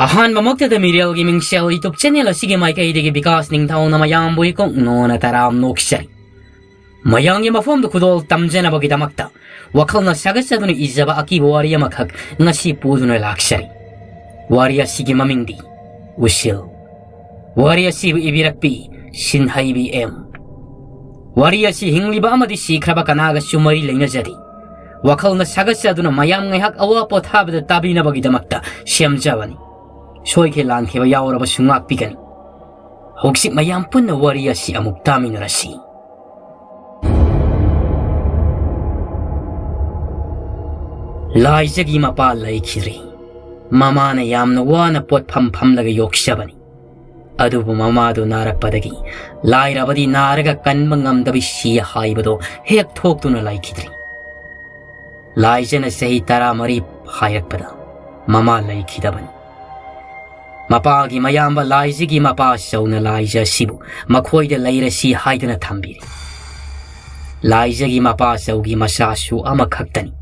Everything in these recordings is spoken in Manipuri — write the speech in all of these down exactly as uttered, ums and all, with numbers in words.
ꯑꯍꯥꯟꯕꯃꯛꯇꯗ ꯃꯤꯔꯦꯜꯒꯤ ꯃꯤꯡꯁꯦꯜ YouTube channel ꯑꯁꯤꯒꯤ ꯃꯥꯏꯀꯩꯗꯒꯤ ꯕꯤꯀꯥꯁ ꯅꯤꯡꯊꯧꯅ ꯃꯌꯥꯝꯕꯨ ꯏꯀꯣꯛ ꯅꯣꯅ ꯇꯔꯥꯝ ꯅꯣꯛꯆꯔꯤ꯫ ꯃꯌꯥꯝꯒꯤ ꯃꯐꯝꯗ ꯈꯨꯗꯣꯜ ꯇꯝꯖꯅꯕꯒꯤꯗꯃꯛꯇ ꯋꯥꯈꯜꯅ ꯁꯥꯒꯠꯆꯗꯨꯅ ꯏꯖꯕ ꯑꯀꯤꯕ ꯋꯥꯔꯤ ꯑꯃꯈꯛ ꯉꯁꯤ ꯄꯨꯗꯨꯅ ꯂꯥꯛꯆꯔꯤ꯫ ꯋꯥꯔꯤ ꯑꯁꯤꯒꯤ ꯃꯃꯤꯡꯗꯤ ꯎꯁꯤꯜ꯫ ꯋꯥꯔꯤ ꯑꯁꯤꯕꯨ ꯏꯕꯤꯔꯛꯄꯤ ꯁꯤꯟꯍꯩꯕꯤ ꯑꯦꯝ꯫ ꯋꯥꯔꯤ ꯑꯁꯤ ꯍꯤꯡꯂꯤꯕ ꯑꯃꯗꯤ ꯁꯤꯈ꯭ꯔꯕ ꯀꯅꯥꯒꯁꯨ ꯃꯔꯤ ꯂꯩꯅꯖꯗꯦ꯫ ꯋꯥꯈꯜꯅ ꯁꯥꯒꯠꯆꯗꯨꯅ ꯃꯌꯥꯝ ꯉꯥꯏꯍꯥꯛ ꯑꯋꯥ ꯄꯣꯊꯥꯕꯗ ꯇꯥꯕꯤꯅꯕꯒꯤꯗꯃꯛꯇ ꯁꯦꯝꯖꯕꯅꯤ꯫ ꯁꯣꯏꯈꯤꯕ ꯂꯥꯟꯈꯤꯕ ꯌꯥꯎꯔꯕꯁꯨ ꯉꯥꯛꯄꯤꯒꯅꯤ꯫ ꯍꯧꯖꯤꯛ ꯃꯌꯥꯝ ꯄꯨꯟꯅ ꯋꯥꯔꯤ ꯑꯁꯤ ꯑꯃꯨꯛ ꯇꯥꯃꯤꯟꯅꯔꯁꯤ꯫ ꯂꯥꯏꯖꯒꯤ ꯃꯄꯥ ꯂꯩꯈꯤꯗ꯭ꯔꯦ꯫ ꯃꯃꯥꯅ ꯌꯥꯝꯅ ꯋꯥꯅ ꯄꯣꯠꯐꯝ ꯐꯝꯂꯒ ꯌꯣꯛꯆꯕꯅꯤ꯫ ꯑꯗꯨꯕꯨ ꯃꯃꯥꯗꯨ ꯅꯥꯔꯛꯄꯗꯒꯤ ꯂꯥꯏꯔꯕꯗꯤ ꯅꯥꯔꯒ ꯀꯟꯕ ꯉꯝꯗꯕꯤ ꯁꯤ ꯍꯥꯏꯕꯗꯣ ꯍꯦꯛ ꯊꯣꯛꯇꯨꯅ ꯂꯩꯈꯤꯗ꯭ꯔꯦ꯫ ꯂꯥꯏꯖꯅ ꯆꯍꯤ ꯇꯔꯥꯃꯔꯤ ꯍꯥꯏꯔꯛꯄꯗ ꯃꯃꯥ ꯂꯩꯈꯤꯗꯕꯅꯤ꯫ ꯃꯄꯥꯒꯤ ꯃꯌꯥꯝꯕ ꯂꯥꯏꯖꯒꯤ ꯃꯄꯥ ꯆꯧꯅ ꯂꯥꯏꯖ ꯑꯁꯤꯕꯨ ꯃꯈꯣꯏꯗ ꯂꯩꯔꯁꯤ ꯍꯥꯏꯗꯨꯅ ꯊꯝꯕꯤꯔꯦ꯫ ꯂꯥꯏꯖꯒꯤ ꯃꯄꯥ ꯆꯧꯒꯤ ꯃꯆꯥꯁꯨ ꯑꯃꯈꯛꯇꯅꯤ,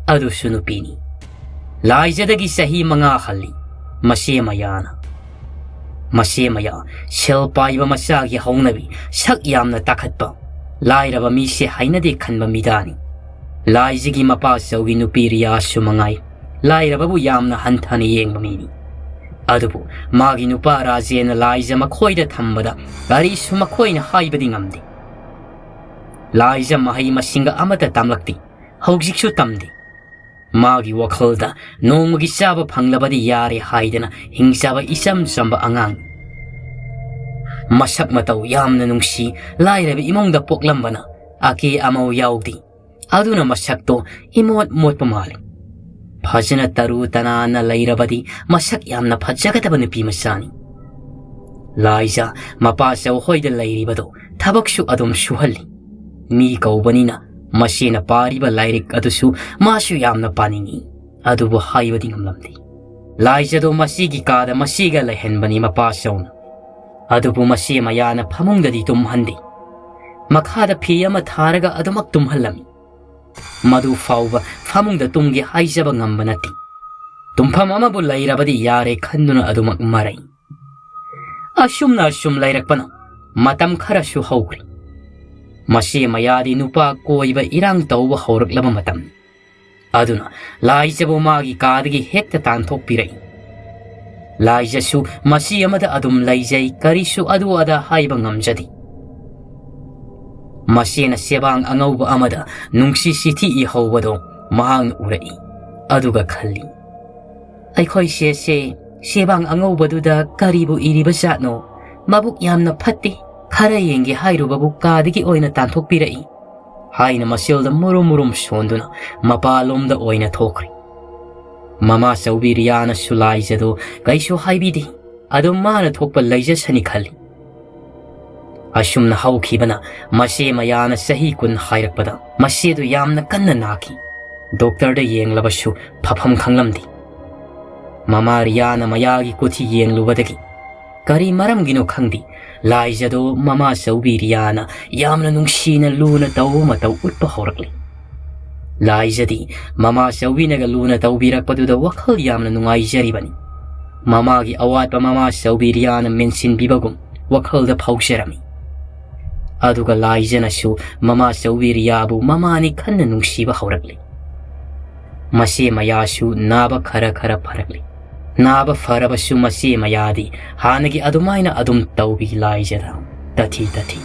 ꯑꯗꯨꯁꯨ ꯅꯨꯄꯤꯅꯤ꯫ ꯂꯥꯏꯖꯗꯒꯤ ꯆꯍꯤ ꯃꯉꯥ ꯍꯜꯂꯤ꯫ ꯃꯆꯦ ꯃꯌꯥꯅ ꯃꯆꯦ ꯃꯌꯥ, ꯁꯦꯜ ꯄꯥꯏꯕ ꯃꯆꯥꯒꯤ ꯍꯧꯅꯕꯤ, ꯁꯛ ꯌꯥꯝꯅ ꯇꯥꯈꯠꯄ, ꯂꯥꯏꯔꯕ ꯃꯤꯁꯦ ꯍꯩꯅꯗꯦ ꯈꯟꯕ ꯃꯤꯗꯥꯅꯤ꯫ ꯂꯥꯏꯖꯒꯤ ꯃꯄꯥ ꯆꯧꯒꯤ ꯅꯨꯄꯤ ꯔꯤꯌꯥꯁꯨ ꯃꯉꯥꯏ, ꯂꯥꯏꯔꯕꯕꯨ ꯌꯥꯝꯅ ꯍꯟꯊꯅ ꯌꯦꯡꯕ ꯃꯤꯅꯤ꯫ ꯑꯗꯨꯕꯨ ꯃꯥꯒꯤ ꯅꯨꯄꯥ ꯔꯥꯖꯦꯅ ꯂꯥꯏꯖ ꯃꯈꯣꯏꯗ ꯊꯝꯕꯗ ꯀꯔꯤꯁꯨ ꯃꯈꯣꯏꯅ ꯍꯥꯏꯕꯗꯤ ꯉꯝꯗꯦ꯫ ꯂꯥꯏꯖ ꯃꯍꯩ ꯃꯁꯤꯡꯒ ꯑꯃꯠꯇ ꯇꯝꯂꯛꯇꯦ, ꯍꯧꯖꯤꯛꯁꯨ ꯇꯝꯗꯦ꯫ ꯃꯥꯒꯤ ꯋꯥꯈꯜꯗ ꯅꯣꯡꯃꯒꯤ ꯆꯥꯕ ꯐꯪꯂꯕꯗꯤ ꯌꯥꯔꯦ ꯍꯥꯏꯗꯅ ꯍꯤꯡꯆꯥꯕ ꯏꯆꯝ ꯆꯝꯕ ꯑꯉꯥꯡ꯫ ꯃꯁꯛ ꯃꯇꯧ ꯌꯥꯝꯅ ꯅꯨꯡꯁꯤ, ꯂꯥꯏꯔꯕ ꯏꯃꯨꯡꯗ ꯄꯣꯛꯂꯝꯕꯅ ꯑꯀꯦ ꯑꯃꯧ ꯌꯥꯎꯗꯦ꯫ ꯑꯗꯨꯅ ꯃꯁꯛꯇꯣ ꯏꯃꯣꯠ ꯃꯣꯠꯄ ꯃꯥꯜꯂꯤ꯫ ꯐꯖꯅ ꯇꯔꯨ ꯇꯅꯥꯟꯅ ꯂꯩꯔꯕꯗꯤ ꯃꯁꯛ ꯌꯥꯝꯅ ꯐꯖꯒꯗꯕ ꯅꯨꯄꯤ ꯃꯆꯥꯅꯤ꯫ ꯂꯥꯏꯖ ꯃꯄꯥ ꯆꯧꯍꯣꯏꯗ ꯂꯩꯔꯤꯕꯗꯣ ꯊꯕꯛꯁꯨ ꯑꯗꯨꯝ ꯁꯨꯍꯜꯂꯤ꯫ ꯃꯤ ꯀꯧꯕꯅꯤꯅ ꯃꯆꯦꯅ ꯄꯥꯔꯤꯕ ꯂꯥꯏꯔꯤꯛ ꯑꯗꯨꯁꯨ ꯃꯥꯁꯨ ꯌꯥꯝꯅ ꯄꯥꯅꯤꯡꯏ, ꯑꯗꯨꯕꯨ ꯍꯥꯏꯕꯗꯤ ꯉꯝꯂꯝꯗꯦ꯫ ꯂꯥꯏꯖꯗꯣ ꯃꯆꯦꯒꯤ ꯀꯥꯗ ꯃꯆꯦꯒ ꯂꯩꯍꯟꯕꯅꯤ ꯃꯄꯥ ꯆꯧꯅ꯫ ꯑꯗꯨꯕꯨ ꯃꯆꯦ ꯃꯌꯥꯅ ꯐꯃꯨꯡꯗꯗꯤ ꯇꯨꯝꯍꯟꯗꯦ꯫ ꯃꯈꯥꯗ ꯐꯤ ꯑꯃ ꯊꯥꯔꯒ ꯑꯗꯨꯃꯛ ꯇꯨꯝꯍꯜꯂꯝꯃꯤ꯫ ꯃꯗꯨ ꯐꯥꯎꯕ ꯐꯃꯨꯡꯗ ꯇꯨꯝꯒꯦ ꯍꯥꯏꯖꯕ ꯉꯝꯕ ꯅꯠꯇꯦ꯫ ꯇꯨꯝꯐꯝ ꯑꯃꯕꯨ ꯂꯩꯔꯕꯗꯤ ꯌꯥꯔꯦ ꯈꯟꯗꯨꯅ ꯑꯗꯨꯃꯛ ꯃꯔꯩ꯫ ꯑꯁꯨꯝꯅ ꯑꯁꯨꯝ ꯂꯩꯔꯛꯄꯅ ꯃꯇꯝ ꯈꯔꯁꯨ ꯍꯧꯈ꯭ꯔꯦ꯫ ꯃꯁꯤ ꯃꯌꯥꯗꯤ ꯅꯨꯄꯥ ꯀꯣꯏꯕ ꯏꯔꯥꯡ ꯇꯧꯕ ꯍꯧꯔꯛꯂꯕ ꯃꯇꯝꯅꯤ꯫ ꯑꯗꯨꯅ ꯂꯥꯏꯖꯕꯨ ꯃꯥꯒꯤ ꯀꯥꯗꯒꯤ ꯍꯦꯛꯇ ꯇꯥꯟꯊꯣꯛꯄꯤꯔꯛꯏ꯫ ꯂꯥꯏꯖꯁꯨ ꯃꯁꯤ ꯑꯃꯗ ꯑꯗꯨꯝ ꯂꯩꯖꯩ, ꯀꯔꯤꯁꯨ ꯑꯗꯨ ꯑꯗꯥ ꯍꯥꯏꯕ ꯉꯝꯖꯗꯦ꯫ ꯃꯁꯤꯅ ꯆꯦꯕꯥꯡ ꯑꯉꯧꯕ ꯑꯃꯗ ꯅꯨꯡꯁꯤ ꯆꯤꯊꯤ ꯏꯍꯧꯕꯗꯣ ꯃꯍꯥꯛꯅ ꯎꯔꯛꯏ꯫ ꯑꯗꯨꯒ ꯈꯜꯂꯤ, "ꯑꯩꯈꯣꯏ ꯆꯦꯁꯦ ꯆꯦꯕꯥꯡ ꯑꯉꯧꯕꯗꯨꯗ ꯀꯔꯤꯕꯨ ꯏꯔꯤꯕ ꯖꯥꯠꯅꯣ? ꯃꯕꯨꯛ ꯌꯥꯝꯅ ꯐꯠꯇꯦ꯫ ꯈꯔ ꯌꯦꯡꯒꯦ ꯍꯥꯏꯔꯨꯕꯕꯨ ꯀꯥꯗꯒꯤ ꯑꯣꯏꯅ ꯇꯥꯟꯊꯣꯛꯄꯤꯔꯛꯏ" ꯍꯥꯏꯅ ꯃꯆꯤꯜꯗ ꯃꯨꯔꯨꯝ ꯃꯨꯔꯨꯝ ꯁꯣꯟꯗꯨꯅ ꯃꯄꯥꯟꯂꯣꯝꯗ ꯑꯣꯏꯅ ꯊꯣꯛꯈ꯭ꯔꯦ꯫ ꯃꯃꯥ ꯆꯧꯕꯤ ꯔꯤꯌꯥꯅꯁꯨ ꯂꯥꯏꯖꯗꯣ ꯀꯩꯁꯨ ꯍꯥꯏꯕꯤꯗꯦ꯫ ꯑꯗꯨꯝ ꯃꯥꯅ ꯊꯣꯛꯄ ꯂꯩꯖꯁꯅꯤ ꯈꯜꯂꯤ꯫ ꯑꯁꯨꯝꯅ ꯍꯧꯈꯤꯕꯅ ꯃꯆꯦ ꯃꯌꯥꯅ ꯆꯍꯤ ꯀꯨꯟ ꯍꯥꯏꯔꯛꯄꯗ ꯃꯆꯦꯗꯨ ꯌꯥꯝꯅ ꯀꯟꯅ ꯅꯥꯈꯤ꯫ ꯗꯣꯛꯇꯔꯗ ꯌꯦꯡꯂꯕꯁꯨ ꯐꯐꯝ ꯈꯪꯂꯝꯗꯦ꯫ ꯃꯃꯥ ꯔꯤꯌꯥꯅ ꯃꯌꯥꯒꯤ ꯀꯨꯊꯤ ꯌꯦꯡꯂꯨꯕꯗꯒꯤ ꯀꯔꯤ ꯃꯔꯝꯒꯤꯅꯣ ꯈꯪꯗꯦ, ꯂꯥꯏꯖꯗꯣ ꯃꯃꯥ ꯆꯧꯕꯤ ꯔꯤꯌꯥꯅ ꯌꯥꯝꯅ ꯅꯨꯡꯁꯤꯅ ꯂꯨꯅ ꯇꯧꯕ ꯃꯇꯧ ꯎꯠꯄ ꯍꯧꯔꯛꯂꯤ꯫ ꯂꯥꯏꯖꯗꯤ ꯃꯃꯥ ꯆꯧꯕꯤꯅꯒ ꯂꯨꯅ ꯇꯧꯕꯤꯔꯛꯄꯗꯨꯗ ꯋꯥꯈꯜ ꯌꯥꯝꯅ ꯅꯨꯡꯉꯥꯏꯖꯔꯤꯕꯅꯤ꯫ ꯃꯃꯥꯒꯤ ꯑꯋꯥꯠꯄ ꯃꯃꯥ ꯆꯧꯕꯤ ꯔꯤꯌꯥꯅ ꯃꯦꯟꯁꯤꯟꯕꯤꯕꯒꯨꯝ ꯋꯥꯈꯜꯗ ꯐꯥꯎꯖꯔꯝꯃꯤ꯫ ꯑꯗꯨꯒ ꯂꯥꯏꯖꯅꯁꯨ ꯃꯃꯥ ꯆꯧꯕꯤ ꯔꯤꯌꯥꯕꯨ ꯃꯃꯥꯅꯤ ꯈꯟꯅ ꯅꯨꯡꯁꯤꯕ ꯍꯧꯔꯛꯂꯤ꯫ ꯃꯆꯦ ꯃꯌꯥꯁꯨ ꯅꯥꯕ ꯈꯔ ꯈꯔ ꯐꯔꯛꯂꯤ꯫ ꯅꯥꯕ ꯐꯔꯕꯁꯨ ꯃꯆꯦ ꯃꯌꯥꯗꯤ ꯍꯥꯟꯅꯒꯤ ꯑꯗꯨꯃꯥꯏꯅ ꯑꯗꯨꯝ ꯇꯧꯕꯤ ꯂꯥꯏꯖꯗ ꯇꯊꯤ ꯇꯊꯤ꯫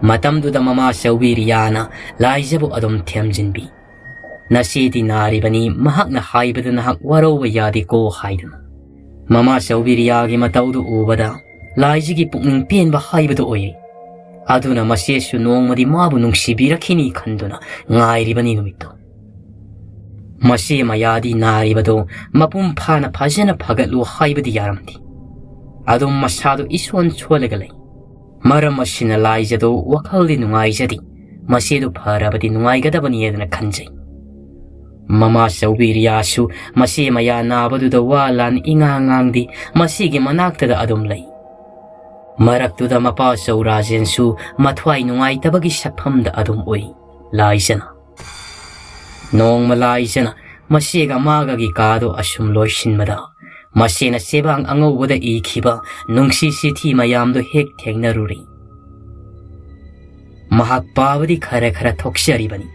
ꯃꯇꯝꯗꯨꯗ ꯃꯃꯥ ꯆꯧꯕꯤ ꯔꯤꯌꯥꯅ ꯂꯥꯏꯖꯕꯨ ꯑꯗꯨꯝ ꯊꯦꯝꯖꯤꯟꯕꯤ꯫ "ꯅꯆꯦꯗꯤ ꯅꯥꯔꯤꯕꯅꯤ, ꯃꯍꯥꯛꯅ ꯍꯥꯏꯕꯗ ꯅꯍꯥꯛ ꯋꯥꯔꯧꯕ ꯌꯥꯗꯦꯀꯣ" ꯍꯥꯏꯗꯨꯅ꯫ ꯃꯃꯥ ꯆꯧꯕꯤ ꯔꯤꯌꯥꯒꯤ ꯃꯇꯧꯗꯨ ꯎꯕꯗ ꯂꯥꯏꯖꯒꯤ ꯄꯨꯛꯅꯤꯡ ꯄꯦꯟꯕ ꯍꯥꯏꯕꯗꯨ ꯑꯣꯏꯌꯦ꯫ ꯑꯗꯨꯅ ꯃꯆꯦꯁꯨ ꯅꯣꯡꯃꯗꯤ ꯃꯥꯕꯨ ꯅꯨꯡꯁꯤꯕꯤꯔꯛꯈꯤꯅꯤ ꯈꯟꯗꯨꯅ ꯉꯥꯏꯔꯤꯕꯅꯤ ꯅꯨꯃꯤꯠꯇꯣ꯫ ꯃꯆꯦ ꯃꯌꯥꯗꯤ ꯅꯥꯔꯤꯕꯗꯣ ꯃꯄꯨꯡ ꯐꯥꯅ ꯐꯖꯅ ꯐꯒꯠꯂꯨ ꯍꯥꯏꯕꯗꯤ ꯌꯥꯔꯝꯗꯦ꯫ ꯑꯗꯨꯝ ꯃꯁꯥꯗꯨ ꯏꯁꯣꯟ ꯁꯣꯜꯂꯒ ꯂꯩ꯫ ꯃꯔꯝ ꯑꯁꯤꯅ ꯂꯥꯏꯖꯗꯣ ꯋꯥꯈꯜꯗꯤ ꯅꯨꯡꯉꯥꯏꯖꯗꯦ꯫ ꯃꯆꯦꯗꯨ ꯐꯔꯕꯗꯤ ꯅꯨꯡꯉꯥꯏꯒꯗꯕꯅꯤ ꯍꯥꯏꯗꯅ ꯈꯟꯖꯩ꯫ ꯃꯃꯥ ꯆꯧꯕꯤ ꯔꯤꯌꯥꯁꯨ ꯃꯆꯦ ꯃꯌꯥ ꯅꯥꯕꯗꯨꯗ ꯋꯥ ꯂꯥꯟ ꯏꯉꯥꯡ ꯉꯥꯡꯗꯦ, ꯃꯆꯦꯒꯤ ꯃꯅꯥꯛꯇꯗ ꯑꯗꯨꯝ ꯂꯩ꯫ ꯃꯔꯛꯇꯨꯗ ꯃꯄꯥ ꯆꯧ ꯔꯥꯖꯦꯟꯁꯨ ꯃꯊ꯭ꯋꯥꯏ ꯅꯨꯡꯉꯥꯏꯇꯕꯒꯤ ꯁꯛꯐꯝꯗ ꯑꯗꯨꯝ ꯎꯏ꯫ ꯂꯥꯏꯖꯅ ꯅꯣꯡꯃ ꯂꯥꯏꯖꯅ ꯃꯆꯦꯒ ꯃꯥꯒꯒꯤ ꯀꯥꯗꯣ ꯑꯁꯨꯝ ꯂꯣꯏꯁꯤꯟꯕꯗ, ꯃꯆꯦꯅ ꯆꯦꯕꯥꯡ ꯑꯉꯧꯕꯗ ꯏꯈꯤꯕ ꯅꯨꯡꯁꯤ ꯆꯤꯊꯤ ꯃꯌꯥꯝꯗꯣ ꯍꯦꯛ ꯊꯦꯡꯅꯔꯨꯔꯦ꯫ ꯃꯍꯥꯛ ꯄꯥꯕꯗꯤ ꯈꯔ ꯈꯔ ꯊꯣꯛꯆꯔꯤꯕꯅꯤ꯫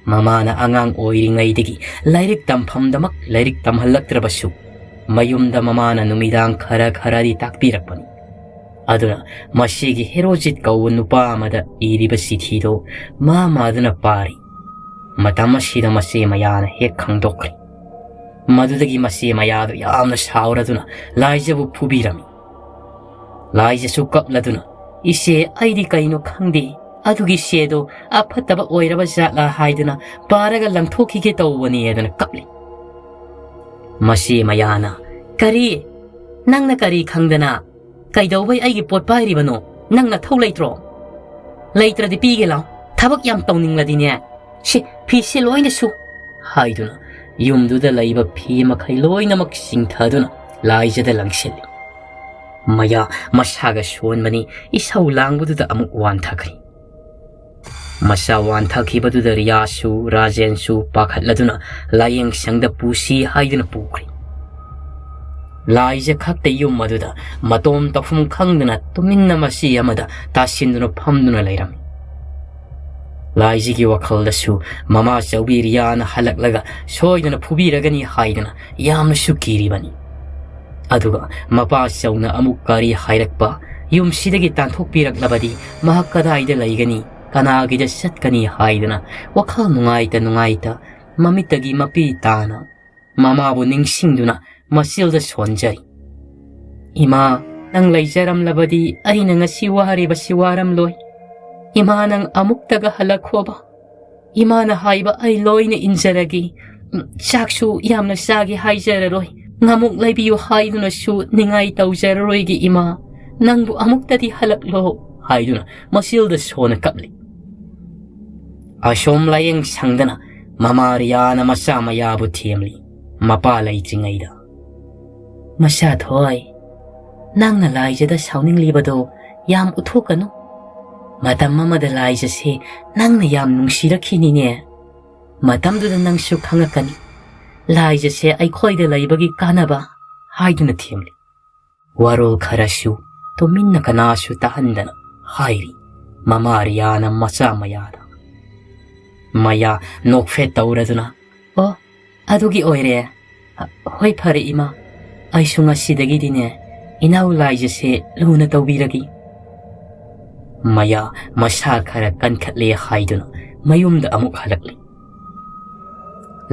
ꯃꯃꯥꯅ ꯑꯉꯥꯡ ꯑꯣꯏꯔꯤꯉꯩꯗꯒꯤ ꯂꯥꯏꯔꯤꯛ ꯇꯝꯐꯝꯗꯃꯛ ꯂꯥꯏꯔꯤꯛ ꯇꯝꯍꯜꯂꯛꯇ꯭ꯔꯕꯁꯨ, ꯃꯌꯨꯝꯗ ꯃꯃꯥꯅ ꯅꯨꯃꯤꯗꯥꯡ ꯈꯔ ꯈꯔꯗꯤ ꯇꯥꯛꯄꯤꯔꯛꯄꯅꯤ꯫ ꯑꯗꯨꯅ ꯃꯁꯤꯒꯤ ꯍꯦꯔꯣꯖꯤꯠ ꯀꯧꯕ ꯅꯨꯄꯥ ꯑꯃꯗ ꯏꯔꯤꯕ ꯆꯤꯊꯤꯗꯣ ꯃꯥ ꯃꯥꯗꯨꯅ ꯄꯥꯔꯤ꯫ ꯃꯇꯝ ꯑꯁꯤꯗ ꯃꯆꯦ ꯃꯌꯥꯅ ꯍꯦꯛ ꯈꯪꯗꯣꯛꯈ꯭ꯔꯦ꯫ ꯃꯗꯨꯗꯒꯤ ꯃꯆꯦ ꯃꯌꯥꯗꯨ ꯌꯥꯝꯅ ꯁꯥꯎꯔꯗꯨꯅ ꯂꯥꯏꯖꯕꯨ ꯐꯨꯕꯤꯔꯝꯃꯤ꯫ ꯂꯥꯏꯖꯁꯨ ꯀꯞꯂꯗꯨꯅ, "ꯏꯆꯦ, ꯑꯩꯗꯤ ꯀꯩꯅꯣ ꯈꯪꯗꯦ, ꯑꯗꯨꯒꯤ ꯆꯦꯗꯣ ꯑꯐꯠꯇꯕ ꯑꯣꯏꯔꯕ ꯖꯥꯠꯂꯥ ꯍꯥꯏꯗꯨꯅ ꯄꯥꯔꯒ ꯂꯪꯊꯣꯛꯈꯤꯒꯦ ꯇꯧꯕꯅꯤ" ꯍꯥꯏꯗꯨꯅ ꯀꯞꯂꯤ꯫ ꯃꯆꯦ ꯃꯌꯥꯅ, "ꯀꯔꯤ? ꯅꯪꯅ ꯀꯔꯤ ꯈꯪꯗꯅ? ꯀꯩꯗꯧꯕꯩ ꯑꯩꯒꯤ ꯄꯣꯠ ꯄꯥꯏꯔꯤꯕꯅꯣ? ꯅꯪ ꯅꯊꯧ ꯂꯩꯇ꯭ꯔꯣ? ꯂꯩꯇ꯭ꯔꯗꯤ ꯄꯤꯒꯦ ꯂꯥꯎ꯫ ꯊꯕꯛ ꯌꯥꯝ ꯇꯧꯅꯤꯡꯂꯗꯤꯅꯦ, ꯁꯤ ꯐꯤꯁꯦ ꯂꯣꯏꯅ ꯁꯨ" ꯍꯥꯏꯗꯨꯅ ꯌꯨꯝꯗꯨꯗ ꯂꯩꯕ ꯐꯤ ꯃꯈꯩ ꯂꯣꯏꯅꯃꯛ ꯆꯤꯡꯊꯗꯨꯅ ꯂꯥꯏꯖꯗ ꯂꯪꯁꯤꯜꯂꯤ꯫ ꯃꯌꯥ ꯃꯁꯥꯒ ꯁꯣꯟꯕꯅꯤ, ꯏꯁꯧ ꯂꯥꯡꯕꯗꯨꯗ ꯑꯃꯨꯛ ꯋꯥꯟꯊꯈ꯭ꯔꯦ꯫ ꯃꯆꯥ ꯋꯥꯟꯊꯈꯤꯕꯗꯨꯗ ꯔꯤꯌꯥꯁꯨ ꯔꯥꯖꯦꯟꯁꯨ ꯄꯥꯈꯠꯂꯗꯨꯅ ꯂꯥꯏꯌꯦꯡ ꯁꯪꯗ ꯄꯨꯁꯤ ꯍꯥꯏꯗꯨꯅ ꯄꯨꯈ꯭ꯔꯦ꯫ ꯂꯥꯏꯖ ꯈꯛꯇ ꯌꯨꯝ ꯑꯗꯨꯗ ꯃꯇꯣꯝ ꯇꯧꯐꯝ ꯈꯪꯗꯅ ꯇꯨꯃꯤꯟꯅ ꯃꯆꯤ ꯑꯃꯗ ꯇꯥꯁꯤꯟꯗꯨꯅ ꯐꯝꯗꯨꯅ ꯂꯩꯔꯝꯃꯤ꯫ ꯂꯥꯏꯖꯒꯤ ꯋꯥꯈꯜꯗꯁꯨ ꯃꯃꯥ ꯆꯧꯕꯤ ꯔꯤꯌꯥꯅ ꯍꯜꯂꯛꯂꯒ ꯁꯣꯏꯗꯅ ꯐꯨꯕꯤꯔꯒꯅꯤ ꯍꯥꯏꯗꯅ ꯌꯥꯝꯅꯁꯨ ꯀꯤꯔꯤꯕꯅꯤ꯫ ꯑꯗꯨꯒ ꯃꯄꯥ ꯆꯧꯅ ꯑꯃꯨꯛ ꯀꯔꯤ ꯍꯥꯏꯔꯛꯄ, ꯌꯨꯝꯁꯤꯗꯒꯤ ꯇꯥꯟꯊꯣꯛꯄꯤꯔꯛꯂꯕꯗꯤ ꯃꯍꯥꯛ ꯀꯗꯥꯏꯗ ꯂꯩꯒꯅꯤ, ꯀꯅꯥꯒꯤꯗ ꯆꯠꯀꯅꯤ ꯍꯥꯏꯗꯅ ꯋꯥꯈꯜ ꯅꯨꯡꯉꯥꯏꯇ ꯅꯨꯡꯉꯥꯏꯇ ꯃꯃꯤꯠꯇꯒꯤ ꯃꯄꯤ ꯇꯥꯅ ꯃꯃꯥꯕꯨ ꯅꯤꯡꯁꯤꯡꯗꯨꯅ ꯃꯆꯤꯜꯗ ꯁꯣꯟꯖꯔꯤ꯫ "ꯏꯃꯥ, ꯅꯪ ꯂꯩꯖꯔꯝꯂꯕꯗꯤ ꯑꯩꯅ ꯉꯁꯤ ꯋꯥꯔꯤꯕꯁꯤ ꯋꯥꯔꯝꯂꯣꯏ꯫ ꯏꯃꯥ, ꯅꯪ ꯑꯃꯨꯛꯇꯒ ꯍꯜꯂꯛꯈꯣꯕ꯫ ꯏꯃꯥꯅ ꯍꯥꯏꯕ ꯑꯩ ꯂꯣꯏꯅ ꯏꯟꯖꯔꯒꯦ꯫ ꯎꯝ, ꯆꯥꯛꯁꯨ ꯌꯥꯝꯅ ꯆꯥꯒꯦ ꯍꯥꯏꯖꯔꯔꯣꯏ꯫ ꯉꯥꯃꯨꯛ ꯂꯩꯕꯤꯌꯨ ꯍꯥꯏꯗꯨꯅꯁꯨ ꯅꯤꯡꯉꯥꯏ ꯇꯧꯖꯔꯔꯣꯏꯒꯦ ꯏꯃꯥ꯫ ꯅꯪꯕꯨ ꯑꯃꯨꯛꯇꯗꯤ ꯍꯜꯂꯛꯂꯣ" ꯍꯥꯏꯗꯨꯅ ꯃꯆꯤꯜꯗ ꯁꯣꯟꯅ ꯀꯞꯂꯤ꯫ ꯑꯁꯣꯝ ꯂꯥꯏꯌꯦꯡ ꯁꯪꯗꯅ ꯃꯃꯥ ꯔꯤꯌꯥꯅ ꯃꯆꯥ ꯃꯌꯥꯕꯨ ꯊꯦꯝꯂꯤ꯫ ꯃꯄꯥ ꯂꯩꯇ꯭ꯔꯤꯉꯩꯗ, "ꯃꯆꯥ ꯊꯣꯏ, ꯅꯪꯅ ꯂꯥꯏꯖꯗ ꯁꯥꯎꯅꯤꯡꯂꯤꯕꯗꯣ ꯌꯥꯝ ꯎꯠꯊꯣꯛꯀꯅꯨ꯫ ꯃꯇꯝ ꯑꯃꯗ ꯂꯥꯏꯖꯁꯦ ꯅꯪꯅ ꯌꯥꯝ ꯅꯨꯡꯁꯤꯔꯛꯈꯤꯅꯤꯅꯦ꯫ ꯃꯇꯝꯗꯨꯗ ꯅꯪꯁꯨ ꯈꯪꯉꯛꯀꯅꯤ꯫ ꯂꯥꯏꯖꯁꯦ ꯑꯩꯈꯣꯏꯗ ꯂꯩꯕꯒꯤ ꯀꯥꯟꯅꯕ ꯍꯥꯏꯗꯨꯅ ꯊꯦꯝꯂꯤ꯫ ꯋꯥꯔꯣꯜ ꯈꯔꯁꯨ ꯇꯨꯃꯤꯟꯅ ꯀꯅꯥꯁꯨ ꯇꯥꯍꯟꯗꯅ ꯍꯥꯏꯔꯤ ꯃꯃꯥ ꯔꯤꯌꯥꯅ ꯃꯆꯥ ꯃꯌꯥꯗ꯫ ꯃꯌꯥ ꯅꯣꯛꯐꯦꯠ ꯇꯧꯔꯗꯨꯅ, "ꯑꯣ, ꯑꯗꯨꯒꯤ ꯑꯣꯏꯔꯦ꯫ ꯍꯣꯏ, ꯐꯔꯦ ꯏꯃꯥ, ꯑꯩꯁꯨ ꯉꯁꯤꯗꯒꯤꯗꯤꯅꯦ ꯏꯅꯥꯎ ꯂꯥꯏꯖꯁꯦ ꯂꯨꯅ ꯇꯧꯕꯤꯔꯒꯦ"꯫ ꯃꯌꯥ ꯃꯁꯥ ꯈꯔ ꯀꯟꯈꯠꯂꯦ ꯍꯥꯏꯗꯨꯅ ꯃꯌꯨꯝꯗ ꯑꯃꯨꯛ ꯍꯜꯂꯛꯂꯤ꯫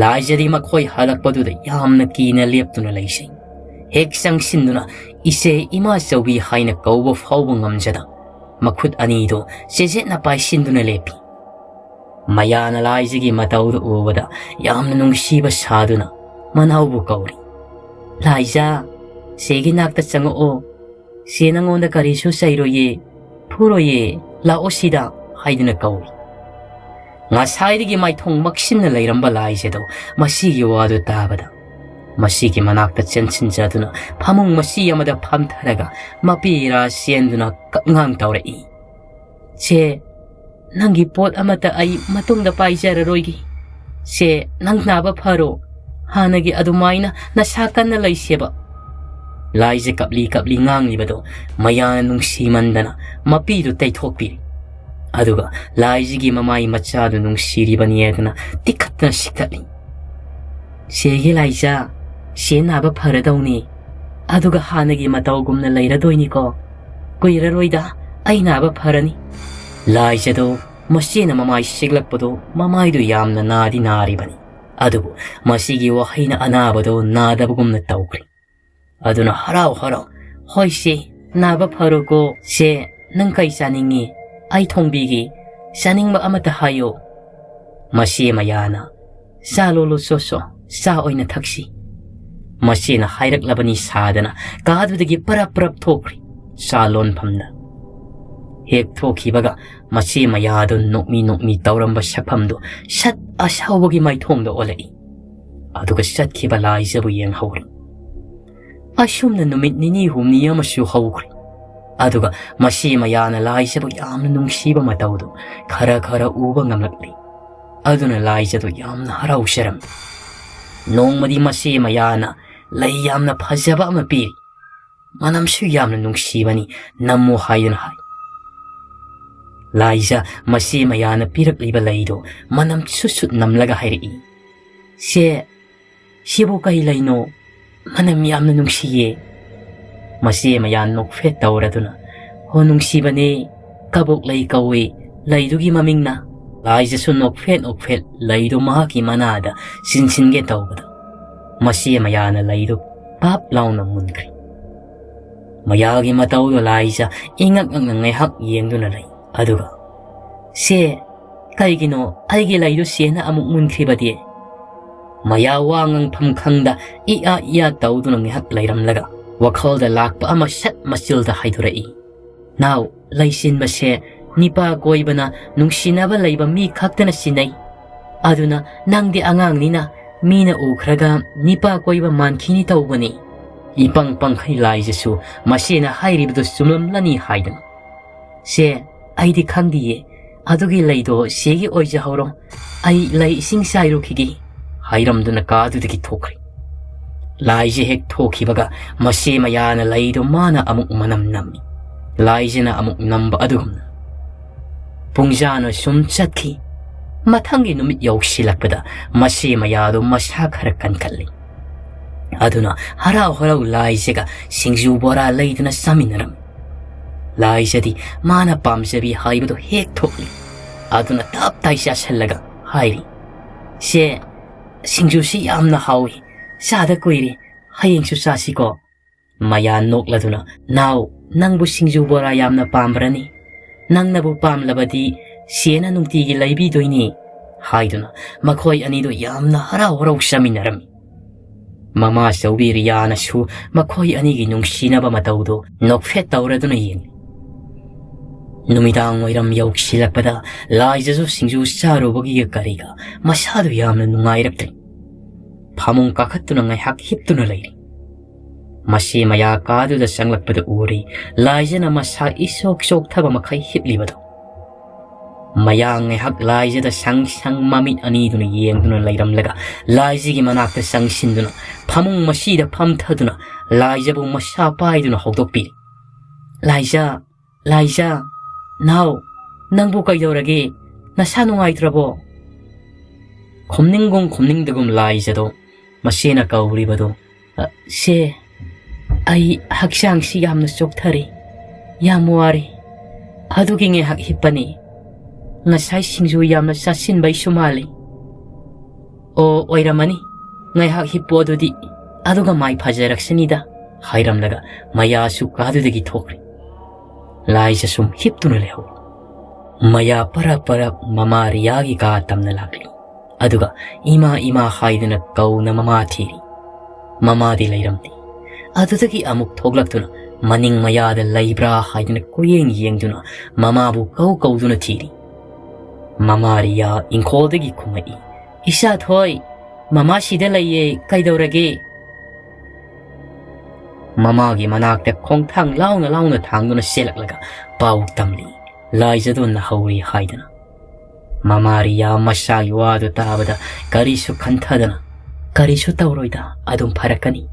ꯂꯥꯏꯖꯗꯤ ꯃꯈꯣꯏ ꯍꯜꯂꯛꯄꯗꯨꯗ ꯌꯥꯝꯅ ꯀꯤꯅ ꯂꯦꯞꯇꯨꯅ ꯂꯩꯁꯤ꯫ ꯍꯦꯛ ꯆꯪꯁꯤꯟꯗꯨꯅ "ꯏꯆꯦ, ꯏꯃꯥ ꯆꯧꯕꯤ" ꯍꯥꯏꯅ ꯀꯧꯕ ꯐꯥꯎꯕ ꯉꯝꯖꯗ ꯃꯈꯨꯠ ꯑꯅꯤꯗꯨ ꯆꯦꯖꯦꯠꯅ ꯄꯥꯏꯁꯤꯟꯗꯨꯅ ꯂꯦꯞꯄꯤ꯫ ꯃꯌꯥꯅ ꯂꯥꯏꯖꯒꯤ ꯃꯇꯧꯗꯨ ꯎꯕꯗ ꯌꯥꯝꯅ ꯅꯨꯡꯁꯤꯕ ꯁꯥꯗꯨꯅ ꯃꯅꯥꯎꯕꯨ ꯀꯧꯔꯤ꯫ "ꯂꯥꯏꯖ, ꯆꯦꯒꯤ ꯅꯥꯛꯇ ꯆꯪꯉꯛꯑꯣ꯫ ꯆꯦ ꯅꯪꯉꯣꯟꯗ ꯀꯔꯤꯁꯨ ꯆꯩꯔꯣꯏꯌꯦ, ꯐꯨꯔꯣꯏꯌꯦ, ꯂꯥꯛꯑꯣ ꯁꯤꯗ" ꯍꯥꯏꯗꯨꯅ ꯀꯧꯏ꯫ ꯉꯁꯥꯏꯗꯒꯤ ꯃꯥꯏꯊꯣꯡ ꯃꯛꯁꯤꯟꯅ ꯂꯩꯔꯝꯕ ꯂꯥꯏꯖꯗꯣ ꯃꯁꯤꯒꯤ ꯋꯥꯗꯨ ꯇꯥꯕꯗ ꯃꯁꯤꯒꯤ ꯃꯅꯥꯛꯇ ꯆꯦꯟꯁꯤꯟꯖꯗꯨꯅ ꯐꯃꯨꯡ ꯃꯆꯤ ꯑꯃꯗ ꯐꯝꯊꯔꯒ ꯃꯄꯤ ꯏꯔꯥ ꯆꯦꯟꯗꯨꯅ ꯀꯞꯉꯥꯡ ꯇꯧꯔꯛꯏ꯫ "ꯆꯦ, ꯅꯪꯒꯤ ꯄꯣꯠ ꯑꯃꯠꯇ ꯑꯩ ꯃꯇꯨꯡꯗ ꯄꯥꯏꯖꯔꯔꯣꯏꯒꯦ꯫ ꯆꯦ, ꯅꯪ ꯅꯥꯕ ꯐꯔꯣ꯫ ꯍꯥꯟꯅꯒꯤ ꯑꯗꯨꯃꯥꯏꯅ ꯅꯁꯥ ꯀꯟꯅ ꯂꯩꯁꯦꯕ"꯫ ꯂꯥꯏꯖ ꯀꯞꯂꯤ ꯀꯞꯂꯤ ꯉꯥꯡꯂꯤꯕꯗꯣ ꯃꯌꯥꯅ ꯅꯨꯡꯁꯤꯃꯟꯗꯅ ꯃꯄꯤꯗꯨ ꯇꯩꯊꯣꯛꯄꯤꯔꯤ꯫ ꯑꯗꯨꯒ ꯂꯥꯏꯖꯒꯤ ꯃꯃꯥꯏ ꯃꯆꯥꯗꯨ ꯅꯨꯡꯁꯤꯔꯤꯕꯅꯤ ꯍꯥꯏꯗꯨꯅ ꯇꯤꯛꯈꯠꯇꯅ ꯁꯤꯛꯊꯠꯂꯤ꯫ "ꯆꯦꯒꯤ ꯂꯥꯏꯖ, ꯆꯦ ꯅꯥꯕ ꯐꯔꯗꯧꯅꯤ꯫ ꯑꯗꯨꯒ ꯍꯥꯟꯅꯒꯤ ꯃꯇꯧꯒꯨꯝꯅ ꯂꯩꯔꯗꯣꯏꯅꯤꯀꯣ꯫ ꯀꯨꯏꯔꯔꯣꯏꯗ ꯑꯩ ꯅꯥꯕ ꯐꯔꯅꯤ"꯫ ꯂꯥꯏꯖꯗꯣ ꯃꯆꯦꯅ ꯃꯃꯥꯏ ꯁꯤꯛꯂꯛꯄꯗꯣ ꯃꯃꯥꯏꯗꯨ ꯌꯥꯝꯅ ꯅꯥꯗꯤ ꯅꯥꯔꯤꯕꯅꯤ꯫ ꯑꯗꯨꯕꯨ ꯃꯁꯤꯒꯤ ꯋꯥꯍꯩꯅ ꯑꯅꯥꯕꯗꯣ ꯅꯥꯗꯕꯒꯨꯝꯅ ꯇꯧꯈ꯭ꯔꯦ꯫ ꯑꯗꯨꯅ ꯍꯔꯥꯎ ꯍꯔꯥꯎ, "ꯍꯣꯏ ꯆꯦ, ꯅꯥꯕ ꯐꯔꯣꯀꯣ꯫ ꯆꯦ, ꯅꯪ ꯀꯩ ꯆꯥꯅꯤꯡꯉꯤ? ꯑꯩ ꯊꯣꯡꯕꯤꯒꯦ꯫ ꯆꯥꯅꯤꯡꯕ ꯑꯃꯠꯇ ꯍꯥꯏꯌꯣ"꯫ ꯃꯆꯦ ꯃꯌꯥꯅ, "ꯆꯥ ꯂꯣꯜꯂꯨ ꯆꯣ ꯆꯣ, ꯆꯥ ꯑꯣꯏꯅ ꯊꯛꯁꯤ"꯫ ꯃꯆꯦꯅ ꯍꯥꯏꯔꯛꯂꯕꯅꯤ ꯁꯥꯗꯅ ꯀꯥꯗꯨꯗꯒꯤ ꯄꯔꯞ ꯄꯔꯞ ꯊꯣꯛꯈ꯭ꯔꯤ ꯆꯥ ꯂꯣꯟꯐꯝꯗ꯫ ꯍꯦꯛ ꯊꯣꯛꯈꯤꯕꯒ ꯃꯆꯦ ꯃꯌꯥꯗꯨ ꯅꯣꯛꯃꯤ ꯅꯣꯛꯃꯤ ꯇꯧꯔꯝꯕ ꯁꯛꯐꯝꯗꯨ ꯁꯠ ꯑꯁꯥꯎꯕꯒꯤ ꯃꯥꯏꯊꯣꯡꯗ ꯑꯣꯜꯂꯛꯏ꯫ ꯑꯗꯨꯒ ꯆꯠꯈꯤꯕ ꯂꯥꯏꯖꯕꯨ ꯌꯦꯡꯍꯧꯔꯤ꯫ ꯑꯁꯨꯝꯅ ꯅꯨꯃꯤꯠ ꯅꯤꯅꯤ ꯍꯨꯝꯅꯤ ꯑꯃꯁꯨ ꯍꯧꯈ꯭ꯔꯦ꯫ ꯑꯗꯨꯒ ꯃꯆꯦ ꯃꯌꯥꯅ ꯂꯥꯏꯖꯕꯨ ꯌꯥꯝꯅ ꯅꯨꯡꯁꯤꯕ ꯃꯇꯧꯗꯨ ꯈꯔ ꯈꯔ ꯎꯕ ꯉꯝꯂꯛꯂꯤ꯫ ꯑꯗꯨꯅ ꯂꯥꯏꯖꯗꯨ ꯌꯥꯝꯅ ꯍꯔꯥꯎꯖꯔꯝꯃꯤ꯫ ꯅꯣꯡꯃꯗꯤ ꯃꯆꯦ ꯃꯌꯥꯅ ꯂꯩ ꯌꯥꯝꯅ ꯐꯖꯕ ꯑꯃ ꯄꯤꯔꯤ꯫ "ꯃꯅꯝꯁꯨ ꯌꯥꯝꯅ ꯅꯨꯡꯁꯤꯕꯅꯤ, ꯅꯝꯃꯨ" ꯍꯥꯏꯗꯨꯅ ꯍꯥꯏ꯫ ꯂꯥꯏꯖ ꯃꯆꯦ ꯃꯌꯥꯅ ꯄꯤꯔꯛꯂꯤꯕ ꯂꯩꯗꯨ ꯃꯅꯝ ꯁꯨꯠ ꯁꯨꯠ ꯅꯝꯂꯒ ꯍꯥꯏꯔꯛꯏ, "ꯁꯦ, ꯁꯤꯕꯨ ꯀꯩ ꯂꯩꯅꯣ? ꯃꯅꯝ ꯌꯥꯝꯅ ꯅꯨꯡꯁꯤꯌꯦ"꯫ ꯃꯆꯦ ꯃꯌꯥ ꯅꯣꯛꯐꯦꯠ ꯇꯧꯔꯗꯨꯅ, "ꯍꯣ, ꯅꯨꯡꯁꯤꯕꯅꯦ, ꯀꯕꯣꯛ ꯂꯩ ꯀꯧꯏ ꯂꯩꯗꯨꯒꯤ ꯃꯃꯤꯡꯅ"꯫ ꯂꯥꯏꯖꯁꯨ ꯅꯣꯛꯐꯦꯠ ꯅꯣꯛꯐꯦꯠ ꯂꯩꯗꯨ ꯃꯍꯥꯛꯀꯤ ꯃꯅꯥꯗ ꯆꯤꯟꯁꯤꯟꯒꯦ ꯇꯧꯕꯗ, ꯃꯆꯦ ꯃꯌꯥꯅ ꯂꯩꯗꯨ ꯄꯥꯞ ꯂꯥꯎꯅ ꯃꯨꯟꯈ꯭ꯔꯦ꯫ ꯃꯌꯥꯒꯤ ꯃꯇꯧꯗꯨ ꯂꯥꯏꯖ ꯏꯉꯛ ꯉꯛꯅ ꯉꯥꯏꯍꯥꯛ ꯌꯦꯡꯗꯨꯅ ꯂꯩ꯫ ꯑꯗꯨꯒ, "ꯁꯦ, ꯀꯩꯒꯤꯅꯣ ꯑꯩꯒꯤ ꯂꯩꯗꯨ ꯁꯦꯅ ꯑꯃꯨꯛ ꯃꯨꯟꯈ꯭ꯔꯤꯕꯗꯤ?" ꯃꯌꯥ ꯋꯥ ꯉꯥꯡꯐꯝ ꯈꯪꯗ ꯏꯌꯥ ꯏꯌꯥ ꯇꯧꯗꯨꯅ ꯉꯥꯏꯍꯥꯛ ꯂꯩꯔꯝꯂꯒ, ꯋꯥꯈꯜꯗ ꯂꯥꯛꯄ ꯑꯃ ꯁꯠ ꯃꯆꯤꯜꯗ ꯍꯥꯏꯗꯣꯔꯛꯏ, "ꯅꯥꯎ, ꯂꯩꯆꯤꯟꯕꯁꯦ ꯅꯤꯄꯥ ꯀꯣꯏꯕꯅ ꯅꯨꯡꯁꯤꯅꯕ ꯂꯩꯕ ꯃꯤ ꯈꯛꯇꯅ ꯁꯤꯟꯅꯩ꯫ ꯑꯗꯨꯅ ꯅꯪꯗꯤ ꯑꯉꯥꯡꯅꯤꯅ ꯃꯤꯅ ꯎꯈ꯭ꯔꯒ ꯅꯤꯄꯥ ꯀꯣꯏꯕ ꯃꯥꯟꯈꯤꯅꯤ ꯇꯧꯕꯅꯤ"꯫ ꯏꯄꯪ ꯄꯪꯈꯩ ꯂꯥꯏꯖꯁꯨ ꯃꯆꯦꯅ ꯍꯥꯏꯔꯤꯕꯗꯨ ꯆꯨꯝꯂꯝꯂꯅꯤ ꯍꯥꯏꯗꯅ, "ꯁꯦ, ꯑꯩꯗꯤ ꯈꯪꯗꯤꯌꯦ, ꯑꯗꯨꯒꯤ ꯂꯩꯗꯣ ꯁꯦꯒꯤ ꯑꯣꯏꯖꯍꯧꯔꯣ, ꯑꯩ ꯂꯩ ꯏꯁꯤꯡ ꯆꯥꯏꯔꯨꯈꯤꯒꯦ" ꯍꯥꯏꯔꯝꯗꯨꯅ ꯀꯥꯗꯨꯗꯒꯤ ꯊꯣꯛꯈ꯭ꯔꯦ꯫ ꯂꯥꯏꯖ ꯍꯦꯛ ꯊꯣꯛꯈꯤꯕꯒ ꯃꯆꯦ ꯃꯌꯥꯅ ꯂꯩꯗꯣ ꯃꯥꯅ ꯑꯃꯨꯛ ꯃꯅꯝ ꯅꯝꯃꯤ꯫ ꯂꯥꯏꯖꯅ ꯑꯃꯨꯛ ꯅꯝꯕ ꯑꯗꯨꯒꯨꯝꯅ ꯄꯨꯡꯖꯥꯅ ꯁꯨꯝ ꯆꯠꯈꯤ꯫ ꯃꯊꯪꯒꯤ ꯅꯨꯃꯤꯠ ꯌꯧꯁꯤꯜꯂꯛꯄꯗ ꯃꯆꯦ ꯃꯌꯥꯗꯣ ꯃꯁꯥ ꯈꯔ ꯀꯟꯈꯠꯂꯤ꯫ ꯑꯗꯨꯅ ꯍꯔꯥꯎ ꯍꯔꯥꯎ ꯂꯥꯏꯖꯒ ꯁꯤꯡꯖꯨ ꯕꯣꯔꯥ ꯂꯩꯗꯨꯅ ꯆꯥꯃꯤꯟꯅꯔꯝꯃꯤ꯫ ꯂꯥꯏꯖꯗꯤ ꯃꯥꯅ ꯄꯥꯝꯖꯕꯤ ꯍꯥꯏꯕꯗꯨ ꯍꯦꯛ ꯊꯣꯛꯂꯤ꯫ ꯑꯗꯨꯅ ꯇꯞ ꯇꯥꯏ ꯆꯥꯁꯤꯜꯂꯒ ꯍꯥꯏꯔꯤ, "ꯁꯦ, ꯁꯤꯡꯖꯨꯁꯤ ꯌꯥꯝꯅ ꯍꯥꯎꯏ, ꯆꯥꯗ ꯀꯨꯏꯔꯦ, ꯍꯌꯦꯡꯁꯨ ꯆꯥꯁꯤꯀꯣ?" ꯃꯌꯥ ꯅꯣꯛꯂꯗꯨꯅ, "ꯅꯥꯎ, ꯅꯪꯕꯨ ꯁꯤꯡꯖꯨ ꯕꯣꯔꯥ ꯌꯥꯝꯅ ꯄꯥꯝꯕ꯭ꯔꯅꯤ? ꯅꯪꯅꯕꯨ ꯄꯥꯝꯂꯕꯗꯤ ꯁꯦꯅ ꯅꯨꯡꯇꯤꯒꯤ ꯂꯩꯕꯤꯗꯣꯏꯅꯤ" ꯍꯥꯏꯗꯨꯅ ꯃꯈꯣꯏ ꯑꯅꯤꯗꯨ ꯌꯥꯝꯅ ꯍꯔꯥꯎ ꯍꯔꯥꯎ ꯆꯥꯃꯤꯟꯅꯔꯝꯃꯤ꯫ ꯃꯃꯥ ꯆꯧꯕꯤ ꯔꯤꯌꯥꯅꯁꯨ ꯃꯈꯣꯏ ꯑꯅꯤꯒꯤ ꯅꯨꯡꯁꯤꯅꯕ ꯃꯇꯧꯗꯨ ꯅꯣꯛꯐꯦꯠ ꯇꯧꯔꯗꯨꯅ ꯌꯦꯡꯂꯤ꯫ ꯅꯨꯃꯤꯗꯥꯡ ꯋꯥꯏꯔꯝ ꯌꯧꯁꯤꯜꯂꯛꯄꯗ ꯂꯥꯏꯖꯁꯨ ꯁꯤꯡꯖꯨ ꯆꯥꯔꯨꯕꯒꯤ ꯀꯔꯤꯒ ꯃꯁꯥꯗꯨ ꯌꯥꯝꯅ ꯅꯨꯡꯉꯥꯏꯔꯛꯇ꯭ꯔꯦ꯫ ꯐꯃꯨꯡ ꯀꯥꯈꯠꯇꯨꯅ ꯉꯥꯏꯍꯥꯛ ꯍꯤꯞꯇꯨꯅ ꯂꯩꯔꯤ꯫ ꯃꯆꯦ ꯃꯌꯥ ꯀꯥꯗꯨꯗ ꯆꯪꯂꯛꯄꯗ ꯎꯔꯤ, ꯂꯥꯏꯖꯅ ꯃꯁꯥ ꯏꯁꯣꯛ ꯁꯣꯛꯊꯕ ꯃꯈꯩ ꯍꯤꯞꯂꯤꯕꯗꯨ꯫ ꯃꯌꯥ ꯉꯥꯏꯍꯥꯛ ꯂꯥꯏꯖꯗ ꯁꯪ ꯁꯪ ꯃꯃꯤꯠ ꯑꯅꯤꯗꯨꯅ ꯌꯦꯡꯗꯨꯅ ꯂꯩꯔꯝꯂꯒ, ꯂꯥꯏꯖꯒꯤ ꯃꯅꯥꯛꯇ ꯆꯪꯁꯤꯟꯗꯨꯅ ꯐꯃꯨꯡ ꯃꯁꯤꯗ ꯐꯝꯊꯗꯨꯅ ꯂꯥꯏꯖꯕꯨ ꯃꯁꯥ ꯄꯥꯏꯗꯨꯅ ꯍꯧꯗꯣꯛꯄꯤꯔꯤ꯫ "ꯂꯥꯏꯖ, ꯂꯥꯏꯖ, ꯅꯥꯎ, ꯅꯪꯕꯨ ꯀꯩꯗꯧꯔꯒꯦ? ꯅꯁꯥ ꯅꯨꯡꯉꯥꯏꯇ꯭ꯔꯕꯣ?" ꯈꯨꯝꯅꯤꯡꯒꯨꯝ ꯈꯨꯝꯅꯤꯡꯗꯒꯨꯝ ꯂꯥꯏꯖꯗꯣ ꯃꯆꯦꯅ ꯀꯧꯔꯤꯕꯗꯨ, "ꯑ, ꯁꯦ, ꯑꯩ ꯍꯛꯆꯥꯡꯁꯤ ꯌꯥꯝꯅ ꯆꯣꯛꯊꯔꯦ, ꯌꯥꯝ ꯋꯥꯔꯦ, ꯑꯗꯨꯒꯤ ꯉꯥꯏꯍꯥꯛ ꯍꯤꯞꯄꯅꯤ꯫ ꯉꯁꯥꯏ ꯁꯤꯡꯖꯨ ꯌꯥꯝꯅ ꯆꯥꯁꯤꯟꯕꯩꯁꯨ ꯃꯥꯜꯂꯤ꯫ ꯑꯣ, ꯑꯣꯏꯔꯝꯃꯅꯤ, ꯉꯥꯏꯍꯥꯛ ꯍꯤꯞꯄꯣ ꯑꯗꯨꯗꯤ, ꯑꯗꯨꯒ ꯃꯥꯏ ꯐꯖꯔꯛꯁꯅꯤꯗ," ꯍꯥꯏꯔꯝꯂꯒ ꯃꯌꯥꯁꯨ ꯀꯥꯗꯨꯗꯒꯤ ꯊꯣꯛꯈ꯭ꯔꯦ꯫ ꯂꯥꯏꯖ ꯁꯨꯝ ꯍꯤꯞꯇꯨꯅ ꯂꯩꯍꯧ꯫ ꯃꯌꯥ ꯄꯔꯞ ꯄꯔꯞ ꯃꯃꯥ ꯔꯤꯌꯥꯒꯤ ꯀꯥ ꯇꯝꯅ ꯂꯥꯛꯂꯤ꯫ ꯑꯗꯨꯒ "ꯏꯃꯥ, ꯏꯃꯥ" ꯍꯥꯏꯗꯨꯅ ꯀꯧꯅ ꯃꯃꯥ ꯊꯤꯔꯤ꯫ ꯃꯃꯥꯗꯤ ꯂꯩꯔꯝꯗꯦ꯫ ꯑꯗꯨꯗꯒꯤ ꯑꯃꯨꯛ ꯊꯣꯛꯂꯛꯇꯨꯅ ꯃꯅꯤꯡ ꯃꯌꯥꯗ ꯂꯩꯕ꯭ꯔꯥ ꯍꯥꯏꯗꯨꯅ ꯀꯣꯏꯌꯦꯡ ꯌꯦꯡꯗꯨꯅ ꯃꯃꯥꯕꯨ ꯀꯧ ꯀꯧꯗꯨꯅ ꯊꯤꯔꯤ꯫ ꯃꯃꯥ ꯔꯤꯌꯥ ꯏꯪꯈꯣꯜꯗꯒꯤ ꯈꯨꯝꯃꯛꯏ, "ꯏꯆꯥꯊꯣꯏ, ꯃꯃꯥ ꯁꯤꯗ ꯂꯩꯌꯦ, ꯀꯩꯗꯧꯔꯒꯦ?" ꯃꯃꯥꯒꯤ ꯃꯅꯥꯛꯇ ꯈꯣꯡꯊꯥꯡ ꯂꯥꯎꯅ ꯂꯥꯎꯅ ꯊꯥꯡꯗꯨꯅ ꯆꯦꯜꯂꯛꯂꯒ ꯄꯥꯎ ꯇꯝꯂꯤ, ꯂꯥꯏꯖꯗꯣꯟꯅ ꯍꯧꯔꯤ ꯍꯥꯏꯗꯅ꯫ ꯃꯃꯥ ꯔꯤꯌꯥ ꯃꯆꯥꯒꯤ ꯋꯥꯗꯨ ꯇꯥꯕꯗ ꯀꯔꯤꯁꯨ ꯈꯟꯊꯗꯅ, "ꯀꯔꯤꯁꯨ ꯇꯧꯔꯣꯏꯗ, ꯑꯗꯨꯝ ꯐꯔꯛꯀꯅꯤ꯫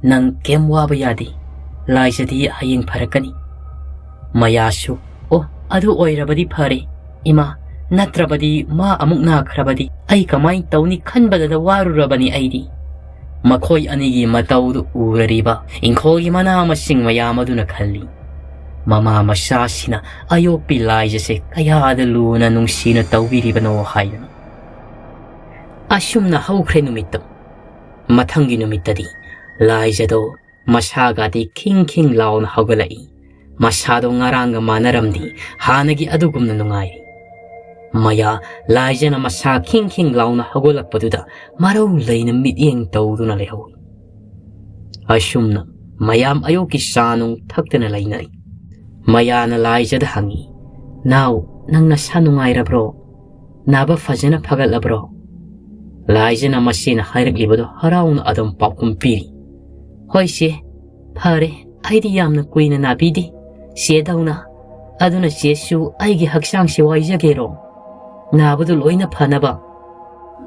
ꯅꯪ ꯀꯩꯝ ꯋꯥꯕ ꯌꯥꯗꯦ꯫ ꯂꯥꯏꯖꯗꯤ ꯍꯌꯦꯡ ꯐꯔꯛꯀꯅꯤ꯫" ꯃꯌꯥꯁꯨ, "ꯑꯣ, ꯑꯗꯨ ꯑꯣꯏꯔꯕꯗꯤ ꯐꯔꯦ꯫ ꯏꯃꯥ, ꯅꯠꯇ꯭ꯔꯕꯗꯤ ꯃꯥ ꯑꯃꯨꯛ ꯅꯥꯈ꯭ꯔꯕꯗꯤ ꯑꯩ ꯀꯃꯥꯏ ꯇꯧꯅꯤ ꯈꯟꯕꯗꯗ ꯋꯥꯔꯨꯔꯕꯅꯤ ꯑꯩꯗꯤ꯫" ꯃꯈꯣꯏ ꯑꯅꯤꯒꯤ ꯃꯇꯧꯗꯨ ꯎꯔꯔꯤꯕ ꯏꯪꯈꯣꯜꯒꯤ ꯃꯅꯥ ꯃꯁꯤꯡ ꯃꯌꯥꯝ ꯑꯗꯨꯅ ꯈꯜꯂꯤ, ꯃꯃꯥ ꯃꯆꯥꯁꯤꯅ ꯑꯌꯣꯛꯄꯤ ꯂꯥꯏꯖꯁꯦ ꯀꯌꯥꯗ ꯂꯨꯅ ꯅꯨꯡꯁꯤꯅ ꯇꯧꯕꯤꯔꯤꯕꯅꯣ ꯍꯥꯏꯗꯅ꯫ ꯑꯁꯨꯝꯅ ꯍꯧꯈ꯭ꯔꯦ ꯅꯨꯃꯤꯠꯇꯨ꯫ ꯃꯊꯪꯒꯤ ꯅꯨꯃꯤꯠꯇꯗꯤ ꯂꯥꯏꯖꯗꯣ ꯃꯁꯥꯒꯗꯤ ꯈꯤꯡ ꯈꯤꯡ ꯂꯥꯎꯅ ꯍꯧꯒꯠꯂꯛꯏ꯫ ꯃꯁꯥꯗꯣ ꯉꯔꯥꯡꯒ ꯃꯥꯟꯅꯔꯝꯗꯦ, ꯍꯥꯟꯅꯒꯤ ꯑꯗꯨꯒꯨꯝꯅ ꯅꯨꯡꯉꯥꯏꯔꯤ꯫ ꯃꯌꯥ ꯂꯥꯏꯖꯅ ꯃꯁꯥ ꯈꯤꯡ ꯈꯤꯡ ꯂꯥꯎꯅ ꯍꯧꯒꯠꯂꯛꯄꯗꯨꯗ ꯃꯔꯧ ꯂꯩꯅ ꯃꯤꯠꯌꯦꯡ ꯇꯧꯗꯨꯅ ꯂꯩꯍꯧꯏ꯫ ꯑꯁꯨꯝꯅ ꯃꯌꯥꯝ ꯑꯌꯨꯛꯀꯤ ꯆꯥ ꯅꯨꯡ ꯊꯛꯇꯅ ꯂꯩꯅꯔꯤ꯫ ꯃꯌꯥꯅ ꯂꯥꯏꯖꯗ ꯍꯪꯉꯤ, "ꯅꯥꯎ, ꯅꯪ ꯅꯁꯥ ꯅꯨꯡꯉꯥꯏꯔꯕ꯭ꯔꯣ? ꯅꯥꯕ ꯐꯖꯅ ꯐꯒꯠꯂꯕ꯭ꯔꯣ?" ꯂꯥꯏꯖꯅ ꯃꯆꯦꯅ ꯍꯥꯏꯔꯛꯂꯤꯕꯗꯨ ꯍꯔꯥꯎꯅ ꯑꯗꯨꯝ ꯄꯥꯎꯈꯨꯝ ꯄꯤꯔꯤ꯫ "ꯍꯣꯏ ꯆꯦ, ꯐꯔꯦ, ꯑꯩꯗꯤ ꯌꯥꯝꯅ ꯀꯨꯏꯅ ꯅꯥꯕꯤꯗꯦ꯫ ꯆꯦꯗꯧꯅ ꯑꯗꯨꯅ ꯆꯦꯁꯨ ꯑꯩꯒꯤ ꯍꯛꯆꯥꯡꯁꯦ ꯋꯥꯏꯖꯒꯦꯔꯣ? ꯅꯥꯕꯗꯨ ꯂꯣꯏꯅ ꯐꯅꯕ꯫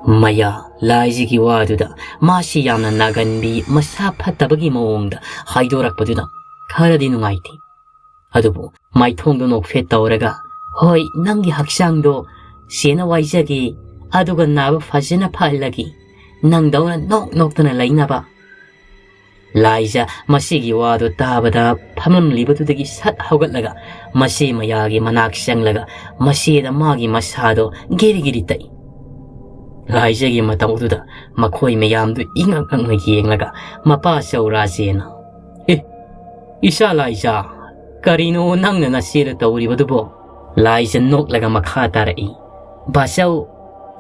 ꯃꯌꯥ, ꯂꯥꯏꯖꯒꯤ ꯋꯥꯗꯨꯗ ꯃꯥꯁꯤ ꯌꯥꯝꯅ ꯅꯥꯒꯟꯕꯤ, ꯃꯁꯥ ꯐꯠꯇꯕꯒꯤ ꯃꯑꯣꯡꯗ ꯍꯥꯏꯗꯣꯔꯛꯄꯗꯨꯗ ꯈꯔꯗꯤ ꯅꯨꯡꯉꯥꯏꯇꯦ꯫ ꯑꯗꯨꯕꯨ ꯃꯥꯏꯊꯣꯡꯗꯣ ꯅꯣꯛꯐꯦꯠ ꯇꯧꯔꯒ, "ꯍꯣꯏ, ꯅꯪꯒꯤ ꯍꯛꯆꯥꯡꯗꯣ ꯆꯦꯅ ꯋꯥꯏꯖꯒꯦ, ꯑꯗꯨꯒ ꯅꯥꯕ ꯐꯖꯅ ꯐꯍꯜꯂꯒꯦ, ꯅꯪꯗꯧꯅ ꯅꯣꯛ ꯅꯣꯛꯇꯅ ꯂꯩꯅꯕ"꯫ ꯂꯥꯏꯖ ꯃꯁꯤꯒꯤ ꯋꯥꯗꯨ ꯇꯥꯕꯗ ꯐꯝꯂꯝꯂꯤꯕꯗꯨꯗꯒꯤ ꯁꯠ ꯍꯧꯒꯠꯂꯒ ꯃꯁꯤ ꯃꯌꯥꯒꯤ ꯃꯅꯥꯛ ꯆꯪꯂꯒ ꯃꯁꯤꯗ ꯃꯥꯒꯤ ꯃꯁꯥꯗꯣ ꯒꯤꯔꯤ ꯒꯤꯔꯤ ꯇꯛꯏ꯫ ꯂꯥꯏꯖꯒꯤ ꯃꯇꯧꯗꯨꯗ ꯃꯈꯣꯏ ꯃꯌꯥꯝꯗꯨ ꯏꯉꯛ ꯉꯛꯅ ꯌꯦꯡꯂꯒ ꯃꯄꯥ ꯆꯧꯔꯥꯖꯦꯅ, "ꯑꯦ, ꯏꯆꯥ ꯂꯥꯏꯖ, ꯀꯔꯤꯅꯣ ꯅꯪꯅ ꯅꯆꯦꯗ ꯇꯧꯔꯤꯕꯗꯨꯕꯣ?" ꯂꯥꯏꯖ ꯅꯣꯛꯂꯒ ꯃꯈꯥ ꯇꯥꯔꯛꯏ, "ꯕꯥꯆꯧ,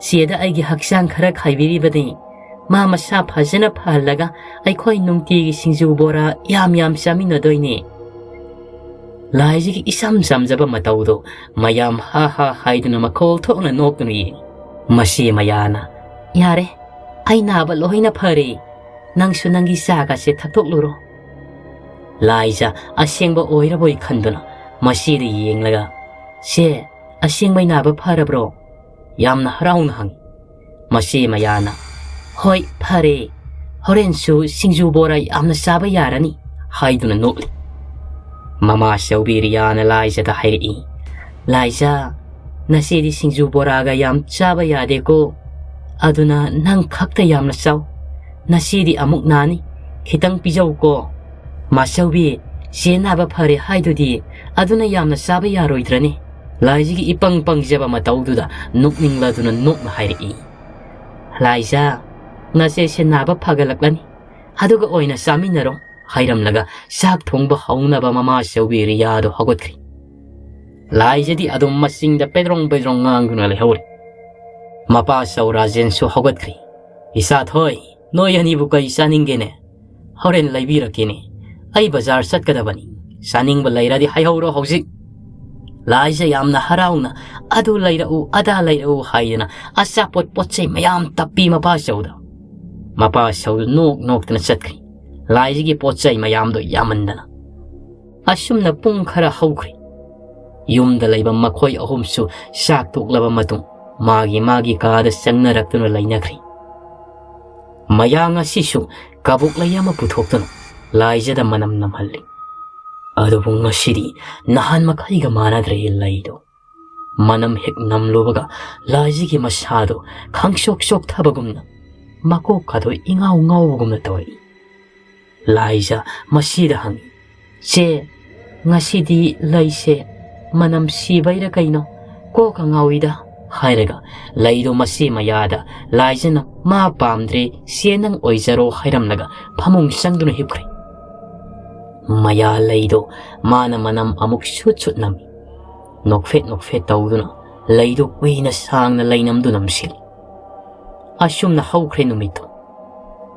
ꯆꯦꯗ ꯑꯩꯒꯤ ꯍꯛꯆꯥꯡ ꯈꯔ ꯈꯥꯏꯕꯤꯔꯤꯕꯅꯤ꯫ ꯃꯥ ꯃꯁꯥ ꯐꯖꯅ ꯐꯍꯜꯂꯒ ꯑꯩꯈꯣꯏ ꯅꯨꯡꯇꯤꯒꯤ ꯁꯤꯡꯖꯨ ꯕꯣꯔꯥ ꯌꯥꯝ ꯌꯥꯝ ꯆꯥꯃꯤꯟꯅꯗꯣꯏꯅꯦ"꯫ ꯂꯥꯏꯖꯒꯤ ꯏꯆꯝ ꯆꯝꯖꯕ ꯃꯇꯧꯗꯣ ꯃꯌꯥꯝ ꯍꯥ ꯍꯥ ꯍꯥꯏꯗꯨꯅ ꯃꯈꯣꯜ ꯊꯣꯛꯅ ꯅꯣꯛꯇꯨꯅ ꯌꯦꯡꯉꯤ꯫ ꯃꯁꯤ ꯃꯌꯥꯅ, "ꯌꯥꯔꯦ, ꯑꯩ ꯅꯥꯕ ꯂꯣꯏꯅ ꯐꯔꯦ꯫ ꯅꯪꯁꯨ ꯅꯪꯒꯤ ꯆꯥꯒꯁꯦ ꯊꯛꯇꯣꯛꯂꯨꯔꯣ"꯫ ꯂꯥꯏꯖ ꯑꯁꯦꯡꯕ ꯑꯣꯏꯔꯕꯣꯏ ꯈꯟꯗꯨꯅ ꯃꯁꯤꯗ ꯌꯦꯡꯂꯒ, "ꯆꯦ, ꯑꯁꯦꯡꯕꯩ ꯅꯥꯕ ꯐꯔꯕ꯭ꯔꯣ?" ꯌꯥꯝꯅ ꯍꯔꯥꯎꯅ ꯍꯪꯉꯤ꯫ ꯃꯁꯤ ꯃꯌꯥꯅ, "ꯍꯣꯏ, ꯐꯔꯦ꯫ ꯍꯣꯔꯦꯟꯁꯨ ꯁꯤꯡꯖꯨ ꯕꯣꯔꯥ ꯌꯥꯝꯅ ꯆꯥꯕ ꯌꯥꯔꯅꯤ" ꯍꯥꯏꯗꯨꯅ ꯅꯣꯛꯂꯤ꯫ ꯃꯃꯥ ꯆꯧꯕꯤ ꯔꯤꯌꯥꯅ ꯂꯥꯏꯖꯗ ꯍꯥꯏꯔꯛꯏ, "ꯂꯥꯏꯖ, ꯅꯆꯦꯗꯤ ꯁꯤꯡꯖꯨ ꯕꯣꯔꯥꯒ ꯌꯥꯝ ꯆꯥꯕ ꯌꯥꯗꯦꯀꯣ꯫ ꯑꯗꯨꯅ ꯅꯪ ꯈꯛꯇ ꯌꯥꯝꯅ ꯆꯥꯎ꯫ ꯅꯆꯦꯗꯤ ꯑꯃꯨꯛ ꯅꯥꯅꯤ꯫ ꯈꯤꯇꯪ ꯄꯤꯖꯧꯀꯣ"꯫ "ꯃꯥꯆꯧꯕꯤ, ꯆꯦ ꯅꯥꯕ ꯐꯔꯦ ꯍꯥꯏꯗꯨꯗꯤ, ꯑꯗꯨꯅ ꯌꯥꯝꯅ ꯆꯥꯕ ꯌꯥꯔꯣꯏꯗ꯭ꯔꯅꯦ?" ꯂꯥꯏꯖꯒꯤ ꯏꯄꯪ ꯄꯪꯖꯕ ꯃꯇꯧꯗꯨꯗ ꯅꯣꯛꯅꯤꯡꯂꯗꯨꯅ ꯅꯣꯛꯅ ꯍꯥꯏꯔꯛꯏ, "ꯂꯥꯏꯖ, ꯅꯆꯦꯁꯦ ꯅꯥꯕ ꯐꯒꯠꯂꯛꯂꯅꯤ꯫ ꯑꯗꯨꯒ ꯑꯣꯏꯅ ꯆꯥꯃꯤꯟꯅꯔꯣ" ꯍꯥꯏꯔꯝꯂꯒ ꯆꯥꯛ ꯊꯣꯡꯕ ꯍꯧꯅꯕ ꯃꯃꯥ ꯆꯧꯕꯤ ꯔꯤꯌꯥꯗꯣ ꯍꯧꯒꯠꯈ꯭ꯔꯤ꯫ ꯂꯥꯏꯖꯗꯤ ꯑꯗꯨꯝ ꯃꯆꯤꯡꯗ ꯄꯦꯗ꯭ꯔꯣꯡ ꯄꯦꯗ꯭ꯔꯣꯡ ꯉꯥꯡꯗꯨꯅ ꯂꯩꯍꯧꯔꯤ꯫ ꯃꯄꯥ ꯆꯧ ꯔꯥꯖꯦꯟꯁꯨ ꯍꯧꯒꯠꯈ꯭ꯔꯤ꯫ "ꯏꯆꯥ ꯊꯣꯏ, ꯅꯣꯏ ꯑꯅꯤꯕꯨ ꯀꯩ ꯆꯥꯅꯤꯡꯒꯦꯅꯦ? ꯍꯣꯔꯦꯟ ꯂꯩꯕꯤꯔꯛꯀꯦꯅꯦ꯫ ꯑꯩ ꯕꯖꯥꯔ ꯆꯠꯀꯗꯕꯅꯤ꯫ ꯆꯥꯅꯤꯡꯕ ꯂꯩꯔꯗꯤ ꯍꯥꯏꯍꯧꯔꯣ ꯍꯧꯖꯤꯛ"꯫ ꯂꯥꯏꯖ ꯌꯥꯝꯅ ꯍꯔꯥꯎꯅ "ꯑꯗꯨ ꯂꯩꯔꯛꯎ, ꯑꯗꯥ ꯂꯩꯔꯛꯎ" ꯍꯥꯏꯗꯅ ꯑꯆꯥꯄꯣꯠ ꯄꯣꯠ ꯆꯩ ꯃꯌꯥꯝ ꯇꯞꯄꯤ ꯃꯄꯥ ꯆꯧꯗ꯫ ꯃꯄꯥ ꯆꯧꯗꯨ ꯅꯣꯛ ꯅꯣꯛꯇꯅ ꯆꯠꯈ꯭ꯔꯤ꯫ ꯂꯥꯏꯖꯒꯤ ꯄꯣꯠ ꯆꯩ ꯃꯌꯥꯝꯗꯣ ꯌꯥꯝꯃꯟꯗꯅ꯫ ꯑꯁꯨꯝꯅ ꯄꯨꯡ ꯈꯔ ꯍꯧꯈ꯭ꯔꯦ꯫ ꯌꯨꯝꯗ ꯂꯩꯕ ꯃꯈꯣꯏ ꯑꯍꯨꯝꯁꯨ ꯆꯥꯛ ꯇꯣꯛꯂꯕ ꯃꯇꯨꯡ ꯃꯥꯒꯤ ꯃꯥꯒꯤ ꯀꯥꯗ ꯆꯪꯅꯔꯛꯇꯨꯅ ꯂꯩꯅꯈ꯭ꯔꯦ꯫ ꯃꯌꯥ ꯉꯁꯤꯁꯨ ꯀꯕꯣꯛꯂꯩ ꯑꯃ ꯄꯨꯊꯣꯛꯇꯨꯅ ꯂꯥꯏꯖꯗ ꯃꯅꯝ ꯅꯝꯍꯜꯂꯤ꯫ ꯑꯗꯨꯕꯨ ꯉꯁꯤꯗꯤ ꯅꯍꯥꯟ ꯃꯈꯩꯒ ꯃꯥꯟꯅꯗ꯭ꯔꯦ ꯂꯩꯗꯣ꯫ ꯃꯅꯝ ꯍꯦꯛ ꯅꯝꯂꯨꯕꯒ ꯂꯥꯏꯖꯒꯤ ꯃꯁꯥꯗꯣ ꯈꯪꯆꯣꯛ ꯆꯣꯛꯊꯕꯒꯨꯝꯅ ꯃꯀꯣꯛꯀꯗꯣ ꯏꯉꯥꯎ ꯉꯥꯎꯕꯒꯨꯝꯅ ꯇꯧꯔꯛꯏ꯫ ꯂꯥꯏꯖ ꯃꯁꯤꯗ ꯍꯪꯉꯤ, "ꯆꯦ, ꯉꯁꯤꯗꯤ ꯂꯩꯁꯦ ꯃꯅꯝ ꯁꯤꯕꯩꯔ ꯀꯩꯅꯣ? ꯀꯣꯛꯀ ꯉꯥꯎꯏꯗ," ꯍꯥꯏꯔꯒ ꯂꯩꯗꯣ ꯃꯁꯤ ꯃꯌꯥꯗ ꯂꯥꯏꯖꯅ "ꯃꯥ ꯄꯥꯝꯗ꯭ꯔꯦ, ꯆꯦ ꯅꯪ ꯑꯣꯏꯖꯔꯣ" ꯍꯥꯏꯔꯝꯂꯒ ꯐꯃꯨꯡ ꯆꯪꯗꯨꯅ ꯍꯤꯞꯈ꯭ꯔꯦ꯫ ꯃꯌꯥ ꯂꯩꯗꯣ ꯃꯥꯅ ꯃꯅꯝ ꯑꯃꯨꯛ ꯁꯨꯠ ꯁꯨꯠ ꯅꯝꯃꯤ꯫ ꯅꯣꯛꯐꯦꯠ ꯅꯣꯛꯐꯦꯠ ꯇꯧꯗꯨꯅ ꯂꯩꯗꯨ ꯀꯨꯏꯅ ꯁꯥꯡꯅ ꯂꯩꯅꯝꯗꯨ ꯅꯝꯁꯤꯜꯂꯤ꯫ ꯑꯁꯨꯝꯅ ꯍꯧꯈ꯭ꯔꯦ ꯅꯨꯃꯤꯠꯇꯨ꯫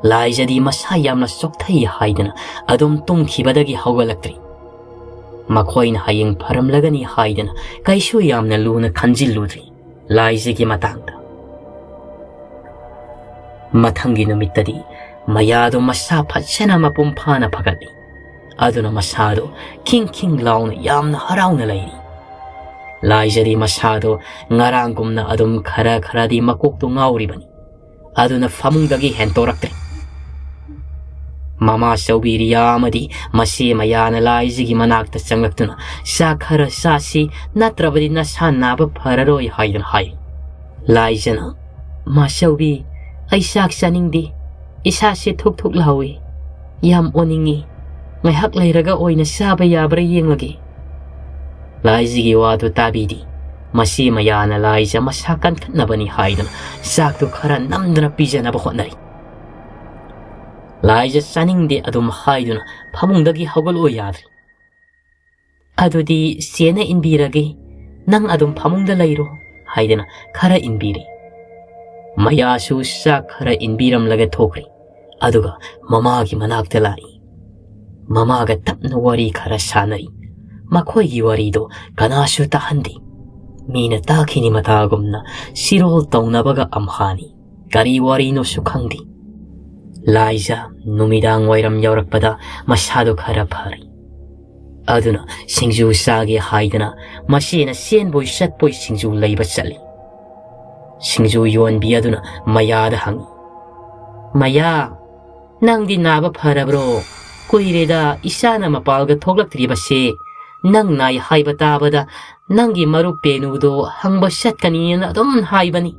ꯂꯥꯏꯖꯗꯤ ꯃꯁꯥ ꯌꯥꯝꯅ ꯆꯣꯛꯊꯩ ꯍꯥꯏꯗꯨꯅ ꯑꯗꯨꯝ ꯇꯨꯝꯈꯤꯕꯗꯒꯤ ꯍꯧꯒꯠꯂꯛꯇ꯭ꯔꯤ꯫ ꯃꯈꯣꯏꯅ ꯍꯌꯦꯡ ꯐꯔꯝꯂꯒꯅꯤ ꯍꯥꯏꯗꯨꯅ ꯀꯩꯁꯨ ꯌꯥꯝꯅ ꯂꯨꯅ ꯈꯟꯖꯤꯜꯂꯨꯗ꯭ꯔꯤ ꯂꯥꯏꯖꯒꯤ ꯃꯇꯥꯡꯗ꯫ ꯃꯊꯪꯒꯤ ꯅꯨꯃꯤꯠꯇꯗꯤ ꯃꯌꯥꯗꯣ ꯃꯁꯥ ꯐꯖꯅ ꯃꯄꯨꯡ ꯐꯥꯅ ꯐꯒꯠꯂꯤ꯫ ꯑꯗꯨꯅ ꯃꯁꯥꯗꯣ ꯈꯤꯡ ꯈꯤꯡ ꯂꯥꯎꯅ ꯌꯥꯝꯅ ꯍꯔꯥꯎꯅ ꯂꯩꯔꯤ꯫ ꯂꯥꯏꯖꯗꯤ ꯃꯁꯥꯗꯣ ꯉꯔꯥꯡꯒꯨꯝꯅ ꯑꯗꯨꯝ ꯈꯔ ꯈꯔꯗꯤ ꯃꯀꯣꯛꯇꯣ ꯉꯥꯎꯔꯤꯕꯅꯤ꯫ ꯑꯗꯨꯅ ꯐꯃꯨꯡꯗꯒꯤ ꯍꯦꯟꯇꯣꯔꯛꯇ꯭ꯔꯦ꯫ ꯃꯃꯥ ꯆꯧꯕꯤ ꯔꯤꯌꯥ ꯑꯃꯗꯤ ꯃꯆꯦ ꯃꯌꯥꯅ ꯂꯥꯏꯖꯒꯤ ꯃꯅꯥꯛꯇ ꯆꯪꯂꯛꯇꯨꯅ, "ꯆꯥꯛ ꯈꯔ ꯆꯥꯁꯤ, ꯅꯠꯇ꯭ꯔꯕꯗꯤ ꯅꯁꯥ ꯅꯥꯕ ꯐꯔꯔꯣꯏ" ꯍꯥꯏꯗꯨꯅ ꯍꯥꯏ꯫ ꯂꯥꯏꯖꯅ, "ꯃꯥꯆꯧꯕꯤ, ꯑꯩ ꯆꯥꯛ ꯆꯥꯅꯤꯡꯗꯦ꯫ ꯏꯁꯥꯁꯦ ꯊꯨꯛ ꯊꯨꯛ ꯂꯥꯎꯏ꯫ ꯌꯥꯝ ꯑꯣꯅꯤꯡꯉꯤ꯫ ꯉꯥꯏꯍꯥꯛ ꯂꯩꯔꯒ ꯑꯣꯏꯅ ꯆꯥꯕ ꯌꯥꯕ꯭ꯔꯥ ꯌꯦꯡꯂꯒꯦ꯫" ꯂꯥꯏꯖꯒꯤ ꯋꯥꯗꯨ ꯇꯥꯕꯤꯗꯦ꯫ ꯃꯆꯦ ꯃꯌꯥꯅ ꯂꯥꯏꯖ ꯃꯁꯥ ꯀꯟꯈꯠꯅꯕꯅꯤ ꯍꯥꯏꯗꯨꯅ ꯆꯥꯛꯇꯨ ꯈꯔ ꯅꯝꯗꯅ ꯄꯤꯖꯅꯕ ꯍꯣꯠꯅꯔꯤ꯫ ꯂꯥꯏꯖ ꯆꯥꯅꯤꯡꯗꯦ ꯑꯗꯨꯝ ꯍꯥꯏꯗꯨꯅ ꯐꯃꯨꯡꯗꯒꯤ ꯍꯧꯒꯠꯂꯛꯑꯣ ꯌꯥꯗ꯭ꯔꯤ꯫ "ꯑꯗꯨꯗꯤ ꯆꯦꯅ ꯏꯟꯕꯤꯔꯒꯦ, ꯅꯪ ꯑꯗꯨꯝ ꯐꯃꯨꯡꯗ ꯂꯩꯔꯣ" ꯍꯥꯏꯗꯅ ꯈꯔ ꯏꯟꯕꯤꯔꯦ꯫ ꯃꯌꯥꯁꯨ ꯆꯥꯛ ꯈꯔ ꯏꯟꯕꯤꯔꯝꯂꯒ ꯊꯣꯛꯈ꯭ꯔꯦ꯫ ꯑꯗꯨꯒ ꯃꯃꯥꯒꯤ ꯃꯅꯥꯛꯇ ꯂꯥꯛꯏ꯫ ꯃꯃꯥꯒ ꯇꯞꯅ ꯋꯥꯔꯤ ꯈꯔ ꯁꯥꯟꯅꯔꯤ꯫ ꯃꯈꯣꯏꯒꯤ ꯋꯥꯔꯤꯗꯣ ꯀꯅꯥꯁꯨ ꯇꯥꯍꯟꯗꯦ꯫ ꯃꯤꯅ ꯇꯥꯈꯤꯅꯤ ꯃꯇꯥꯒꯨꯝꯅ ꯁꯤꯔꯣꯜ ꯇꯧꯅꯕꯒ ꯑꯝꯍꯥꯅꯤ꯫ ꯀꯔꯤ ꯋꯥꯔꯤꯅꯣꯁꯨ ꯈꯪꯗꯦ꯫ ꯂꯥꯏꯖ ꯅꯨꯃꯤꯗꯥꯡ ꯋꯥꯏꯔꯝ ꯌꯧꯔꯛꯄꯗ ꯃꯁꯥꯗꯣ ꯈꯔ ꯐꯔꯤ꯫ ꯑꯗꯨꯅ ꯁꯤꯡꯖꯨ ꯆꯥꯒꯦ ꯍꯥꯏꯗꯅ ꯃꯁꯤꯅ ꯆꯦꯟꯕꯣꯏ ꯆꯠꯄꯣꯏ ꯁꯤꯡꯖꯨ ꯂꯩꯕ ꯆꯠꯂꯤ꯫ ꯁꯤꯡꯖꯨ ꯌꯣꯟꯕꯤ ꯑꯗꯨꯅ ꯃꯌꯥꯗ ꯍꯪꯉꯤ, "ꯃꯌꯥ, ꯅꯪꯗꯤ ꯅꯥꯕ ꯐꯔꯕ꯭ꯔꯣ? ꯀꯨꯏꯔꯦꯗ ꯏꯆꯥꯅ ꯃꯄꯥꯜꯒ ꯊꯣꯛꯂꯛꯇ꯭ꯔꯤꯕꯁꯦ꯫ ꯅꯪ ꯅꯥꯏ ꯍꯥꯏꯕ ꯇꯥꯕꯗ ꯅꯪꯒꯤ ꯃꯔꯨꯞ ꯄꯦꯅꯨꯗꯣ ꯍꯪꯕ ꯆꯠꯀꯅꯤꯅ ꯑꯗꯨꯝ ꯍꯥꯏꯕꯅꯤ꯫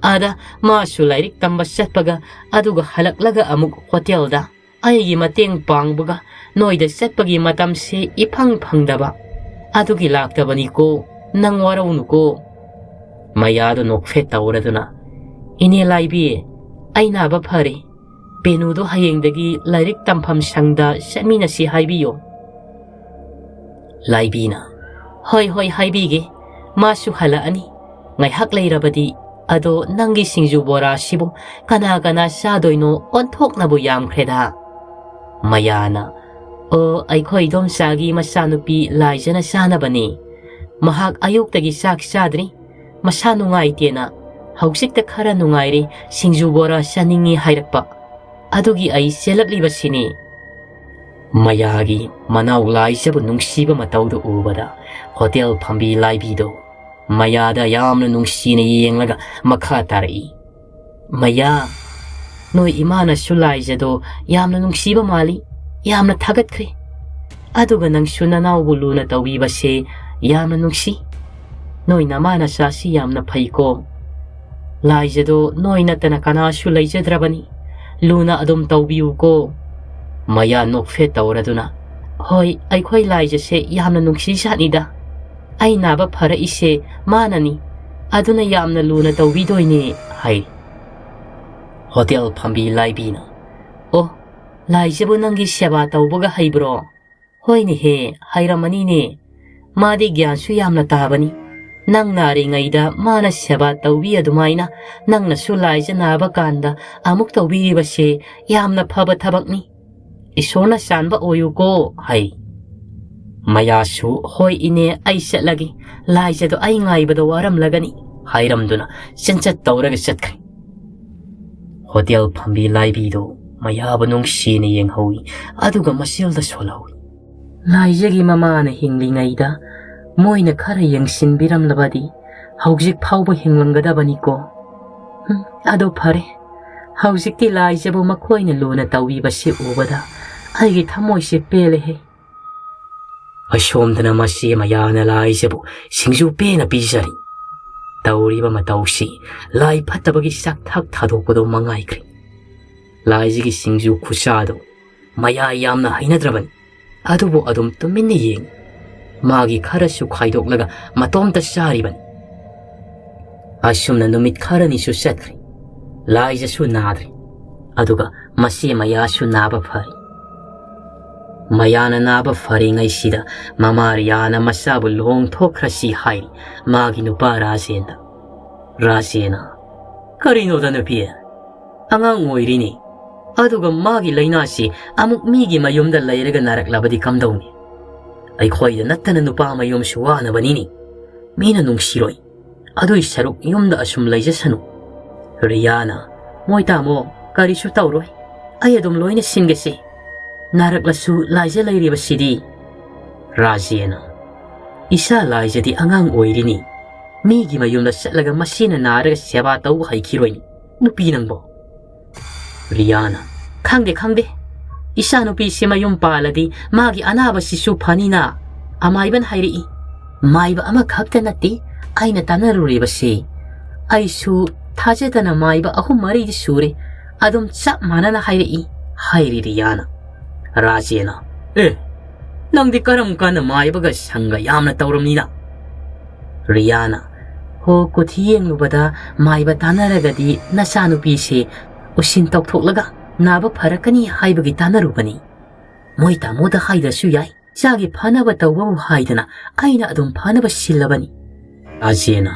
ꯑꯗ ꯃꯥꯁꯨ ꯂꯥꯏꯔꯤꯛ ꯇꯝꯕ ꯆꯠꯄꯒ ꯑꯗꯨꯒ ꯍꯜꯂꯛꯂꯒ ꯑꯃꯨꯛ ꯍꯣꯇꯦꯜꯗ ꯑꯩꯒꯤ ꯃꯇꯦꯡ ꯄꯥꯡꯕꯒ ꯅꯣꯏꯗ ꯆꯠꯄꯒꯤ ꯃꯇꯝꯁꯦ ꯏꯐꯪ ꯐꯪꯗꯕ꯫ ꯑꯗꯨꯒꯤ ꯂꯥꯛꯇꯕꯅꯤꯀꯣ, ꯅꯪ ꯋꯥꯔꯧꯅꯨꯀꯣ꯫" ꯃꯌꯥꯗꯨ ꯅꯣꯛꯐꯦꯠ ꯇꯧꯔꯗꯨꯅ, "ꯏꯅꯦ ꯂꯥꯏꯕꯤ, ꯑꯩ ꯅꯥꯕ ꯐꯔꯦ꯫ ꯄꯦꯅꯨꯗꯣ ꯍꯌꯦꯡꯗꯒꯤ ꯂꯥꯏꯔꯤꯛ ꯇꯝꯐꯝ ꯁꯪꯗ ꯆꯠꯃꯤꯟꯅꯁꯤ ꯍꯥꯏꯕꯤꯌꯣ꯫" ꯂꯥꯏꯕꯤꯅ, "ꯍꯣꯏ, ꯍꯣꯏ, ꯍꯥꯏꯕꯤꯒꯦ꯫ ꯃꯥꯁꯨ ꯍꯜꯂꯛꯑꯅꯤ꯫ ꯉꯥꯏꯍꯥꯛ ꯂꯩꯔꯕꯗꯤ꯫ ꯑꯗꯣ ꯅꯪꯒꯤ ꯁꯤꯡꯖꯨ ꯕꯣꯔꯥꯁꯤꯕꯨ ꯀꯅꯥ ꯀꯅꯥ ꯆꯥꯗꯣꯏꯅꯣ? ꯑꯣꯟꯊꯣꯛꯅꯕꯨ ꯌꯥꯝꯈ꯭ꯔꯦꯗ꯫" ꯃꯌꯥꯅ, "ꯑꯣ, ꯑꯩꯈꯣꯏ ꯏꯗꯣꯝꯆꯥꯒꯤ ꯃꯆꯥꯅꯨꯄꯤ ꯂꯥꯏꯖꯅ ꯆꯥꯅꯕꯅꯤ꯫ ꯃꯍꯥꯛ ꯑꯌꯨꯛꯇꯒꯤ ꯆꯥꯛ ꯆꯥꯗ꯭ꯔꯤ꯫ ꯃꯁꯥ ꯅꯨꯡꯉꯥꯏꯇꯦꯅ꯫ ꯍꯧꯖꯤꯛꯇ ꯈꯔ ꯅꯨꯡꯉꯥꯏꯔꯦ, ꯁꯤꯡꯖꯨ ꯕꯣꯔꯥ ꯆꯥꯅꯤꯡꯉꯤ ꯍꯥꯏꯔꯛꯄ꯫ ꯑꯗꯨꯒꯤ ꯑꯩ ꯆꯦꯜꯂꯛꯂꯤꯕꯁꯤꯅꯤ꯫" ꯃꯌꯥꯒꯤ ꯃꯅꯥꯎ ꯂꯥꯏꯖꯕꯨ ꯅꯨꯡꯁꯤꯕ ꯃꯇꯧꯗꯨ ꯎꯕꯗ ꯍꯣꯇꯦꯜ ꯐꯝꯕꯤ ꯂꯥꯏꯕꯤꯗꯨ ꯃꯌꯥꯗ ꯌꯥꯝꯅ ꯅꯨꯡꯁꯤꯅ ꯌꯦꯡꯂꯒ ꯃꯈꯥ ꯇꯥꯔꯛꯏ, "ꯃꯌꯥ, ꯅꯣꯏ ꯏꯃꯥꯅꯁꯨ ꯂꯥꯏꯖꯗꯣ ꯌꯥꯝꯅ ꯅꯨꯡꯁꯤꯕ ꯃꯥꯜꯂꯤ, ꯌꯥꯝꯅ ꯊꯥꯒꯠꯈ꯭ꯔꯦ꯫ ꯑꯗꯨꯒ ꯅꯪꯁꯨ ꯅꯅꯥꯎꯕꯨ ꯂꯨꯅ ꯇꯧꯕꯤꯕꯁꯦ ꯌꯥꯝꯅ ꯅꯨꯡꯁꯤ꯫ ꯅꯣꯏ ꯅꯃꯥ ꯅꯆꯥꯁꯤ ꯌꯥꯝꯅ ꯐꯩꯀꯣ꯫ ꯂꯥꯏꯖꯗꯣ ꯅꯣꯏ ꯅꯠꯇꯅ ꯀꯅꯥꯁꯨ ꯂꯩꯖꯗ꯭ꯔꯕꯅꯤ꯫ ꯂꯨꯅ ꯑꯗꯨꯝ ꯇꯧꯕꯤꯌꯨꯀꯣ꯫" ꯃꯌꯥ ꯅꯣꯛꯐꯦꯠ ꯇꯧꯔꯗꯨꯅ, "ꯍꯣꯏ, ꯑꯩꯈꯣꯏ ꯂꯥꯏꯖꯁꯦ ꯌꯥꯝꯅ ꯅꯨꯡꯁꯤꯖꯥꯠꯅꯤꯗ꯫ ꯑꯩ ꯅꯥꯕ ꯐꯔꯛꯏꯁꯦ ꯃꯥꯅꯅꯤ꯫ ꯑꯗꯨꯅ ꯌꯥꯝꯅ ꯂꯨꯅ ꯇꯧꯕꯤꯗꯣꯏꯅꯦ," ꯍꯥꯏ꯫ ꯍꯣꯇꯦꯜ ꯐꯝꯕꯤ ꯂꯥꯏꯕꯤꯅ, "ꯑꯣ, ꯂꯥꯏꯖꯕꯨ ꯅꯪꯒꯤ ꯁꯦꯕꯥ ꯇꯧꯕꯒ ꯍꯩꯕ꯭ꯔꯣ?" "ꯍꯣꯏꯅꯦꯍꯦ, ꯍꯩꯔꯝꯃꯅꯤꯅꯦ꯫ ꯃꯥꯗꯤ ꯒ꯭ꯌꯥꯟꯁꯨ ꯌꯥꯝꯅ ꯇꯥꯕꯅꯤ꯫ ꯅꯪ ꯅꯥꯔꯤꯉꯩꯗ ꯃꯥꯅ ꯁꯦꯕꯥ ꯇꯧꯕꯤ ꯑꯗꯨꯃꯥꯏꯅ ꯅꯪꯅꯁꯨ ꯂꯥꯏꯖ ꯅꯥꯕ ꯀꯥꯟꯗ ꯑꯃꯨꯛ ꯇꯧꯕꯤꯔꯤꯕꯁꯦ ꯌꯥꯝꯅ ꯐꯕ ꯊꯕꯛꯅꯤ꯫ ꯏꯁꯣꯔꯅ ꯆꯥꯟꯕ ꯑꯣꯏꯌꯨꯀꯣ," ꯍꯥꯏ꯫ ꯃꯌꯥꯁꯨ, "ꯍꯣꯏ ꯏꯅꯦ, ꯑꯩ ꯆꯠꯂꯒꯦ꯫ ꯂꯥꯏꯖꯗꯣ ꯑꯩ ꯉꯥꯏꯕꯗ ꯋꯥꯔꯝꯂꯒꯅꯤ," ꯍꯥꯏꯔꯝꯗꯨꯅ ꯆꯦꯟꯆꯠ ꯇꯧꯔꯒ ꯆꯠꯈ꯭ꯔꯦ꯫ ꯍꯣꯇꯦꯜ ꯐꯝꯕꯤ ꯂꯥꯏꯕꯤꯗꯨ ꯃꯌꯥꯕꯨ ꯅꯨꯡꯁꯤꯅ ꯌꯦꯡꯍꯧꯏ, ꯑꯗꯨꯒ ꯃꯆꯤꯜꯗ ꯁꯣꯜꯍꯧꯏ꯫ ꯂꯥꯏꯖꯒꯤ ꯃꯃꯥꯅ ꯍꯤꯡꯂꯤꯉꯩꯗ ꯃꯣꯏꯅ ꯈꯔ ꯌꯦꯡꯁꯤꯟꯕꯤꯔꯝꯂꯕꯗꯤ ꯍꯧꯖꯤꯛ ꯐꯥꯎꯕ ꯍꯤꯡꯂꯝꯒꯗꯕꯅꯤꯀꯣ꯫ ꯎꯝ, ꯑꯗꯣ ꯐꯔꯦ, ꯍꯧꯖꯤꯛꯇꯤ ꯂꯥꯏꯖꯕꯨ ꯃꯈꯣꯏꯅ ꯂꯨꯅ ꯇꯧꯕꯤꯕꯁꯤ ꯎꯕꯗ ꯑꯩꯒꯤ ꯊꯃꯣꯏꯁꯦ ꯄꯦꯜꯂꯦꯍꯦ꯫ ꯑꯁꯣꯝꯗꯅ ꯃꯆꯦ ꯃꯌꯥꯅ ꯂꯥꯏꯖꯕꯨ ꯁꯤꯡꯖꯨ ꯄꯦꯟꯅ ꯄꯤꯖꯔꯤ꯫ ꯇꯧꯔꯤꯕ ꯃꯇꯧꯁꯤ ꯂꯥꯏ ꯐꯠꯇꯕꯒꯤ ꯆꯥꯛꯊꯥꯛ ꯊꯥꯗꯣꯛꯄꯗꯣ ꯃꯉꯥꯏꯈ꯭ꯔꯦ꯫ ꯂꯥꯏꯖꯒꯤ ꯁꯤꯡꯖꯨ ꯈꯨꯆꯥꯗꯣ ꯃꯌꯥ ꯌꯥꯝꯅ ꯍꯩꯅꯗ꯭ꯔꯕꯅꯤ꯫ ꯑꯗꯨꯕꯨ ꯑꯗꯨꯝ ꯇꯨꯃꯤꯟꯅ ꯌꯦꯡꯉꯤ꯫ ꯃꯥꯒꯤ ꯈꯔꯁꯨ ꯈꯥꯏꯗꯣꯛꯂꯒ ꯃꯇꯣꯝꯇ ꯆꯥꯔꯤꯕꯅꯤ꯫ ꯑꯁꯨꯝꯅ ꯅꯨꯃꯤꯠ ꯈꯔꯅꯤꯁꯨ ꯆꯠꯈ꯭ꯔꯦ꯫ ꯂꯥꯏꯖꯁꯨ ꯅꯥꯗ꯭ꯔꯦ꯫ ꯑꯗꯨꯒ ꯃꯆꯦ ꯃꯌꯥꯁꯨ ꯅꯥꯕ ꯐꯔꯦ꯫ ꯃꯌꯥꯅ ꯅꯥꯕ ꯐꯔꯤꯉꯩꯁꯤꯗ ꯃꯃꯥ ꯔꯤꯌꯥꯅ ꯃꯆꯥꯕꯨ ꯂꯨꯍꯣꯡꯊꯣꯛꯈ꯭ꯔꯁꯤ ꯍꯥꯏꯔꯤ ꯃꯥꯒꯤ ꯅꯨꯄꯥ ꯔꯥꯖꯦꯟꯗ꯫ ꯔꯥꯖꯦꯟꯅ, "ꯀꯔꯤꯅꯣꯗ ꯅꯨꯄꯤ? ꯑꯉꯥꯡ ꯑꯣꯏꯔꯤꯅꯤ꯫ ꯑꯗꯨꯒ ꯃꯥꯒꯤ ꯂꯥꯏꯅꯥꯁꯤ ꯑꯃꯨꯛ ꯃꯤꯒꯤ ꯃꯌꯨꯝꯗ ꯂꯩꯔꯒ ꯅꯥꯔꯛꯂꯕꯗꯤ ꯀꯝꯗꯧꯅꯤ? ꯑꯩꯈꯣꯏꯗ ꯅꯠꯇꯅ ꯅꯨꯄꯥ ꯃꯌꯨꯝꯁꯨ ꯋꯥꯅꯕꯅꯤꯅꯤ꯫ ꯃꯤꯅ ꯅꯨꯡꯁꯤꯔꯣꯏ꯫ ꯑꯗꯨꯏ ꯁꯔꯨꯛ ꯌꯨꯝꯗ ꯑꯁꯨꯝ ꯂꯩꯖꯁꯅꯨ꯫" ꯔꯤꯌꯥꯅ, "ꯃꯣꯏ ꯇꯥꯃꯣ, ꯀꯔꯤꯁꯨ ꯇꯧꯔꯣꯏ꯫ ꯑꯩ ꯑꯗꯨꯝ ꯂꯣꯏꯅ ꯁꯤꯟꯒꯦꯁꯦ꯫ ꯅꯥꯔꯛꯂꯁꯨ ꯂꯥꯏꯖ ꯂꯩꯔꯤꯕꯁꯤꯗꯤ꯫" ꯔꯥꯖꯦꯟꯅ, "ꯏꯆꯥ ꯂꯥꯏꯖꯗꯤ ꯑꯉꯥꯡ ꯑꯣꯏꯔꯤꯅꯤ꯫ ꯃꯤꯒꯤ ꯃꯌꯨꯝꯗ ꯆꯠꯂꯒ ꯃꯁꯤꯅ ꯅꯥꯔꯒ ꯁꯦꯕꯥ ꯇꯧꯕ ꯍꯩꯈꯤꯔꯣꯏꯅꯤ꯫ ꯅꯨꯄꯤ ꯅꯪꯕꯣ꯫" ꯔꯤꯌꯥꯅ, "ꯈꯪꯗꯦ, ꯈꯪꯗꯦ꯫ ꯏꯆꯥꯅꯨꯄꯤꯁꯤ ꯃꯌꯨꯝ ꯄꯥꯜꯂꯗꯤ ꯃꯥꯒꯤ ꯑꯅꯥꯕꯁꯤꯁꯨ ꯐꯅꯤꯅ ꯑꯃꯥꯏꯕꯅ ꯍꯥꯏꯔꯛꯏ꯫ ꯃꯥꯏꯕ ꯑꯃꯈꯛꯇ ꯅꯠꯇꯦ ꯑꯩꯅ ꯇꯥꯟꯅꯔꯨꯔꯤꯕꯁꯤ꯫ ꯑꯩꯁꯨ ꯊꯥꯖꯗꯅ ꯃꯥꯏꯕ ꯑꯍꯨꯝ ꯃꯔꯤꯗꯤ ꯁꯨꯔꯦ꯫ ꯑꯗꯨꯝ ꯆꯞ ꯃꯥꯟꯅꯅ ꯍꯥꯏꯔꯛꯏ", ꯍꯥꯏꯔꯤ ꯔꯤꯌꯥꯅ꯫ ꯔꯥꯖꯦꯟꯅ, "ꯑꯦ, ꯅꯪꯗꯤ ꯀꯔꯝ ꯀꯥꯟꯗ ꯃꯥꯏꯕꯒ ꯁꯪꯒ ꯌꯥꯝꯅ ꯇꯧꯔꯝꯅꯤꯅ?" ꯔꯤꯌꯥꯅ, "ꯍꯣ, ꯀꯨꯊꯤ ꯌꯦꯡꯂꯨꯕꯗ ꯃꯥꯏꯕ ꯇꯥꯟꯅꯔꯒꯗꯤ ꯅꯆꯥꯅꯨꯄꯤꯁꯦ ꯎꯁꯤꯟ ꯇꯧꯊꯣꯛꯂꯒ ꯅꯥꯕ ꯐꯔꯛꯀꯅꯤ ꯍꯥꯏꯕꯒꯤ ꯇꯥꯟꯅꯔꯨꯕꯅꯤ꯫ ꯃꯣꯏ ꯇꯥꯃꯣꯗ ꯍꯥꯏꯗ꯭ꯔꯁꯨ ꯌꯥꯏ, ꯏꯆꯥꯒꯤ ꯐꯅꯕ ꯇꯧꯕꯕꯨ ꯍꯥꯏꯗꯅ ꯑꯩꯅ ꯑꯗꯨꯝ ꯐꯅꯕ ꯁꯤꯜꯂꯕꯅꯤ꯫" ꯔꯥꯖꯦꯟꯅ,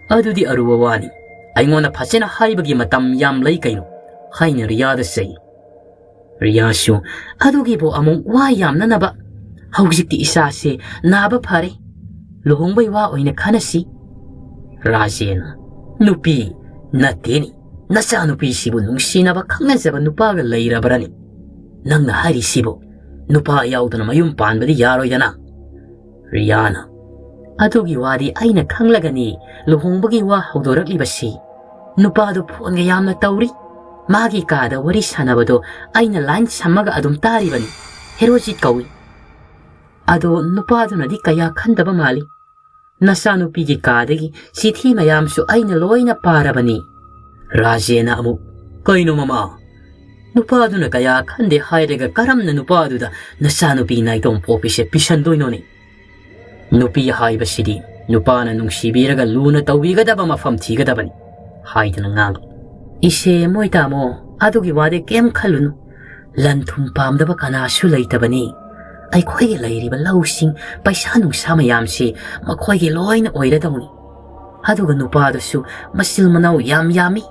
"ꯑꯗꯨꯗꯤ ꯑꯔꯨꯕ ꯋꯥꯅꯤ꯫ ꯑꯩꯉꯣꯟꯗ ꯐꯖꯅ ꯍꯥꯏꯕꯒꯤ ꯃꯇꯝ ꯌꯥꯝ ꯂꯩ ꯀꯩꯅꯣ", ꯍꯥꯏꯅ ꯔꯤꯌꯥꯗ ꯆꯩ꯫ ꯔꯤꯌꯥꯁꯨ, "ꯑꯗꯨꯒꯤꯕꯨ ꯑꯃꯨꯛ ꯋꯥ ꯌꯥꯝꯅꯅꯕ꯫ ꯍꯧꯖꯤꯛꯇꯤ ꯏꯆꯥꯁꯦ ꯅꯥꯕ ꯐꯔꯦ꯫ ꯂꯨꯍꯣꯡꯕꯩ ꯋꯥ ꯑꯣꯏꯅ ꯈꯟꯅꯁꯤ꯫" ꯔꯥꯖꯦꯟꯅ, "ꯅꯨꯄꯤ ꯅꯠꯇꯦꯅꯤ, ꯅꯆꯥꯅꯨꯄꯤꯁꯤꯕꯨ ꯅꯨꯡꯁꯤꯅꯕ ꯈꯪꯅꯖꯕ ꯅꯨꯄꯥꯒ ꯂꯩꯔꯕ꯭ꯔꯅꯤ? ꯅꯪꯅ ꯍꯥꯏꯔꯤꯁꯤꯕꯨ?" ꯅꯨꯄꯥ ꯌꯥꯎꯗꯅ ꯃꯌꯨꯝ ꯄꯥꯟꯕꯗꯤ ꯌꯥꯔꯣꯏꯗꯅ꯫ ꯔꯤꯌꯥꯅ, ꯑꯗꯨꯒꯤ ꯋꯥꯗꯤ ꯑꯩꯅ ꯈꯪꯂꯒꯅꯤ ꯂꯨꯍꯣꯡꯕꯒꯤ ꯋꯥ ꯍꯧꯗꯣꯔꯛꯂꯤꯕꯁꯤ꯫ ꯅꯨꯄꯥꯗꯨ ꯐꯣꯟꯒ ꯌꯥꯝꯅ ꯇꯧꯔꯤ꯫ ꯃꯥꯒꯤ ꯀꯥꯗ ꯋꯥꯔꯤ ꯁꯥꯟꯅꯕꯗꯣ ꯑꯩꯅ ꯂꯥꯏꯟ ꯁꯝꯃꯒ ꯑꯗꯨꯝ ꯇꯥꯔꯤꯕꯅꯤ꯫ ꯍꯦꯔꯣꯖꯤꯠ ꯀꯧꯏ꯫ ꯑꯗꯣ ꯅꯨꯄꯥꯗꯨꯅꯗꯤ ꯀꯌꯥ ꯈꯟꯗꯕ ꯃꯥꯜꯂꯤ꯫ ꯅꯆꯥꯅꯨꯄꯤꯒꯤ ꯀꯥꯗꯒꯤ ꯆꯤꯊꯤ ꯃꯌꯥꯝꯁꯨ ꯑꯩꯅ ꯂꯣꯏꯅ ꯄꯥꯔꯕꯅꯤ꯫ ꯔꯥꯖꯦꯅ ꯑꯃꯨꯛ, ꯀꯩꯅꯣ ꯃꯃꯥ? ꯅꯨꯄꯥꯗꯨꯅ ꯀꯌꯥ ꯈꯟꯗꯦ ꯍꯥꯏꯔꯒ ꯀꯔꯝꯅ ꯅꯨꯄꯥꯗꯨꯗ ꯅꯆꯥꯅꯨꯄꯤ ꯅꯥꯏꯇꯣꯝ ꯄꯣꯛꯄꯤꯁꯦ ꯄꯤꯁꯟꯗꯣꯏꯅꯣꯅꯦ? ꯅꯨꯄꯤ ꯍꯥꯏꯕꯁꯤꯗꯤ ꯅꯨꯄꯥꯅ ꯅꯨꯡꯁꯤꯕꯤꯔꯒ ꯂꯨꯅ ꯇꯧꯕꯤꯒꯗꯕ ꯃꯐꯝ ꯊꯤꯒꯗꯕꯅꯤ ꯍꯥꯏꯗꯅ ꯉꯥꯡꯂꯤ꯫ ꯏꯆꯦ ꯃꯣꯏ ꯇꯥꯃꯣ, ꯑꯗꯨꯒꯤ ꯋꯥꯗꯤ ꯀꯩꯝ ꯈꯜꯂꯨꯅꯨ꯫ ꯂꯟ ꯊꯨꯝ ꯄꯥꯝꯗꯕ ꯀꯅꯥꯁꯨ ꯂꯩꯇꯕꯅꯤ꯫ ꯑꯩꯈꯣꯏꯒꯤ ꯂꯩꯔꯤꯕ ꯂꯧꯁꯤꯡ, ꯄꯩꯁꯥ ꯅꯨꯡꯁꯥ ꯃꯌꯥꯝꯁꯤ ꯃꯈꯣꯏꯒꯤ ꯂꯣꯏꯅ ꯑꯣꯏꯔꯗꯧꯅꯤ꯫ ꯑꯗꯨꯒ ꯅꯨꯄꯥꯗꯨꯁꯨ ꯃꯆꯤꯜ ꯃꯅꯥꯎ ꯌꯥꯝ ꯌꯥꯝꯃꯤ꯫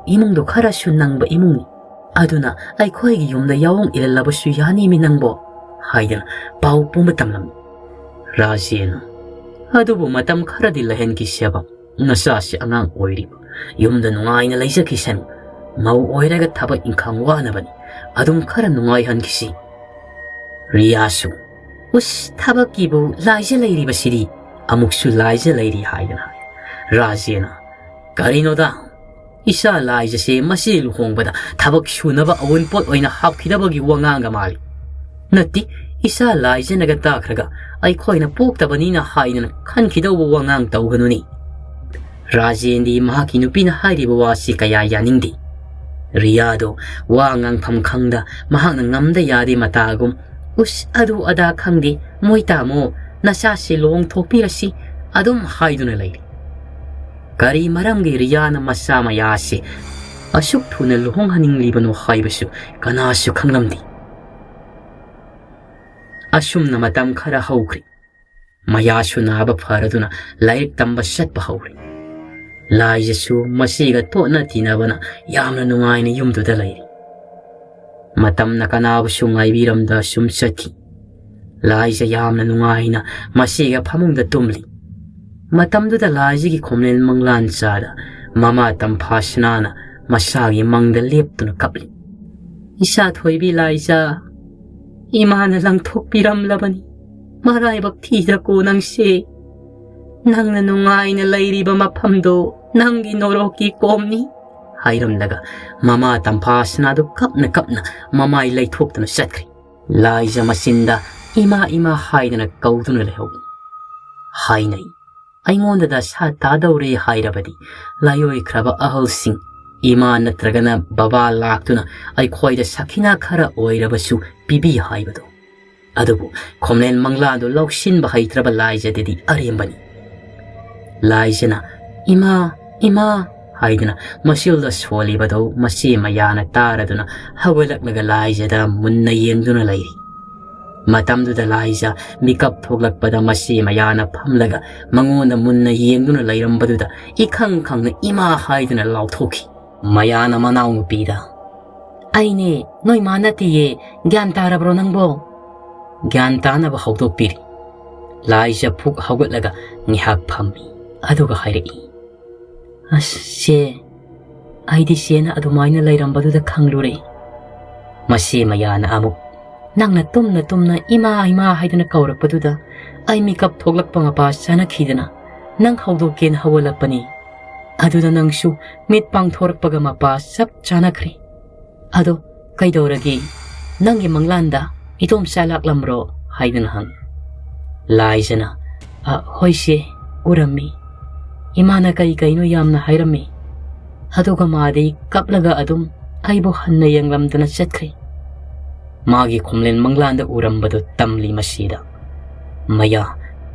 ꯏꯃꯨꯡꯗꯣ ꯈꯔꯁꯨ ꯅꯪꯕ ꯏꯃꯨꯡꯅꯤ꯫ ꯑꯗꯨꯅ ꯑꯩꯈꯣꯏꯒꯤ ꯌꯨꯝꯗ ꯌꯥꯑꯣꯡ ꯏꯜꯍꯜꯂꯕꯁꯨ ꯌꯥꯅꯤꯃꯤ ꯅꯪꯕꯣ ꯍꯥꯏꯗꯅ ꯄꯥꯎ ꯄꯨꯝꯕ ꯇꯝꯂꯝꯃꯤ꯫ ꯔꯥꯖꯦꯅ, ꯑꯗꯨꯕꯨ ꯃꯇꯝ ꯈꯔꯗꯤ ꯂꯩꯍꯟꯈꯤꯁꯦꯕ꯫ ꯅꯆꯥꯁꯤ ꯑꯉꯥꯡ ꯑꯣꯏꯔꯤꯕ꯫ ꯌꯨꯝꯗ ꯅꯨꯡꯉꯥꯏꯅ ꯂꯩꯖꯈꯤꯁꯅꯨ꯫ ꯃꯧ ꯑꯣꯏꯔꯒ ꯊꯕꯛ ꯏꯪꯈꯥꯡ ꯋꯥꯅꯕꯅꯤ꯫ ꯑꯗꯨꯝ ꯈꯔ ꯅꯨꯡꯉꯥꯏꯍꯟꯈꯤꯁꯤ꯫ ꯔꯤꯌꯥꯁꯨ, ꯎꯁ, ꯊꯕꯛꯀꯤꯕꯨ ꯂꯥꯏꯖ ꯂꯩꯔꯤꯕꯁꯤꯗꯤ꯫ ꯑꯃꯨꯛꯁꯨ ꯂꯥꯏꯖ ꯂꯩꯔꯤ ꯍꯥꯏꯗꯅ꯫ ꯔꯥꯖꯦꯅ, ꯀꯔꯤꯅꯣꯗ? ꯏꯆꯥ ꯂꯥꯏꯖꯁꯦ ꯃꯁꯤ ꯂꯨꯍꯣꯡꯕꯗ ꯊꯕꯛ ꯁꯨꯅꯕ ꯑꯋꯨꯟꯄꯣꯠ ꯑꯣꯏꯅ ꯍꯥꯞꯈꯤꯗꯕꯒꯤ ꯋꯥꯉꯥꯡꯒ ꯃꯥꯜꯂꯤ꯫ ꯅꯠꯇꯦ, ꯏꯆꯥ ꯂꯥꯏꯖꯅꯒ ꯇꯥꯈ꯭ꯔꯒ ꯑꯩꯈꯣꯏꯅ ꯄꯣꯛꯇꯕꯅꯤꯅ ꯍꯥꯏꯗꯅ ꯈꯟꯈꯤꯗꯧꯕ ꯋꯥꯉꯥꯡ ꯇꯧꯒꯅꯨꯅꯤ꯫ ꯔꯥꯖꯦꯟꯗꯤ ꯃꯍꯥꯛꯀꯤ ꯅꯨꯄꯤꯅ ꯍꯥꯏꯔꯤꯕ ꯋꯥꯁꯤ ꯀꯌꯥ ꯌꯥꯅꯤꯡꯗꯦ꯫ ꯔꯤꯌꯥꯗꯣ ꯋꯥ ꯉꯥꯡꯐꯝ ꯈꯪꯗ ꯃꯍꯥꯛꯅ ꯉꯝꯗ ꯌꯥꯗꯦ ꯃꯇꯥꯒꯨꯝ, ꯎꯁ, ꯑꯗꯨ ꯑꯗꯥ ꯈꯪꯗꯦ, ꯃꯣꯏ ꯇꯥꯃꯣ, ꯅꯆꯥꯁꯤ ꯂꯨꯍꯣꯡꯊꯣꯛꯄꯤꯔꯁꯤ, ꯑꯗꯨꯝ ꯍꯥꯏꯗꯨꯅ ꯂꯩꯔꯤ꯫ ꯀꯔꯤ ꯃꯔꯝꯒꯤ ꯔꯤꯌꯥꯅ ꯃꯆꯥ ꯃꯌꯥꯁꯤ ꯑꯁꯨꯛ ꯊꯨꯅ ꯂꯨꯍꯣꯡꯍꯟꯅꯤꯡꯂꯤꯕꯅꯣ ꯍꯥꯏꯕꯁꯨ ꯀꯅꯥꯁꯨ ꯈꯪꯂꯝꯗꯦ꯫ ꯑꯁꯨꯝꯅ ꯃꯇꯝ ꯈꯔ ꯍꯧꯈ꯭ꯔꯦ꯫ ꯃꯌꯥꯁꯨ ꯅꯥꯕ ꯐꯔꯗꯨꯅ ꯂꯥꯏꯔꯤꯛ ꯇꯝꯕ ꯆꯠꯄ ꯍꯧꯔꯦ꯫ ꯂꯥꯏꯖꯁꯨ ꯃꯁꯤꯒ ꯇꯣꯠꯅ ꯇꯤꯟꯅꯕꯅ ꯌꯥꯝꯅ ꯅꯨꯡꯉꯥꯏꯅ ꯌꯨꯝꯗꯨꯗ ꯂꯩꯔꯤ꯫ ꯃꯇꯝꯅ ꯀꯅꯥꯕꯨꯁꯨ ꯉꯥꯏꯕꯤꯔꯝꯗ ꯁꯨꯝ ꯆꯠꯈꯤ꯫ ꯂꯥꯏꯖ ꯌꯥꯝꯅ ꯅꯨꯡꯉꯥꯏꯅ ꯃꯁꯤꯒ ꯐꯃꯨꯡꯗ ꯇꯨꯝꯂꯤ꯫ ꯃꯇꯝꯗꯨꯗ ꯂꯥꯏꯖꯒꯤ ꯈꯣꯝꯂꯦꯟ ꯃꯪꯂꯥꯟ ꯆꯥꯗ ꯃꯃꯥ ꯇꯝꯐꯥꯁꯅꯥꯅ ꯃꯁꯥꯒꯤ ꯃꯪꯗ ꯂꯦꯞꯇꯨꯅ ꯀꯞꯂꯤ꯫ ꯏꯆꯥ ꯊꯣꯏꯕꯤ ꯂꯥꯏꯖ, ꯏꯃꯥꯅ ꯂꯪꯊꯣꯛꯄꯤꯔꯝꯂꯕꯅꯤ꯫ ꯃꯔꯥꯏꯕꯛ ꯊꯤꯗꯀꯣ ꯅꯪꯁꯦ꯫ ꯅꯪꯅ ꯅꯨꯡꯉꯥꯏꯅ ꯂꯩꯔꯤꯕ ꯃꯐꯝꯗꯣ ꯅꯪꯒꯤ ꯅꯣꯔꯣꯛꯀꯤ ꯀꯣꯝꯅꯤ ꯍꯥꯏꯔꯝꯂꯒ ꯃꯃꯥ ꯇꯝꯐꯥꯁꯅꯥꯗꯨ ꯀꯞꯅ ꯀꯞꯅ ꯃꯃꯥꯏ ꯂꯩꯊꯣꯛꯇꯨꯅ ꯆꯠꯈ꯭ꯔꯦ꯫ ꯂꯥꯏꯖ ꯃꯆꯤꯟꯗ ꯏꯃꯥ ꯏꯃꯥ ꯍꯥꯏꯗꯅ ꯀꯧꯗꯨꯅ ꯂꯩꯍꯧꯏ꯫ ꯍꯥꯏꯅꯩ, ꯑꯩꯉꯣꯟꯗ ꯗꯁꯥ ꯇꯥꯗꯧꯔꯦ ꯍꯥꯏꯔꯕꯗꯤ ꯂꯥꯏꯑꯣꯏꯈ꯭ꯔꯕ ꯑꯍꯜꯁꯤꯡ, ꯏꯃꯥ ꯅꯠꯇ꯭ꯔꯒꯅ ꯕꯕꯥ ꯂꯥꯛꯇꯨꯅ ꯑꯩꯈꯣꯏꯗ ꯁꯈꯤꯅꯥ ꯈꯔ ꯑꯣꯏꯔꯕꯁꯨ ꯄꯤꯕꯤ ꯍꯥꯏꯕꯗꯣ꯫ ꯑꯗꯨꯕꯨ ꯈꯣꯝꯂꯦꯟ ꯃꯪꯂꯥꯗꯨ ꯂꯧꯁꯤꯟꯕ ꯍꯩꯇ꯭ꯔꯕ ꯂꯥꯏꯖꯗꯗꯤ ꯑꯔꯦꯝꯕꯅꯤ꯫ ꯂꯥꯏꯖꯅ "ꯏꯃꯥ, ꯏꯃꯥ" ꯍꯥꯏꯗꯨꯅ ꯃꯁꯤꯜꯗ ꯁꯣꯜꯂꯤꯕꯗꯨ ꯃꯆꯦ ꯃꯌꯥꯅ ꯇꯥꯔꯗꯨꯅ ꯍꯧꯒꯠꯂꯛꯂꯒ ꯂꯥꯏꯖꯗ ꯃꯨꯟꯅ ꯌꯦꯡꯗꯨꯅ ꯂꯩꯔꯤ꯫ ꯃꯇꯝꯗꯨꯗ ꯂꯥꯏꯖ ꯃꯤꯀꯞ ꯊꯣꯛꯂꯛꯄꯗ ꯃꯆꯦ ꯃꯌꯥꯅ ꯐꯝꯂꯒ ꯃꯉꯣꯟꯗ ꯃꯨꯟꯅ ꯌꯦꯡꯗꯨꯅ ꯂꯩꯔꯝꯕꯗꯨꯗ ꯏꯈꯪ ꯈꯪꯅ "ꯏꯃꯥ" ꯍꯥꯏꯗꯨꯅ ꯂꯥꯎꯊꯣꯛꯈꯤ꯫ ꯃꯌꯥꯅ ꯃꯅꯥꯎꯅꯨꯄꯤꯗ, "ꯑꯩꯅꯦ, ꯅꯣꯏ ꯃꯥ ꯅꯠꯇꯤꯌꯦ, ꯒ꯭ꯌꯥꯟ ꯇꯥꯔꯕ꯭ꯔꯣ ꯅꯪꯕꯣ?" ꯒ꯭ꯌꯥꯟ ꯇꯥꯅꯕ ꯍꯧꯗꯣꯛꯄꯤꯔꯤ꯫ ꯂꯥꯏꯖ ꯐꯨꯛ ꯍꯧꯒꯠꯂꯒ ꯉꯥꯏꯍꯥꯛ ꯐꯝꯃꯤ, ꯑꯗꯨꯒ ꯍꯥꯏꯔꯛꯏ, "ꯑꯁ ꯆꯦ, ꯑꯩꯗꯤ ꯆꯦꯅ ꯑꯗꯨꯃꯥꯏꯅ ꯂꯩꯔꯝꯕꯗꯨꯗ ꯈꯪꯂꯨꯔꯦ꯫" ꯃꯆꯦ ꯃꯌꯥꯅ ꯑꯃꯨꯛ, "ꯅꯪꯅ ꯇꯨꯝꯅ ꯇꯨꯝꯅ ꯏꯃꯥ ꯏꯃꯥ ꯍꯥꯏꯗꯅ ꯀꯧꯔꯛꯄꯗꯨꯗ ꯑꯩ ꯃꯤꯀꯞ ꯊꯣꯛꯂꯛꯄ ꯃꯄꯥ ꯆꯥꯅꯈꯤꯗꯅ ꯅꯪ ꯍꯧꯗꯣꯛꯀꯦꯅ ꯍꯧꯒꯠꯂꯛꯄꯅꯤ꯫ ꯑꯗꯨꯗ ꯅꯪꯁꯨ ꯃꯤꯠ ꯄꯥꯡꯊꯣꯔꯛꯄꯒ ꯃꯄꯥ ꯆꯞ ꯆꯥꯅꯈ꯭ꯔꯦ꯫ ꯑꯗꯣ ꯀꯩꯗꯧꯔꯒꯦ? ꯅꯪꯒꯤ ꯃꯪꯂꯥꯟꯗ ꯏꯗꯣꯝꯆꯥ ꯂꯥꯛꯂꯝꯕ꯭ꯔꯣ?" ꯍꯥꯏꯗꯨꯅ ꯍꯪꯉꯤ꯫ ꯂꯥꯏꯖꯅ, "ꯑ, ꯍꯣꯏ ꯆꯦ, ꯎꯔꯝꯃꯤ꯫ ꯏꯃꯥꯅ ꯀꯔꯤ ꯀꯩꯅꯣ ꯌꯥꯝꯅ ꯍꯥꯏꯔꯝꯃꯤ꯫ ꯑꯗꯨꯒ ꯃꯥꯗꯤ ꯀꯞꯂꯒ ꯑꯗꯨꯝ ꯑꯩꯕꯨ ꯍꯟꯅ ꯌꯦꯡꯂꯝꯗꯅ ꯆꯠꯈ꯭ꯔꯦ꯫" ꯃꯥꯒꯤ ꯈꯣꯝꯂꯦꯟ ꯃꯪꯂꯥꯟꯗ ꯎꯔꯝꯕꯗꯨ ꯇꯝꯂꯤ ꯃꯁꯤꯗ꯫ ꯃꯌꯥ,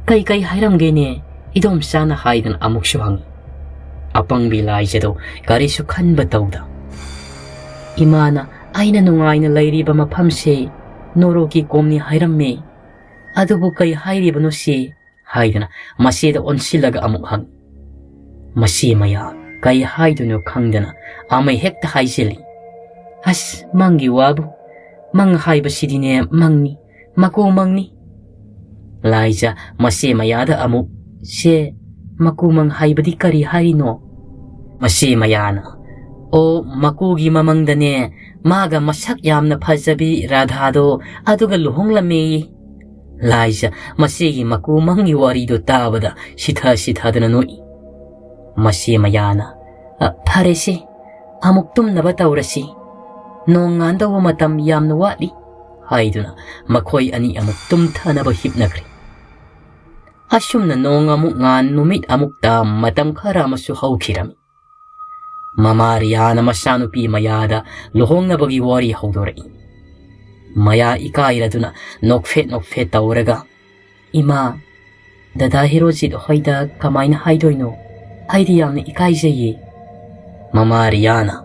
"ꯀꯩ ꯀꯩ ꯍꯥꯏꯔꯝꯒꯦꯅꯦ? ꯏꯗꯣꯝꯆꯥꯅ?" ꯍꯥꯏꯗꯅ ꯑꯃꯨꯛꯁꯨ ꯍꯪꯉꯤ꯫ ꯑꯄꯪꯕꯤ ꯂꯥꯏꯖꯗꯣ ꯀꯔꯤꯁꯨ ꯈꯟꯕ ꯇꯧꯗ, "ꯏꯃꯥꯅ ꯑꯩꯅ ꯅꯨꯡꯉꯥꯏꯅ ꯂꯩꯔꯤꯕ ꯃꯐꯝꯁꯦ ꯅꯣꯔꯣꯛꯀꯤ ꯀꯣꯝꯅꯤ ꯍꯥꯏꯔꯝꯃꯦ꯫ ꯑꯗꯨꯕꯨ ꯀꯩ ꯍꯥꯏꯔꯤꯕꯅꯣ ꯁꯤ?" ꯍꯥꯏꯗꯅ ꯃꯆꯦꯗ ꯑꯣꯟꯁꯤꯜꯂꯒ ꯑꯃꯨꯛ ꯍꯪꯉꯤ꯫ ꯃꯆꯦ ꯃꯌꯥ ꯀꯩ ꯍꯥꯏꯗꯣꯏꯅꯣ ꯈꯪꯗꯅ ꯑꯃ ꯍꯦꯛꯇ ꯍꯥꯏꯖꯤꯜꯂꯤ, "ꯑꯁ, ꯃꯪꯒꯤ ꯋꯥꯕꯨ꯫ ꯃꯪ ꯍꯥꯏꯕꯁꯤꯗꯤꯅꯦ ꯃꯪꯅꯤ, ꯃꯀꯨ ꯃꯪꯅꯤ꯫" ꯂꯥꯏꯖ ꯃꯆꯦ ꯃꯌꯥꯗ ꯑꯃꯨꯛ, "ꯁꯦ, ꯃꯀꯨ ꯃꯪ ꯍꯥꯏꯕꯗꯤ ꯀꯔꯤ ꯍꯥꯏꯔꯤꯅꯣ?" ꯃꯆꯦ ꯃꯌꯥꯅ, ꯑꯣ, ꯃꯀꯨꯒꯤ ꯃꯃꯪꯗꯅꯦ, ꯃꯥꯒ ꯃꯁꯛ ꯌꯥꯝꯅ ꯐꯖꯕꯤ ꯔꯥꯙꯥꯗꯣ ꯑꯗꯨꯒ ꯂꯨꯍꯣꯡꯂꯝꯃꯦꯌꯦ꯫ ꯂꯥꯏꯖ, ꯃꯁꯤꯒꯤ ꯃꯀꯨ ꯃꯪꯒꯤ ꯋꯥꯔꯤꯗꯣ ꯇꯥꯕꯗ ꯁꯤꯊ ꯁꯤꯊꯗꯅ ꯅꯣꯛꯏ꯫ ꯃꯁꯤ ꯃꯌꯥꯅ, "ꯑ, ꯐꯔꯦꯁꯦ, ꯑꯃꯨꯛ ꯇꯨꯝꯅꯕ ꯇꯧꯔꯁꯤ꯫ ꯅꯣꯡ ꯉꯥꯟꯗꯧꯕ ꯃꯇꯝ ꯌꯥꯝꯅ ꯋꯥꯠꯂꯤ," ꯍꯥꯏꯗꯨꯅ ꯃꯈꯣꯏ ꯑꯅꯤ ꯑꯃꯨꯛ ꯇꯨꯝꯊꯅꯕ ꯍꯤꯞꯅꯈ꯭ꯔꯦ꯫ ꯑꯁꯨꯝꯅ ꯅꯣꯡ ꯑꯃꯨꯛ ꯉꯥꯟ, ꯅꯨꯃꯤꯠ ꯑꯃꯨꯛ ꯇꯥ, ꯃꯇꯝ ꯈꯔ ꯑꯃꯁꯨ ꯍꯧꯈꯤꯔꯝꯃꯤ꯫ ꯃꯃꯥ ꯔꯤꯌꯥꯅ ꯃꯆꯥꯅꯨꯄꯤ ꯃꯌꯥꯗ ꯂꯨꯍꯣꯡꯅꯕꯒꯤ ꯋꯥꯔꯤ ꯍꯧꯗꯣꯔꯛꯏ꯫ ꯃꯌꯥ ꯏꯀꯥꯏꯔꯗꯨꯅ ꯅꯣꯛꯐꯦꯠ ꯅꯣꯛꯐꯦꯠ ꯇꯧꯔꯒ, "ꯏꯃꯥ, ꯗꯗꯥ ꯍꯦꯔꯣꯖꯤꯠ ꯍꯣꯏꯗ ꯀꯃꯥꯏꯅ ꯍꯥꯏꯗꯣꯏꯅꯣ? ꯑꯩꯗꯤ ꯌꯥꯝꯅ ꯏꯀꯥꯏꯖꯩꯌꯦ꯫" ꯃꯃꯥ ꯔꯤꯌꯥꯅ,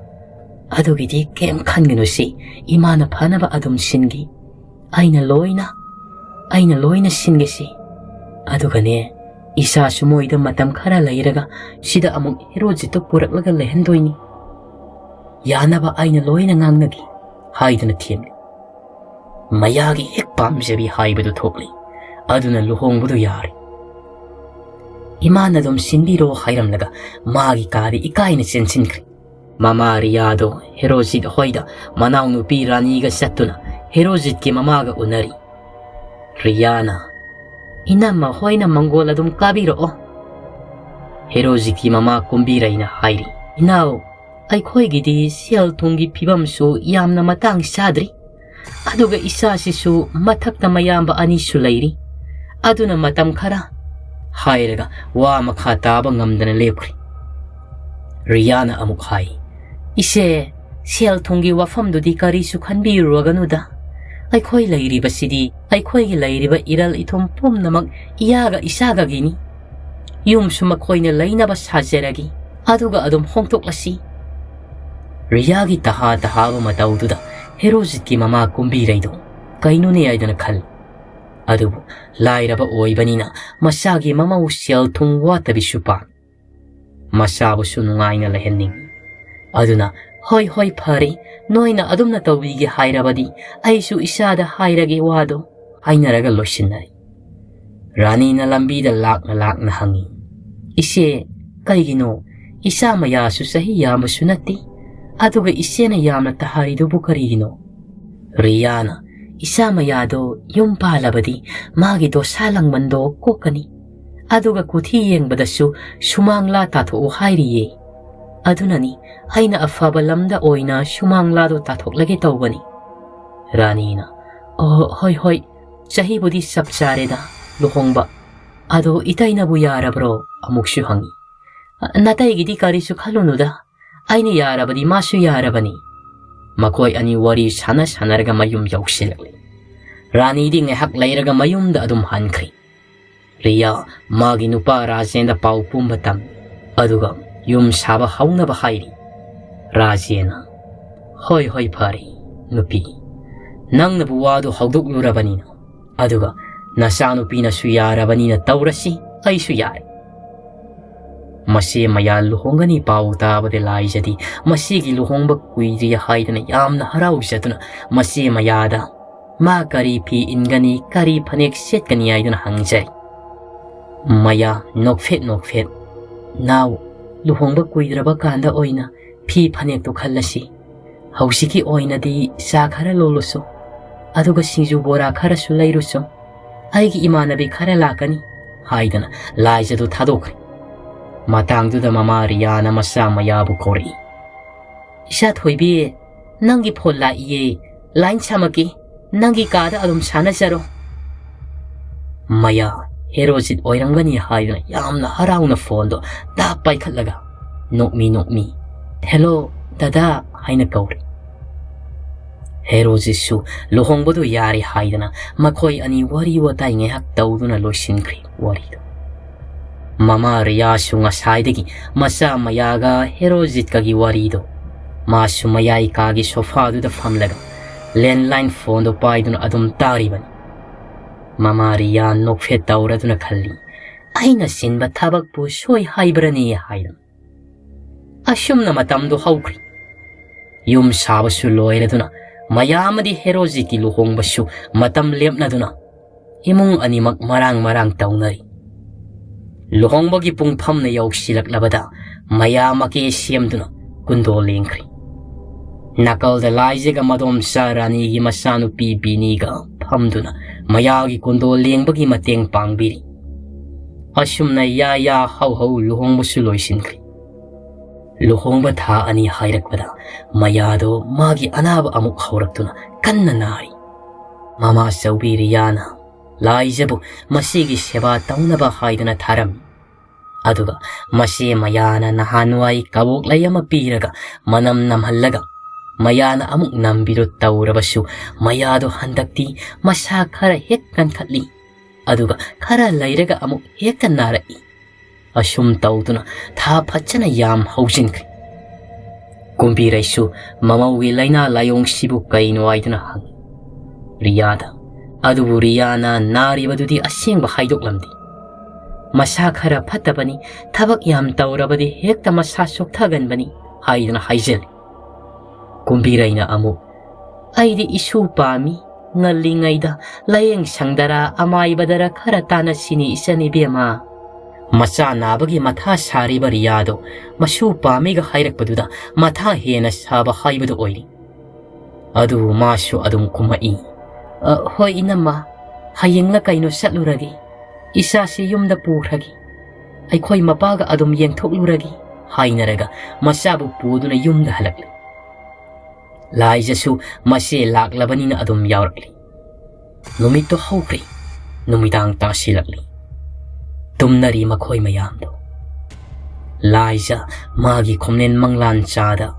"ꯑꯗꯨꯒꯤꯗꯤ ꯀꯩꯝ ꯈꯟꯒꯅꯨꯁꯤ, ꯏꯃꯥꯅ ꯐꯅꯕ ꯑꯗꯨꯝ ꯁꯤꯟꯒꯦ꯫ ꯑꯩꯅ ꯂꯣꯏꯅ, ꯑꯩꯅ ꯂꯣꯏꯅ ꯁꯤꯟꯒꯦꯁꯤ꯫ ꯑꯗꯨꯒꯅꯦ, ꯏꯁꯥꯁꯨ ꯃꯣꯏꯗ ꯃꯇꯝ ꯈꯔ ꯂꯩꯔꯒ ꯁꯤꯗ ꯑꯃꯨꯛ ꯍꯦꯔꯣꯖꯤꯠꯇꯨ ꯄꯨꯔꯛꯂꯒ ꯂꯩꯍꯟꯗꯣꯏꯅꯤ꯫ ꯌꯥꯅꯕ ꯑꯩꯅ ꯂꯣꯏꯅ ꯉꯥꯡꯅꯒꯦ," ꯍꯥꯏꯗꯨꯅ ꯊꯦꯝꯂꯤ꯫ ꯃꯌꯥꯒꯤ ꯍꯦꯛ ꯄꯥꯝꯖꯕꯤ ꯍꯥꯏꯕꯗꯨ ꯊꯣꯛꯂꯤ꯫ ꯑꯗꯨꯅ ꯂꯨꯍꯣꯡꯕꯗꯨ ꯌꯥꯔꯦ꯫ "ꯏꯃꯥꯅ ꯑꯗꯨꯝ ꯁꯤꯟꯕꯤꯔꯣ," ꯍꯥꯏꯔꯝꯂꯒ ꯃꯥꯒꯤ ꯀꯥꯗ ꯏꯀꯥꯏꯅ ꯆꯦꯟꯁꯤꯟꯈ꯭ꯔꯦ꯫ ꯃꯃꯥ ꯔꯤꯌꯥꯗꯣ ꯍꯦꯔꯣꯖꯤꯠ ꯍꯣꯏꯗ ꯃꯅꯥꯎꯅꯨꯄꯤ ꯔꯥꯅꯤꯒ ꯆꯠꯇꯨꯅ ꯍꯦꯔꯣꯖꯤꯠꯀꯤ ꯃꯃꯥꯒ ꯎꯅꯔꯤ꯫ ꯔꯤꯌꯥꯅ, "ꯏꯅꯝꯃ ꯍꯣꯏꯅ ꯃꯪꯒꯣꯜ ꯑꯗꯨꯝ ꯀꯥꯕꯤꯔꯛꯑꯣ꯫" ꯍꯦꯔꯣꯖꯤꯠꯀꯤ ꯃꯃꯥ ꯀꯨꯝꯕꯤꯔꯩꯅ ꯍꯥꯏꯔꯤ, "ꯏꯅꯥꯎ, ꯑꯩꯈꯣꯏꯒꯤꯗꯤ ꯁꯦꯜ ꯊꯨꯝꯒꯤ ꯐꯤꯕꯝꯁꯨ ꯌꯥꯝꯅ ꯃꯇꯥꯡ ꯆꯥꯗ꯭ꯔꯤ, ꯑꯗꯨꯒ ꯏꯆꯥꯁꯤꯁꯨ ꯃꯊꯛꯇ ꯃꯌꯥꯝꯕ ꯑꯅꯤꯁꯨ ꯂꯩꯔꯤ, ꯑꯗꯨꯅ ꯃꯇꯝ ꯈꯔ," ꯍꯥꯏꯔꯒ ꯋꯥ ꯃꯈꯥ ꯇꯥꯕ ꯉꯝꯗꯅ ꯂꯦꯞꯈ꯭ꯔꯦ꯫ ꯔꯤꯌꯥꯅ ꯑꯃꯨꯛ ꯍꯥꯏ, "ꯏꯆꯦ, ꯁꯦꯜ ꯊꯨꯝꯒꯤ ꯋꯥꯐꯝꯗꯨꯗꯤ ꯀꯔꯤꯁꯨ ꯈꯟꯕꯤꯔꯨꯔꯒꯅꯨꯗ꯫ ꯑꯩꯈꯣꯏ ꯂꯩꯔꯤꯕꯁꯤꯗꯤ ꯑꯩꯈꯣꯏꯒꯤ ꯂꯩꯔꯤꯕ ꯏꯔꯜ ꯏꯊꯨꯝ ꯄꯨꯝꯅꯃꯛ ꯏꯌꯥꯒ ꯏꯆꯥꯒꯒꯤꯅꯤ꯫ ꯌꯨꯝꯁꯨ ꯃꯈꯣꯏꯅ ꯂꯩꯅꯕ ꯁꯥꯖꯔꯒꯦ, ꯑꯗꯨꯒ ꯑꯗꯨꯝ ꯍꯣꯡꯗꯣꯛꯂꯁꯤ꯫" ꯔꯤꯌꯥꯒꯤ ꯇꯍꯥ ꯇꯍꯥꯕ ꯃꯇꯧꯗꯨꯗ ꯍꯦꯔꯣꯖꯤꯠꯀꯤ ꯃꯃꯥ ꯀꯨꯝꯕꯤꯔꯩꯗꯨ ꯀꯩꯅꯣꯅꯦ ꯍꯥꯏꯗꯅ ꯈꯜꯂꯤ꯫ ꯑꯗꯨꯕꯨ ꯂꯥꯏꯔꯕ ꯑꯣꯏꯕꯅꯤꯅ ꯃꯆꯥꯒꯤ ꯃꯃꯧ ꯁꯦꯜ ꯊꯨꯝ ꯋꯥꯠꯇꯕꯤꯁꯨ ꯄꯥꯝꯃꯤ꯫ ꯃꯆꯥꯕꯨꯁꯨ ꯅꯨꯡꯉꯥꯏꯅ ꯂꯩꯍꯟꯅꯤꯡꯏ꯫ ꯑꯗꯨꯅ, "ꯍꯣꯏ, ꯍꯣꯏ, ꯐꯔꯦ, ꯅꯣꯏꯅ ꯑꯗꯨꯝꯅ ꯇꯧꯕꯤꯒꯦ ꯍꯥꯏꯔꯕꯗꯤ ꯑꯩꯁꯨ ꯏꯆꯥꯗ ꯍꯥꯏꯔꯒꯦ ꯋꯥꯗꯣ," ꯍꯥꯏꯅꯔꯒ ꯂꯣꯏꯁꯤꯟꯅꯔꯤ꯫ ꯔꯥꯅꯤꯅ ꯂꯝꯕꯤꯗ ꯂꯥꯛꯅ ꯂꯥꯛꯅ ꯍꯪꯉꯤ, "ꯏꯆꯦ, ꯀꯩꯒꯤꯅꯣ? ꯏꯆꯥ ꯃꯌꯥꯁꯨ ꯆꯍꯤ ꯌꯥꯝꯕꯁꯨ ꯅꯠꯇꯦ, ꯑꯗꯨꯒ ꯏꯆꯦꯅ ꯌꯥꯝꯅ ꯇꯍꯥꯔꯤꯗꯨꯕꯨ ꯀꯔꯤꯒꯤꯅꯣ? ꯔꯤꯌꯥꯅ, "ꯏꯆꯥ ꯃꯌꯥꯗꯣ ꯌꯨꯝ ꯄꯥꯜꯂꯕꯗꯤ ꯃꯥꯒꯤ ꯗꯣꯁꯥ ꯂꯪꯕꯟꯗꯣ ꯀꯣꯛꯀꯅꯤ꯫ ꯑꯗꯨꯒ ꯀꯨꯊꯤ ꯌꯦꯡꯕꯗꯁꯨ ꯁꯨꯃꯥꯡꯂꯥ ꯇꯥꯊꯣꯛꯎ ꯍꯥꯏꯔꯤꯌꯦ꯫ ꯑꯗꯨꯅꯅꯤ ꯑꯩꯅ ꯑꯐꯕ ꯂꯝꯗ ꯑꯣꯏꯅ ꯁꯨꯃꯥꯡꯂꯥꯗꯣ ꯇꯥꯊꯣꯛꯂꯒꯦ ꯇꯧꯕꯅꯤ"꯫ ꯔꯥꯅꯤꯅ, "ꯑꯣ, ꯍꯣꯏ, ꯍꯣꯏ, ꯆꯍꯤꯕꯨꯗꯤ ꯆꯞ ꯆꯥꯔꯦꯗ ꯂꯨꯍꯣꯡꯕ꯫ ꯑꯗꯣ ꯏꯇꯩꯅꯕꯨ ꯌꯥꯔꯕ꯭ꯔꯣ?" ꯑꯃꯨꯛꯁꯨ ꯍꯪꯉꯤ꯫ "ꯅꯥꯇꯩꯒꯤꯗꯤ ꯀꯔꯤꯁꯨ ꯈꯜꯂꯨꯅꯨꯗ, ꯑꯩꯅ ꯌꯥꯔꯕꯗꯤ ꯃꯥꯁꯨ ꯌꯥꯔꯕꯅꯤ"꯫ ꯃꯈꯣꯏ ꯑꯅꯤ ꯋꯥꯔꯤ ꯁꯥꯟꯅ ꯁꯥꯟꯅꯔꯒ ꯃꯌꯨꯝ ꯌꯧꯁꯤꯜꯂꯛꯂꯦ꯫ ꯔꯥꯅꯤꯗꯤ ꯉꯥꯏꯍꯥꯛ ꯂꯩꯔꯒ ꯃꯌꯨꯝꯗ ꯑꯗꯨꯝ ꯍꯟꯈ꯭ꯔꯦ꯫ ꯔꯤꯌꯥ ꯃꯥꯒꯤ ꯅꯨꯄꯥ ꯔꯥꯖꯦꯟꯗ ꯄꯥꯎ ꯄꯨꯝꯕ ꯇꯝꯃꯤ, ꯑꯗꯨꯒ ꯌꯨꯝ ꯁꯥꯕ ꯍꯧꯅꯕ ꯍꯥꯏꯔꯤ꯫ ꯔꯥꯖꯦꯟꯅ, "ꯍꯣꯏ, ꯍꯣꯏ, ꯐꯔꯦ ꯅꯨꯄꯤ, ꯅꯪꯅꯕꯨ ꯋꯥꯗꯨ ꯍꯧꯗꯣꯛꯂꯨꯔꯕꯅꯤꯅ, ꯑꯗꯨꯒ ꯅꯆꯥꯅꯨꯄꯤꯅꯁꯨ ꯌꯥꯔꯕꯅꯤꯅ ꯇꯧꯔꯁꯤ, ꯑꯩꯁꯨ ꯌꯥꯔꯦ"꯫ ꯃꯆꯦ ꯃꯌꯥ ꯂꯨꯍꯣꯡꯒꯅꯤ ꯄꯥꯎ ꯇꯥꯕꯗ ꯂꯥꯏꯖꯗꯤ ꯃꯁꯤꯒꯤ ꯂꯨꯍꯣꯡꯕ ꯀꯨꯏꯗ꯭ꯔꯤ ꯍꯥꯏꯗꯨꯅ ꯌꯥꯝꯅ ꯍꯔꯥꯎꯖꯗꯨꯅ ꯃꯆꯦ ꯃꯌꯥꯗ ꯃꯥ ꯀꯔꯤ ꯐꯤ ꯏꯟꯒꯅꯤ, ꯀꯔꯤ ꯐꯅꯦꯛ ꯁꯦꯠꯀꯅꯤ ꯍꯥꯏꯗꯨꯅ ꯍꯪꯖꯩ꯫ ꯃꯌꯥ ꯅꯣꯛꯐꯦꯠ ꯅꯣꯛꯐꯦꯠ, "ꯅꯥꯎ, ꯂꯨꯍꯣꯡꯕ ꯀꯨꯏꯗ꯭ꯔꯕ ꯀꯥꯟꯗ ꯑꯣꯏꯅ ꯐꯤ ꯐꯅꯦꯛꯇꯣ ꯈꯜꯂꯁꯤ꯫ ꯍꯧꯖꯤꯛꯀꯤ ꯑꯣꯏꯅꯗꯤ ꯆꯥ ꯈꯔ ꯂꯣꯜꯂꯨꯁꯨ, ꯑꯗꯨꯒ ꯁꯤꯡꯖꯨ ꯕꯣꯔꯥ ꯈꯔꯁꯨ ꯂꯩꯔꯨꯁꯨ꯫ ꯑꯩꯒꯤ ꯏꯃꯥꯟꯅꯕꯤ ꯈꯔ ꯂꯥꯛꯀꯅꯤ" ꯍꯥꯏꯗꯅ ꯂꯥꯏꯖꯗꯨ ꯊꯥꯗꯣꯛꯈ꯭ꯔꯦ꯫ ꯃꯇꯥꯡꯗꯨꯗ ꯃꯃꯥ ꯔꯤꯌꯥꯅ ꯃꯆꯥ ꯃꯌꯥꯕꯨ ꯀꯧꯔꯛꯏ꯫ "ꯏꯆꯥ ꯊꯣꯏꯕꯤ, ꯅꯪꯒꯤ ꯐꯣꯟ ꯂꯥꯛꯏꯌꯦ, ꯂꯥꯏꯟ ꯁꯥꯃꯛꯀꯤ, ꯅꯪꯒꯤ ꯀꯥꯗ ꯑꯗꯨꯝ ꯁꯥꯟꯅꯖꯔꯣ"꯫ ꯃꯌꯥ ꯍꯦꯔꯣꯖꯤꯠ ꯑꯣꯏꯔꯝꯒꯅꯤ ꯍꯥꯏꯗꯨꯅ ꯌꯥꯝꯅ ꯍꯔꯥꯎꯅ ꯐꯣꯟꯗꯣ ꯇꯥꯞ ꯄꯥꯏꯈꯠꯂꯒ ꯅꯣꯛꯃꯤ ꯅꯣꯛꯃꯤ, "ꯍꯦꯂꯣ ꯗꯗꯥ" ꯍꯥꯏꯅ ꯀꯧꯔꯤ꯫ ꯍꯦꯔꯣꯖꯤꯠꯁꯨ ꯂꯨꯍꯣꯡꯕꯗꯨ ꯌꯥꯔꯦ ꯍꯥꯏꯗꯅ ꯃꯈꯣꯏ ꯑꯅꯤ ꯋꯥꯔꯤ ꯋꯥꯇꯥꯏ ꯉꯥꯏꯍꯥꯛ ꯇꯧꯗꯨꯅ ꯂꯣꯏꯁꯤꯟꯈ꯭ꯔꯤ ꯋꯥꯔꯤꯗꯨ꯫ ꯃꯃꯥ ꯔꯤꯌꯥꯁꯨ ꯉꯁꯥꯏꯗꯒꯤ ꯃꯆꯥ ꯃꯌꯥꯒ ꯍꯦꯔꯣꯖꯤꯠꯀꯒꯤ ꯋꯥꯔꯤꯗꯣ ꯃꯥꯁꯨ ꯃꯌꯥꯏ ꯀꯥꯒꯤ ꯁꯣꯐꯥꯗꯨꯗ ꯐꯝꯂꯒ ꯂꯦꯟꯂꯥꯏꯟ ꯐꯣꯟꯗꯣ ꯄꯥꯏꯗꯨꯅ ꯑꯗꯨꯝ ꯇꯥꯔꯤꯕꯅꯤ꯫ ꯃꯃꯥ ꯔꯤꯌꯥ ꯅꯣꯛꯐꯦꯠ ꯇꯧꯔꯗꯨꯅ ꯈꯜꯂꯤ, "ꯑꯩꯅ ꯆꯤꯟꯕ ꯊꯕꯛꯄꯨ ꯁꯣꯏ ꯍꯥꯏꯕ꯭ꯔꯅꯦ" ꯍꯥꯏꯗꯨꯅ꯫ ꯑꯁꯨꯝꯅ ꯃꯇꯝꯗꯣ ꯍꯧꯈ꯭ꯔꯤ꯫ ꯌꯨꯝ ꯁꯥꯕꯁꯨ ꯂꯣꯏꯔꯗꯨꯅ ꯃꯌꯥ ꯑꯃꯗꯤ ꯍꯦꯔꯣꯖꯤꯠꯀꯤ ꯂꯨꯍꯣꯡꯕꯁꯨ ꯃꯇꯝ ꯂꯦꯞꯅꯗꯨꯅ ꯏꯃꯨꯡ ꯑꯅꯤꯃꯛ ꯃꯔꯥꯡ ꯃꯔꯥꯡ ꯇꯧꯅꯔꯤ꯫ ꯂꯨꯍꯣꯡꯕꯒꯤ ꯄꯨꯡꯐꯝꯅ ꯌꯧꯁꯤꯜꯂꯛꯂꯕꯗ ꯃꯌꯥ ꯃꯀꯦ ꯁꯦꯝꯗꯨꯅ ꯀꯨꯟꯗꯣ ꯂꯦꯡꯈ꯭ꯔꯤ꯫ ꯅꯥꯀꯜꯗ ꯂꯥꯏꯖꯒ ꯃꯗꯣꯝꯆꯥ ꯔꯥꯅꯤꯒꯤ ꯃꯆꯥꯅꯨꯄꯤ ꯕꯤꯅꯤꯒ ꯐꯝꯗꯨꯅ ꯃꯌꯥꯒꯤ ꯀꯨꯟꯗꯣ ꯂꯦꯡꯕꯒꯤ ꯃꯇꯦꯡ ꯄꯥꯡꯕꯤꯔꯤ꯫ ꯑꯁꯨꯝꯅ ꯌꯥ ꯌꯥ ꯍꯧ ꯍꯧ ꯂꯨꯍꯣꯡꯕꯁꯨ ꯂꯣꯏꯁꯤꯟꯈ꯭ꯔꯤ꯫ ꯂꯨꯍꯣꯡꯕ ꯊꯥ ꯑꯅꯤ ꯍꯥꯏꯔꯛꯄꯗ ꯃꯌꯥꯗꯣ ꯃꯥꯒꯤ ꯑꯅꯥꯕ ꯑꯃꯨꯛ ꯍꯧꯔꯛꯇꯨꯅ ꯀꯟꯅ ꯅꯥꯔꯤ꯫ ꯃꯃꯥ ꯆꯧꯕꯤ ꯔꯤꯌꯥꯅ ꯂꯥꯏꯖꯕꯨ ꯃꯁꯤꯒꯤ ꯁꯦꯕꯥ ꯇꯧꯅꯕ ꯍꯥꯏꯗꯨꯅ ꯊꯥꯔꯝꯃꯤ꯫ ꯑꯗꯨꯒ ꯃꯁꯤ ꯃꯌꯥꯅ ꯅꯍꯥꯟꯋꯥꯏ ꯀꯕꯣꯛꯂꯩ ꯑꯃ ꯄꯤꯔꯒ ꯃꯅꯝ ꯅꯝꯍꯜꯂꯒ ꯃꯌꯥꯅ ꯑꯃꯨꯛ ꯅꯝꯕꯤꯗꯨ ꯇꯧꯔꯕꯁꯨ, ꯃꯌꯥꯗꯣ ꯍꯟꯗꯛꯇꯤ ꯃꯁꯥ ꯈꯔ ꯍꯦꯛ ꯀꯟꯈꯠꯂꯤ, ꯑꯗꯨꯒ ꯈꯔ ꯂꯩꯔꯒ ꯑꯃꯨꯛ ꯍꯦꯛꯇ ꯅꯥꯔꯛꯏ꯫ ꯑꯁꯨꯝ ꯇꯧꯗꯨꯅ ꯊꯥ ꯐꯖꯅ ꯌꯥꯝ ꯍꯧꯖꯤꯟꯈ꯭ꯔꯦ꯫ ꯀꯨꯝꯕꯤꯔꯩꯁꯨ ꯃꯃꯧꯒꯤ ꯂꯥꯏꯅꯥ ꯂꯥꯏꯑꯣꯡꯁꯤꯕꯨ ꯀꯩꯅꯣ ꯍꯥꯏꯗꯨꯅ ꯍꯪꯉꯤ ꯔꯤꯌꯥꯗ꯫ ꯑꯗꯨꯕꯨ ꯔꯤꯌꯥꯅ ꯅꯥꯔꯤꯕꯗꯨꯗꯤ ꯑꯁꯦꯡꯕ ꯍꯥꯏꯗꯣꯛꯂꯝꯗꯦ꯫ ꯃꯁꯥ ꯈꯔ ꯐꯠꯇꯕꯅꯤ, ꯊꯕꯛ ꯌꯥꯝ ꯇꯧꯔꯕꯗꯤ ꯍꯦꯛꯇ ꯃꯁꯥ ꯆꯣꯛꯊꯒꯟꯕꯅꯤ ꯍꯥꯏꯗꯨꯅ ꯍꯥꯏꯖꯜꯂꯤ꯫ ꯀꯨꯝꯕꯤꯔꯩꯅ ꯑꯃꯨꯛ, "ꯑꯩꯗꯤ ꯏꯁꯨ ꯄꯥꯝꯃꯤ, ꯉꯜꯂꯤꯉꯩꯗ ꯂꯥꯏꯌꯦꯡ ꯁꯪꯗꯔ ꯑꯃꯥꯏꯕꯗꯔ ꯈꯔ ꯇꯥꯟꯅꯁꯤꯅꯤ ꯏꯆꯟ ꯏꯕꯦꯝꯃ꯫ ꯃꯆꯥ ꯅꯥꯕꯒꯤ ꯃꯊꯥ ꯁꯥꯔꯤꯕ ꯔꯤꯌꯥꯗꯣ ꯃꯁꯨ ꯄꯥꯝꯃꯤꯒ ꯍꯥꯏꯔꯛꯄꯗꯨꯗ ꯃꯊꯥ ꯍꯦꯟꯅ ꯁꯥꯕ ꯍꯥꯏꯕꯗꯨ ꯑꯣꯏꯔꯤ"꯫ ꯑꯗꯨꯕꯨ ꯃꯥꯁꯨ ꯑꯗꯨꯝ ꯀꯨꯝꯃꯛꯏ꯫ "ꯑ, ꯍꯣꯏ ꯏꯅꯝꯃ, ꯍꯌꯦꯡꯂ ꯀꯩꯅꯣ ꯆꯠꯂꯨꯔꯒꯦ꯫ ꯏꯆꯥꯁꯤ ꯌꯨꯝꯗ ꯄꯨꯈ꯭ꯔꯒꯦ꯫ ꯑꯩꯈꯣꯏ ꯃꯄꯥꯒ ꯑꯗꯨꯝ ꯌꯦꯡꯊꯣꯛꯂꯨꯔꯒꯦ" ꯍꯥꯏꯅꯔꯒ ꯃꯆꯥꯕꯨ ꯄꯨꯗꯨꯅ ꯌꯨꯝꯗ ꯍꯜꯂꯛꯂꯤ꯫ ꯂꯥꯏꯖꯁꯨ ꯃꯆꯦ ꯂꯥꯛꯂꯕꯅꯤꯅ ꯑꯗꯨꯝ ꯌꯥꯎꯔꯛꯂꯤ꯫ ꯅꯨꯃꯤꯠꯇꯣ ꯍꯧꯈ꯭ꯔꯦ꯫ ꯅꯨꯃꯤꯗꯥꯡ ꯇꯥꯁꯤꯜꯂꯛꯂꯤ꯫ ꯇꯨꯝꯅꯔꯤ ꯃꯈꯣꯏ ꯃꯌꯥꯝꯗꯣ꯫ ꯂꯥꯏꯖ ꯃꯥꯒꯤ ꯈꯣꯝꯂꯦꯟ ꯃꯪꯂꯥꯟ ꯆꯥꯗ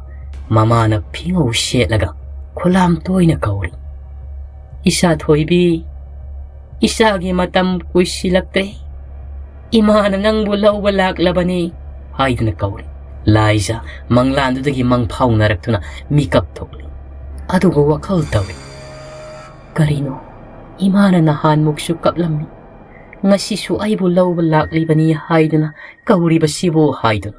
ꯃꯃꯥꯅ ꯐꯤꯉꯧ ꯁꯦꯠꯂꯒ ꯈꯨꯂꯥꯝ ꯇꯣꯏꯅ ꯀꯧꯔꯤ꯫ "ꯏꯆꯥ ꯊꯣꯏꯕꯤ, ꯏꯆꯥꯒꯤ ꯃꯇꯝ ꯀꯨꯏꯁꯤꯜꯂꯛꯇ꯭ꯔꯦ꯫ ꯏꯃꯥꯅ ꯅꯪꯕꯨ ꯂꯧꯕ ꯂꯥꯛꯂꯕꯅꯤ" ꯍꯥꯏꯗꯨꯅ ꯀꯧꯔꯤ꯫ ꯂꯥꯏꯖ ꯃꯪꯂꯥꯟꯗꯨꯗꯒꯤ ꯃꯪꯐꯥꯎꯅꯔꯛꯇꯨꯅ ꯃꯤꯀꯞ ꯊꯣꯛꯂꯤ꯫ ꯑꯗꯨꯒ ꯋꯥꯈꯜ ꯇꯧꯏ, "ꯀꯔꯤꯅꯣ? ꯏꯃꯥꯅ ꯅꯍꯥꯟꯃꯨꯛꯁꯨ ꯀꯞꯂꯝꯃꯤ, ꯉꯁꯤꯁꯨ ꯑꯩꯕꯨ ꯂꯧꯕ ꯂꯥꯛꯂꯤꯕꯅꯤ ꯍꯥꯏꯗꯨꯅ ꯀꯧꯔꯤꯕꯁꯤꯕꯨ" ꯍꯥꯏꯗꯨꯅ꯫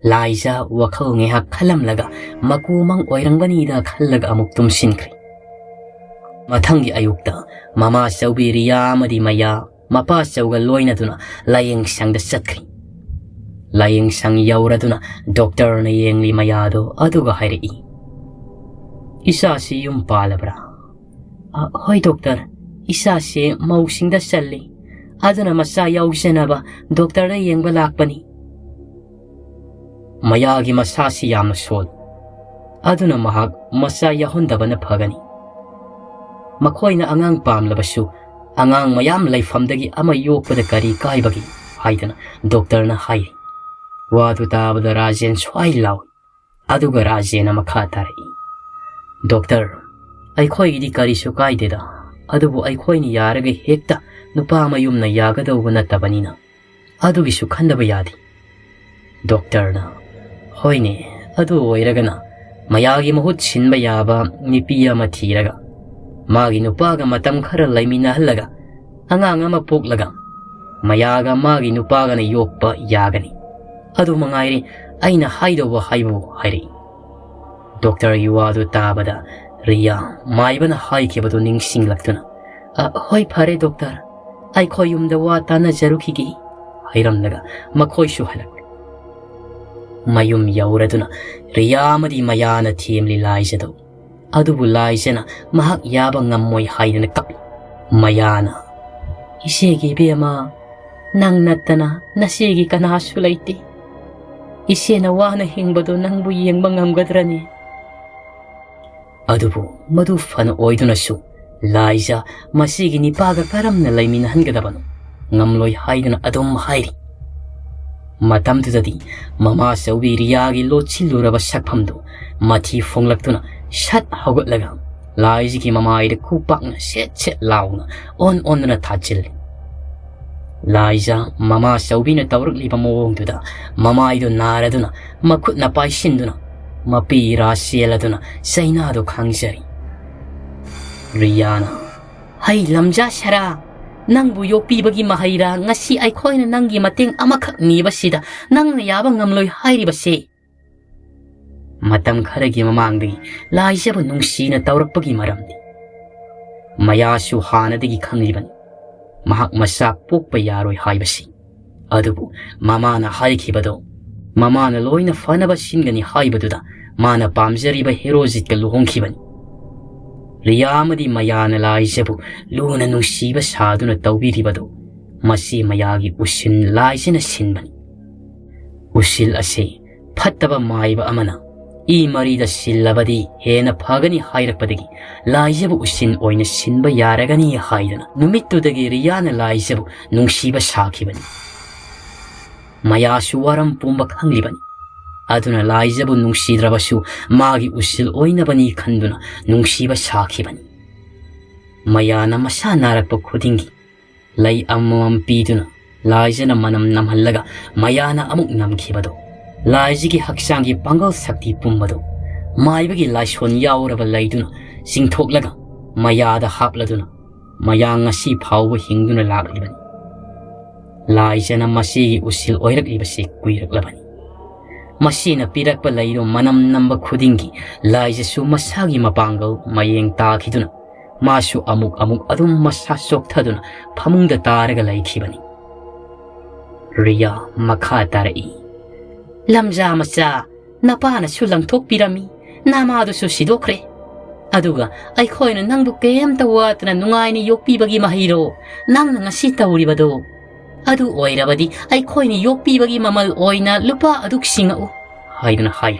ꯂꯥꯏꯖ ꯋꯥꯈꯜ ꯉꯥꯏꯍꯥꯛ ꯈꯜꯂꯝꯂꯒ ꯃꯀꯨ ꯃꯪ ꯑꯣꯏꯔꯝꯒꯅꯤꯗ ꯈꯜꯂꯒ ꯑꯃꯨꯛ ꯇꯨꯝꯁꯤꯟꯈ꯭ꯔꯦ꯫ ꯃꯊꯪꯒꯤ ꯑꯌꯨꯛꯇ ꯃꯃꯥ ꯆꯧꯕꯤ ꯔꯤꯌꯥ ꯑꯃꯗꯤ ꯃꯌꯥ ꯃꯄꯥ ꯆꯧꯒ ꯂꯣꯏꯅꯗꯨꯅ ꯂꯥꯏꯌꯦꯡ ꯁꯪꯗ ꯆꯠꯈ꯭ꯔꯤ꯫ ꯂꯥꯏꯌꯦꯡ ꯁꯪ ꯌꯧꯔꯗꯨꯅ ꯗꯣꯛꯇꯔꯅ ꯌꯦꯡꯂꯤ ꯃꯌꯥꯗꯣ, ꯑꯗꯨꯒ ꯍꯥꯏꯔꯛꯏ, "ꯏꯆꯥꯁꯤ ꯌꯨꯝ ꯄꯥꯜꯂꯕ꯭ꯔꯥ?" "ꯑ, ꯍꯣꯏ ꯗꯣꯛꯇꯔ, ꯏꯆꯥꯁꯤ ꯃꯧꯁꯤꯡꯗ ꯆꯜꯂꯤ, ꯑꯗꯨꯅ ꯃꯆꯥ ꯌꯥꯎꯖꯅꯕ ꯗꯣꯛꯇꯔꯗ ꯌꯦꯡꯕ ꯂꯥꯛꯄꯅꯤ꯫" "ꯃꯌꯥꯒꯤ ꯃꯁꯥꯁꯤ ꯌꯥꯝꯅ ꯁꯣꯜꯂꯤ, ꯑꯗꯨꯅ ꯃꯍꯥꯛ ꯃꯆꯥ ꯌꯥꯎꯍꯟꯗꯕꯅ ꯐꯒꯅꯤ꯫ ꯃꯈꯣꯏꯅ ꯑꯉꯥꯡ ꯄꯥꯝꯂꯕꯁꯨ, ꯑꯉꯥꯡ ꯃꯌꯥꯝ ꯂꯩꯐꯝꯗꯒꯤ ꯑꯃ ꯌꯣꯛꯄꯗ ꯀꯔꯤ ꯀꯥꯏꯕꯒꯦ?" ꯍꯥꯏꯗꯅ ꯗꯣꯛꯇꯔꯅ ꯍꯥꯏꯔꯤ꯫ ꯋꯥꯗꯨ ꯇꯥꯕꯗ ꯔꯥꯖꯦꯟ ꯁ꯭ꯋꯥꯏ ꯂꯥꯎꯏ꯫ ꯑꯗꯨꯒ ꯔꯥꯖꯦꯟꯅ ꯃꯈꯥ ꯇꯥꯔꯛꯏ, "ꯗꯣꯛꯇꯔ, ꯑꯩꯈꯣꯏꯒꯤꯗꯤ ꯀꯔꯤꯁꯨ ꯀꯥꯏꯗꯦꯗ, ꯑꯗꯨꯕꯨ ꯑꯩꯈꯣꯏꯅ ꯌꯥꯔꯒ ꯍꯦꯛꯇ ꯅꯨꯄꯥ ꯃꯌꯨꯝꯅ ꯌꯥꯒꯗꯧꯕ ꯅꯠꯇꯕꯅꯤꯅ, ꯑꯗꯨꯒꯤꯁꯨ ꯈꯟꯗꯕ ꯌꯥꯗꯦ꯫" ꯗꯣꯛꯇꯔꯅ, "ꯍꯣꯏꯅꯦ, ꯑꯗꯨ ꯑꯣꯏꯔꯒꯅ ꯃꯌꯥꯒꯤ ꯃꯍꯨꯠ ꯁꯤꯟꯕ ꯌꯥꯕ ꯅꯨꯄꯤ ꯑꯃ ꯊꯤꯔꯒ, ꯃꯥꯒꯤ ꯅꯨꯄꯥꯒ ꯃꯇꯝ ꯈꯔ ꯂꯩꯃꯤꯟꯅꯍꯜꯂꯒ, ꯑꯉꯥꯡ ꯑꯃ ꯄꯣꯛꯂꯒ, ꯃꯌꯥꯒ ꯃꯥꯒꯤ ꯅꯨꯄꯥꯒꯅ ꯌꯣꯛꯄ ꯌꯥꯒꯅꯤ꯫ ꯑꯗꯨ ꯃꯉꯥꯏꯔꯦ ꯑꯩꯅ ꯍꯥꯏꯗꯧꯕ ꯍꯥꯏꯕꯨ ꯍꯥꯏꯔꯛꯏ꯫" ꯗꯣꯛꯇꯔꯒꯤ ꯋꯥꯗꯨ ꯇꯥꯕꯗ ꯔꯤꯌꯥ ꯃꯥꯏꯕꯅ ꯍꯥꯏꯈꯤꯕꯗꯨ ꯅꯤꯡꯁꯤꯡꯂꯛꯇꯨꯅ, "ꯑ, ꯍꯣꯏ, ꯐꯔꯦ ꯗꯣꯛꯇꯔ, ꯑꯩꯈꯣꯏ ꯌꯨꯝꯗ ꯋꯥ ꯇꯥꯟꯅꯖꯔꯨꯈꯤꯒꯦ" ꯍꯥꯏꯔꯝꯂꯒ ꯃꯈꯣꯏꯁꯨ ꯍꯜꯂꯛꯂꯦ꯫ ꯃꯌꯨꯝ ꯌꯧꯔꯗꯨꯅ ꯔꯤꯌꯥ ꯑꯃꯗꯤ ꯃꯌꯥꯅ ꯊꯦꯝꯂꯤ ꯂꯥꯏꯖꯗꯨ꯫ ꯑꯗꯨꯕꯨ ꯂꯥꯏꯖꯅ ꯃꯍꯥꯛ ꯌꯥꯕ ꯉꯝꯃꯣꯏ ꯍꯥꯏꯗꯨꯅ ꯀꯞꯂꯤ꯫ ꯃꯌꯥꯅ, "ꯏꯆꯦꯒꯤ ꯏꯕꯦꯝꯃ, ꯅꯪ ꯅꯠꯇꯅ ꯅꯆꯦꯒꯤ ꯀꯅꯥꯁꯨ ꯂꯩꯇꯦ꯫ ꯏꯆꯦꯅ ꯋꯥꯅ ꯍꯤꯡꯕꯗꯨ ꯅꯪꯕꯨ ꯌꯦꯡꯕ ꯉꯝꯒꯗ꯭ꯔꯅꯤ?" ꯑꯗꯨꯕꯨ ꯃꯗꯨ ꯐꯅ ꯑꯣꯏꯗꯨꯅꯁꯨ ꯂꯥꯏꯖ ꯃꯁꯤꯒꯤ ꯅꯤꯄꯥꯒ ꯀꯔꯝꯅ ꯂꯩꯃꯤꯟꯅꯍꯟꯒꯗꯕꯅꯣ ꯉꯝꯂꯣꯏ ꯍꯥꯏꯗꯨꯅ ꯑꯗꯨꯝ ꯍꯥꯏꯔꯤ꯫ ꯃꯇꯝꯗꯨꯗꯗꯤ ꯃꯃꯥ ꯆꯧꯕꯤ ꯔꯤꯌꯥꯒꯤ ꯂꯣꯠꯁꯤꯜꯂꯨꯔꯕ ꯁꯛꯐꯝꯗꯨ ꯃꯊꯤ ꯐꯣꯡꯂꯛꯇꯨꯅ ꯁꯠ ꯍꯧꯒꯠꯂꯒ ꯂꯥꯏꯖꯒꯤ ꯃꯃꯥꯏꯗ ꯈꯨꯄꯥꯛꯅ ꯁꯦꯠ ꯁꯦꯠ ꯂꯥꯎꯅ ꯑꯣꯟ ꯑꯣꯟꯗꯨꯅ ꯊꯥꯖꯤꯜꯂꯤ꯫ ꯂꯥꯏꯖ ꯃꯃꯥ ꯆꯧꯕꯤꯅ ꯇꯧꯔꯛꯂꯤꯕ ꯃꯑꯣꯡꯗꯨꯗ ꯃꯃꯥꯏꯗꯨ ꯅꯥꯔꯗꯨꯅ ꯃꯈꯨꯠꯅ ꯄꯥꯏꯁꯤꯟꯗꯨꯅ ꯃꯄꯤ ꯏꯔꯥ ꯆꯦꯜꯂꯗꯨꯅ ꯆꯩꯅꯥꯗꯨ ꯈꯥꯡꯖꯔꯤ꯫ ꯔꯤꯌꯥꯅ, "ꯍꯩ ꯂꯝꯖꯥ ꯁꯔꯥ, ꯅꯪꯕꯨ ꯌꯣꯛꯄꯤꯕꯒꯤ ꯃꯍꯩꯔꯥ ꯉꯁꯤ ꯑꯩꯈꯣꯏꯅ ꯅꯪꯒꯤ ꯃꯇꯦꯡ ꯑꯃꯈꯛ ꯅꯤꯕꯁꯤꯗ ꯅꯪꯅ ꯌꯥꯕ ꯉꯝꯂꯣꯏ ꯍꯥꯏꯔꯤꯕꯁꯦ?" ꯃꯇꯝ ꯈꯔꯒꯤ ꯃꯃꯥꯡꯗꯒꯤ ꯂꯥꯏꯖꯕꯨ ꯅꯨꯡꯁꯤꯅ ꯇꯧꯔꯛꯄꯒꯤ ꯃꯔꯝꯗꯤ ꯃꯌꯥꯁꯨ ꯍꯥꯟꯅꯗꯒꯤ ꯈꯪꯂꯤꯕꯅꯤ꯫ ꯃꯍꯥꯛ ꯃꯆꯥ ꯄꯣꯛꯄ ꯌꯥꯔꯣꯏ ꯍꯥꯏꯕꯁꯤ꯫ ꯑꯗꯨꯕꯨ ꯃꯃꯥꯅ ꯍꯥꯏꯈꯤꯕꯗꯨ, ꯃꯃꯥꯅ ꯂꯣꯏꯅ ꯐꯅꯕ ꯁꯤꯟꯒꯅꯤ ꯍꯥꯏꯕꯗꯨꯗ ꯃꯥꯅ ꯄꯥꯝꯖꯔꯤꯕ ꯍꯦꯔꯣꯖꯤꯠꯀ ꯂꯨꯍꯣꯡꯈꯤꯕꯅꯤ꯫ ꯔꯤꯌꯥ ꯑꯃꯗꯤ ꯃꯌꯥꯅ ꯂꯥꯏꯖꯕꯨ ꯂꯨꯅ ꯅꯨꯡꯁꯤꯕ ꯁꯥꯗꯨꯅ ꯇꯧꯕꯤꯔꯤꯕꯗꯨ ꯃꯁꯤ ꯃꯌꯥꯒꯤ ꯎꯁꯤꯟ ꯂꯥꯏꯖꯅ ꯁꯤꯟꯕꯅꯤ꯫ ꯎꯁꯤꯜ ꯑꯁꯤ ꯐꯠꯇꯕ ꯃꯥꯏꯕ ꯑꯃꯅ ꯏ ꯃꯔꯤꯗ ꯁꯤꯜꯂꯕꯗꯤ ꯍꯦꯟꯅ ꯐꯒꯅꯤ ꯍꯥꯏꯔꯛꯄꯗꯒꯤ ꯂꯥꯏꯖꯕꯨ ꯎꯁꯤꯟ ꯑꯣꯏꯅ ꯁꯤꯟꯕ ꯌꯥꯔꯒꯅꯤ ꯍꯥꯏꯗꯨꯅ ꯅꯨꯃꯤꯠꯇꯨꯗꯒꯤ ꯔꯤꯌꯥꯅ ꯂꯥꯏꯖꯕꯨ ꯅꯨꯡꯁꯤꯕ ꯁꯥꯈꯤꯕꯅꯤ꯫ ꯃꯌꯥꯁꯨ ꯋꯥꯔꯝ ꯄꯨꯝꯕ ꯈꯪꯂꯤꯕꯅꯤ꯫ ꯑꯗꯨꯅ ꯂꯥꯏꯖꯕꯨ ꯅꯨꯡꯁꯤꯗ꯭ꯔꯕꯁꯨ ꯃꯥꯒꯤ ꯎꯁꯤꯜ ꯑꯣꯏꯅꯕꯅꯤ ꯈꯟꯗꯨꯅ ꯅꯨꯡꯁꯤꯕ ꯁꯥꯈꯤꯕꯅꯤ꯫ ꯃꯌꯥꯅ ꯃꯁꯥ ꯅꯥꯔꯛꯄ ꯈꯨꯗꯤꯡꯒꯤ ꯂꯩ ꯑꯃꯃꯝ ꯄꯤꯗꯨꯅ ꯂꯥꯏꯖꯅ ꯃꯅꯝ ꯅꯝꯍꯜꯂꯒ ꯃꯌꯥꯅ ꯑꯃꯨꯛ ꯅꯝꯈꯤꯕꯗꯨ, ꯂꯥꯏꯖꯒꯤ ꯍꯛꯆꯥꯡꯒꯤ ꯄꯥꯡꯒꯜ ꯁꯛꯇꯤ ꯄꯨꯝꯕꯗꯨ ꯃꯥꯏꯕꯒꯤ ꯂꯥꯏꯁꯣꯟ ꯌꯥꯎꯔꯕ ꯂꯩꯗꯨꯅ ꯆꯤꯡꯊꯣꯛꯂꯒ ꯃꯌꯥꯗ ꯍꯥꯞꯂꯗꯨꯅ ꯃꯌꯥ ꯉꯁꯤ ꯐꯥꯎꯕ ꯍꯤꯡꯗꯨꯅ ꯂꯥꯛꯂꯤꯕꯅꯤ꯫ ꯂꯥꯏꯖꯅ ꯃꯁꯤꯒꯤ ꯎꯁꯤꯜ ꯑꯣꯏꯔꯛꯂꯤꯕꯁꯤ ꯀꯨꯏꯔꯛꯂꯕꯅꯤ꯫ ꯃꯁꯤꯅ ꯄꯤꯔꯛꯄ ꯂꯩꯗꯨ ꯃꯅꯝ ꯅꯝꯕ ꯈꯨꯗꯤꯡꯒꯤ ꯂꯥꯏꯖꯁꯨ ꯃꯁꯥꯒꯤ ꯃꯄꯥꯡꯒꯜ ꯃꯌꯦꯡ ꯇꯥꯈꯤꯗꯨꯅ ꯃꯥꯁꯨ ꯑꯃꯨꯛ ꯑꯃꯨꯛ ꯑꯗꯨꯝ ꯃꯁꯥ ꯆꯣꯛꯊꯗꯨꯅ ꯐꯃꯨꯡꯗ ꯇꯥꯔꯒ ꯂꯩꯈꯤꯕꯅꯤ꯫ ꯔꯤꯌꯥ ꯃꯈꯥ ꯇꯥꯔꯛꯏ꯫ "ꯂꯝꯖꯥ ꯃꯆꯥ, ꯅꯄꯥꯅꯁꯨ ꯂꯪꯊꯣꯛꯄꯤꯔꯝꯃꯤ, ꯅꯃꯥꯗꯨꯁꯨ ꯁꯤꯗꯣꯛꯈ꯭ꯔꯦ꯫ ꯑꯗꯨꯒ ꯑꯩꯈꯣꯏꯅ ꯅꯪꯕꯨ ꯀꯩꯝꯇ ꯋꯥꯠꯇꯅ ꯅꯨꯡꯉꯥꯏꯅ ꯌꯣꯛꯄꯤꯕꯒꯤ ꯃꯍꯩꯔꯣ ꯅꯪꯅ ꯉꯁꯤ ꯇꯧꯔꯤꯕꯗꯣ? ꯑꯗꯨ ꯑꯣꯏꯔꯕꯗꯤ ꯑꯩꯈꯣꯏꯅ ꯌꯣꯛꯄꯤꯕꯒꯤ ꯃꯃꯜ ꯑꯣꯏꯅ ꯂꯨꯄꯥ ꯑꯗꯨꯛ ꯁꯤꯡꯉꯛꯎ" ꯍꯥꯏꯗꯨꯅ ꯍꯥꯏ꯫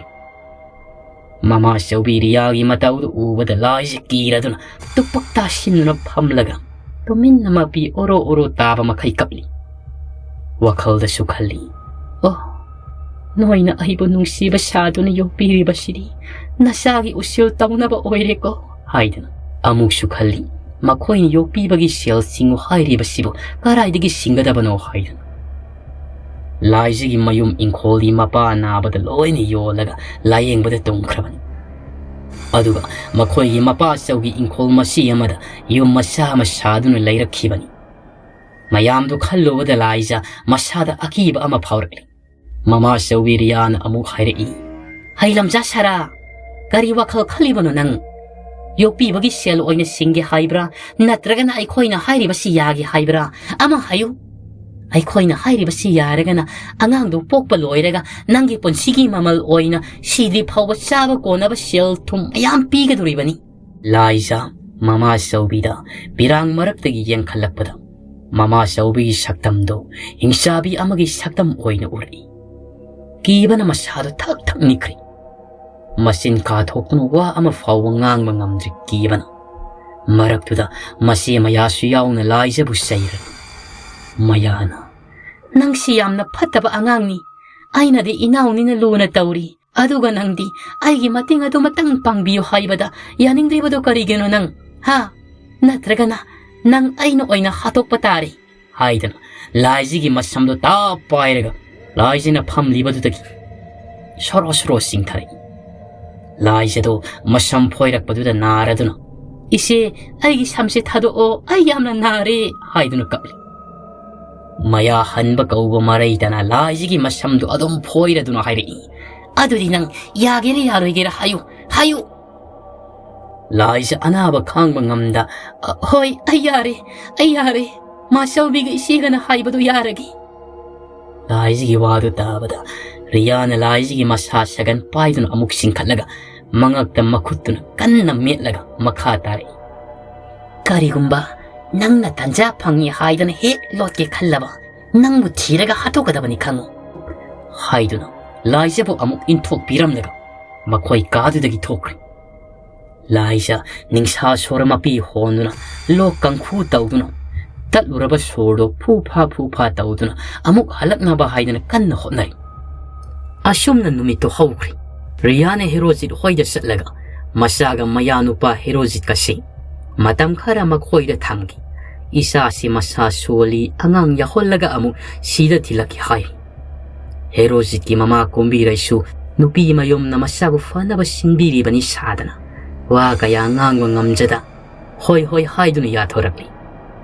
ꯃꯃꯥ ꯆꯧꯕꯤ ꯔꯤꯌꯥꯒꯤ ꯃꯇꯧꯗꯨ ꯎꯕꯗ ꯂꯥꯏꯖ ꯀꯤꯔꯗꯨꯅ ꯇꯨꯄꯛ ꯇꯥꯁꯤꯟꯗꯨꯅ ꯐꯝꯂꯒ ꯇꯨꯃꯤꯟꯅ ꯃꯄꯤ ꯑꯣꯔꯣ ꯑꯣꯔꯣ ꯇꯥꯕ ꯃꯈꯩ ꯀꯞꯂꯤ꯫ ꯋꯥꯈꯜꯗꯁꯨ ꯈꯜꯂꯤ, "ꯑꯣ, ꯅꯣꯏꯅ ꯑꯩꯕꯨ ꯅꯨꯡꯁꯤꯕ ꯁꯥꯗꯨꯅ ꯌꯣꯛꯄꯤꯔꯤꯕꯁꯤꯗꯤ ꯅꯆꯥꯒꯤ ꯎꯁꯤꯜ ꯇꯧꯅꯕ ꯑꯣꯏꯔꯦꯀꯣ" ꯍꯥꯏꯗꯨꯅ꯫ ꯑꯃꯨꯛꯁꯨ ꯈꯜꯂꯤ, "ꯃꯈꯣꯏꯅ ꯌꯣꯛꯄꯤꯕꯒꯤ ꯁꯦꯜ ꯁꯤꯡꯉꯨ ꯍꯥꯏꯔꯤꯕꯁꯤꯕꯨ ꯀꯗꯥꯏꯗꯒꯤ ꯁꯤꯡꯒꯗꯕꯅꯣ?" ꯍꯥꯏꯗꯨꯅ꯫ ꯂꯥꯏꯖꯒꯤ ꯃꯌꯨꯝ ꯏꯪꯈꯣꯜꯗꯤ ꯃꯄꯥ ꯅꯥꯕꯗ ꯂꯣꯏꯅ ꯌꯣꯜꯂꯒ ꯂꯥꯏꯌꯦꯡꯕꯗ ꯇꯨꯝꯈ꯭ꯔꯕꯅꯤ꯫ ꯑꯗꯨꯒ ꯃꯈꯣꯏꯒꯤ ꯃꯄꯥ ꯆꯧꯒꯤ ꯏꯪꯈꯣꯜ ꯃꯆꯤ ꯑꯃꯗ ꯌꯨꯝ ꯃꯆꯥ ꯑꯃ ꯁꯥꯗꯨꯅ ꯂꯩꯔꯛꯈꯤꯕꯅꯤ꯫ ꯃꯌꯥꯝꯗꯨ ꯈꯜꯂꯨꯕꯗ ꯂꯥꯏꯖ ꯃꯁꯥꯗ ꯑꯀꯤꯕ ꯑꯃ ꯐꯥꯎꯔꯛꯂꯤ꯫ ꯃꯃꯥ ꯆꯧꯕꯤ ꯔꯤꯌꯥꯅ ꯑꯃꯨꯛ ꯍꯥꯏꯔꯛꯏ, "ꯍꯩ ꯂꯝꯖꯥ ꯁꯥꯔꯥ, ꯀꯔꯤ ꯋꯥꯈꯜ ꯈꯜꯂꯤꯕꯅꯣ ꯅꯪ? ꯌꯣꯛꯄꯤꯕꯒꯤ ꯁꯦꯜ ꯑꯣꯏꯅ ꯁꯤꯡꯒꯦ ꯍꯥꯏꯕ꯭ꯔꯥ, ꯅꯠꯇ꯭ꯔꯒꯅ ꯑꯩꯈꯣꯏꯅ ꯍꯥꯏꯔꯤꯕꯁꯤ ꯌꯥꯒꯦ ꯍꯥꯏꯕ꯭ꯔꯥ? ꯑꯃ ꯍꯥꯏꯌꯨ꯫ ꯑꯩꯈꯣꯏꯅ ꯍꯥꯏꯔꯤꯕꯁꯤ ꯌꯥꯔꯒꯅ ꯑꯉꯥꯡꯗꯨ ꯄꯣꯛꯄ ꯂꯣꯏꯔꯒ ꯅꯪꯒꯤ ꯄꯨꯟꯁꯤꯒꯤ ꯃꯃꯜ ꯑꯣꯏꯅ ꯁꯤꯗ꯭ꯔꯤ ꯐꯥꯎꯕ ꯆꯥꯕ ꯀꯣꯟꯅꯕ ꯁꯦꯜ ꯊꯨꯝ ꯃꯌꯥꯝ ꯄꯤꯒꯗꯧꯔꯤꯕꯅꯤ꯫ ꯂꯥꯏꯖꯥ ꯃꯃꯥ ꯆꯧꯕꯤꯗ ꯄꯤꯔꯥꯡ ꯃꯔꯛꯇꯒꯤ ꯌꯦꯡꯈꯠꯂꯛꯄꯗ ꯃꯃꯥ ꯆꯧꯕꯤꯒꯤ ꯁꯛꯇꯝꯗꯨ ꯍꯤꯡꯆꯥꯕꯤ ꯑꯃꯒꯤ ꯁꯛꯇꯝ ꯑꯣꯏꯅ ꯎꯔꯛꯏ꯫ ꯀꯤꯕꯅ ꯃꯁꯥꯗꯨ ꯊꯛ ꯊꯛ ꯅꯤꯛꯈ꯭ꯔꯦ꯫ ꯃꯆꯤꯟ ꯀꯥꯊꯣꯛꯇꯨꯅ ꯋꯥ ꯑꯃ ꯐꯥꯎꯕ ꯉꯥꯡꯕ ꯉꯝꯗ꯭ꯔꯤ ꯀꯤꯕꯅ꯫ ꯃꯔꯛꯇꯨꯗ ꯃꯆꯦ ꯃꯌꯥꯁꯨ ꯌꯥꯎꯅ ꯂꯥꯏꯖꯕꯨ ꯆꯩꯔꯦ꯫ ꯃꯌꯥꯅ, "ꯅꯪꯁꯤ ꯌꯥꯝꯅ ꯐꯠꯇꯕ ꯑꯉꯥꯡꯅꯤ꯫ ꯑꯩꯅꯗꯤ ꯏꯅꯥꯎꯅꯤꯅ ꯂꯨꯅ ꯇꯧꯔꯤ꯫ ꯑꯗꯨꯒ ꯅꯪꯗꯤ ꯑꯩꯒꯤ ꯃꯇꯦꯡ ꯑꯗꯨꯃꯇꯪ ꯄꯥꯡꯕꯤꯌꯨ ꯍꯥꯏꯕꯗ ꯌꯥꯅꯤꯡꯗ꯭ꯔꯤꯕꯗꯨ ꯀꯔꯤꯒꯤꯅꯣ ꯅꯪ? ꯍꯥ? ꯅꯠꯇ꯭ꯔꯒꯅ ꯅꯪ ꯑꯩꯅ ꯑꯣꯏꯅ ꯍꯥꯠꯇꯣꯛꯄ ꯇꯥꯔꯦ?" ꯍꯥꯏꯗꯨꯅ ꯂꯥꯏꯖꯤꯒꯤ ꯃꯁꯝꯗꯣ ꯇꯥꯞ ꯄꯥꯏꯔꯒ ꯂꯥꯏꯖꯤꯅ ꯐꯝꯂꯤꯕꯗꯨꯗꯒꯤ ꯁꯣꯔꯣ ꯁꯣꯔꯣ ꯆꯤꯡꯊꯔꯛꯏ꯫ ꯂꯥꯏꯖꯗꯣ ꯃꯁꯝ ꯐꯣꯏꯔꯛꯄꯗꯨꯗ ꯅꯥꯔꯗꯨꯅ, "ꯏꯆꯦ, ꯑꯩꯒꯤ ꯁꯝꯁꯦ ꯊꯥꯗꯣꯛꯑꯣ, ꯑꯩ ꯌꯥꯝꯅ ꯅꯥꯔꯦ" ꯍꯥꯏꯗꯨꯅ ꯀꯞꯂꯤ꯫ ꯃꯌꯥ ꯍꯟꯕ ꯀꯧꯕ ꯃꯔꯩꯗꯅ ꯂꯥꯏꯖꯤꯒꯤ ꯃꯁꯝꯗꯨ ꯑꯗꯨꯝ ꯐꯣꯏꯔꯗꯨꯅ ꯍꯥꯏꯔꯛꯏ, "ꯑꯗꯨꯗꯤ ꯅꯪ ꯌꯥꯒꯦꯔꯥ ꯌꯥꯔꯣꯏꯒꯦꯔꯥ ꯍꯥꯏꯌꯨ, ꯍꯥꯏꯌꯨ!" ꯂꯥꯏꯖ ꯑꯅꯥꯕ ꯈꯥꯡꯕ ꯉꯝꯗ, "ꯑ, ꯍꯣꯏ, ꯑꯩ ꯌꯥꯔꯦ, ꯑꯩ ꯌꯥꯔꯦ꯫ ꯃꯥꯆꯧꯕꯤꯒ ꯏꯆꯦꯒꯅ ꯍꯥꯏꯕꯗꯨ ꯌꯥꯔꯒꯦ꯫" ꯂꯥꯏꯖꯤꯒꯤ ꯋꯥꯗꯨ ꯇꯥꯕꯗ ꯔꯤꯌꯥꯅ ꯂꯥꯏꯖꯤꯒꯤ ꯃꯁꯥ ꯁꯒꯟ ꯄꯥꯏꯗꯨꯅ ꯑꯃꯨꯛ ꯆꯤꯡꯈꯠꯂꯒ ꯃꯉꯛꯇ ꯃꯈꯨꯠꯇꯨꯅ ꯀꯟꯅ ꯃꯦꯠꯂꯒ ꯃꯈꯥ ꯇꯥꯔꯛꯏ, "ꯀꯔꯤꯒꯨꯝꯕ ꯅꯪꯅ ꯇꯟꯖꯥ ꯐꯪꯉꯤ ꯍꯥꯏꯗꯅ ꯍꯦꯛ ꯂꯣꯠꯀꯦ ꯈꯜꯂꯕ, ꯅꯪꯕꯨ ꯊꯤꯔꯒ ꯍꯥꯠꯇꯣꯛꯀꯗꯕꯅꯤ ꯈꯪꯉꯨ" ꯍꯥꯏꯗꯨꯅ ꯂꯥꯏꯖꯕꯨ ꯑꯃꯨꯛ ꯏꯟꯊꯣꯛꯄꯤꯔꯝꯂꯒ ꯃꯈꯣꯏ ꯀꯥꯗꯨꯗꯒꯤ ꯊꯣꯛꯈ꯭ꯔꯦ꯫ ꯂꯥꯏꯖ ꯅꯤꯡꯁꯥ ꯁꯣꯔ ꯃꯄꯤ ꯍꯣꯟꯗꯨꯅ, ꯂꯣꯛ ꯀꯪꯈꯨ ꯇꯧꯗꯨꯅ, ꯇꯠꯂꯨꯔꯕ ꯁꯣꯔꯗꯨ ꯐꯨ ꯐꯥ ꯐꯨ ꯐꯥ ꯇꯧꯗꯨꯅ ꯑꯃꯨꯛ ꯍꯜꯂꯛꯅꯕ ꯍꯥꯏꯗꯅ ꯀꯟꯅ ꯍꯣꯠꯅꯔꯤ꯫ ꯑꯁꯨꯝꯅ ꯅꯨꯃꯤꯠꯇꯨ ꯍꯧꯈ꯭ꯔꯦ꯫ ꯔꯤꯌꯥꯅ ꯍꯦꯔꯣꯖꯤꯠ ꯍꯣꯏꯗ ꯆꯠꯂꯒ ꯃꯆꯥꯒ ꯃꯌꯥꯅꯨꯄꯥ ꯍꯦꯔꯣꯖꯤꯠꯀꯁꯤ ꯃꯇꯝ ꯈꯔ ꯃꯈꯣꯏꯗ ꯊꯝꯈꯤ꯫ "ꯏꯆꯥꯁꯤ ꯃꯁꯥ ꯁꯣꯜꯂꯤ, ꯑꯉꯥꯡ ꯌꯥꯎꯍꯜꯂꯒ ꯑꯃꯨꯛ ꯁꯤꯗ ꯊꯤꯜꯂꯛꯀꯦ" ꯍꯥꯏꯔꯤ꯫ ꯍꯦꯔꯣꯖꯤꯠꯀꯤ ꯃꯃꯥ ꯀꯨꯝꯕꯤꯔꯩꯁꯨ ꯅꯨꯄꯤ ꯃꯌꯨꯝꯅ ꯃꯆꯥꯕꯨ ꯐꯅꯕ ꯁꯤꯟꯕꯤꯔꯤꯕꯅꯤ ꯁꯥꯗꯅ ꯋꯥ ꯀꯌꯥ ꯉꯥꯡꯕ ꯉꯝꯖꯗ, "ꯍꯣꯏ, ꯍꯣꯏ" ꯍꯥꯏꯗꯨꯅ ꯌꯥꯊꯣꯔꯛꯂꯤ꯫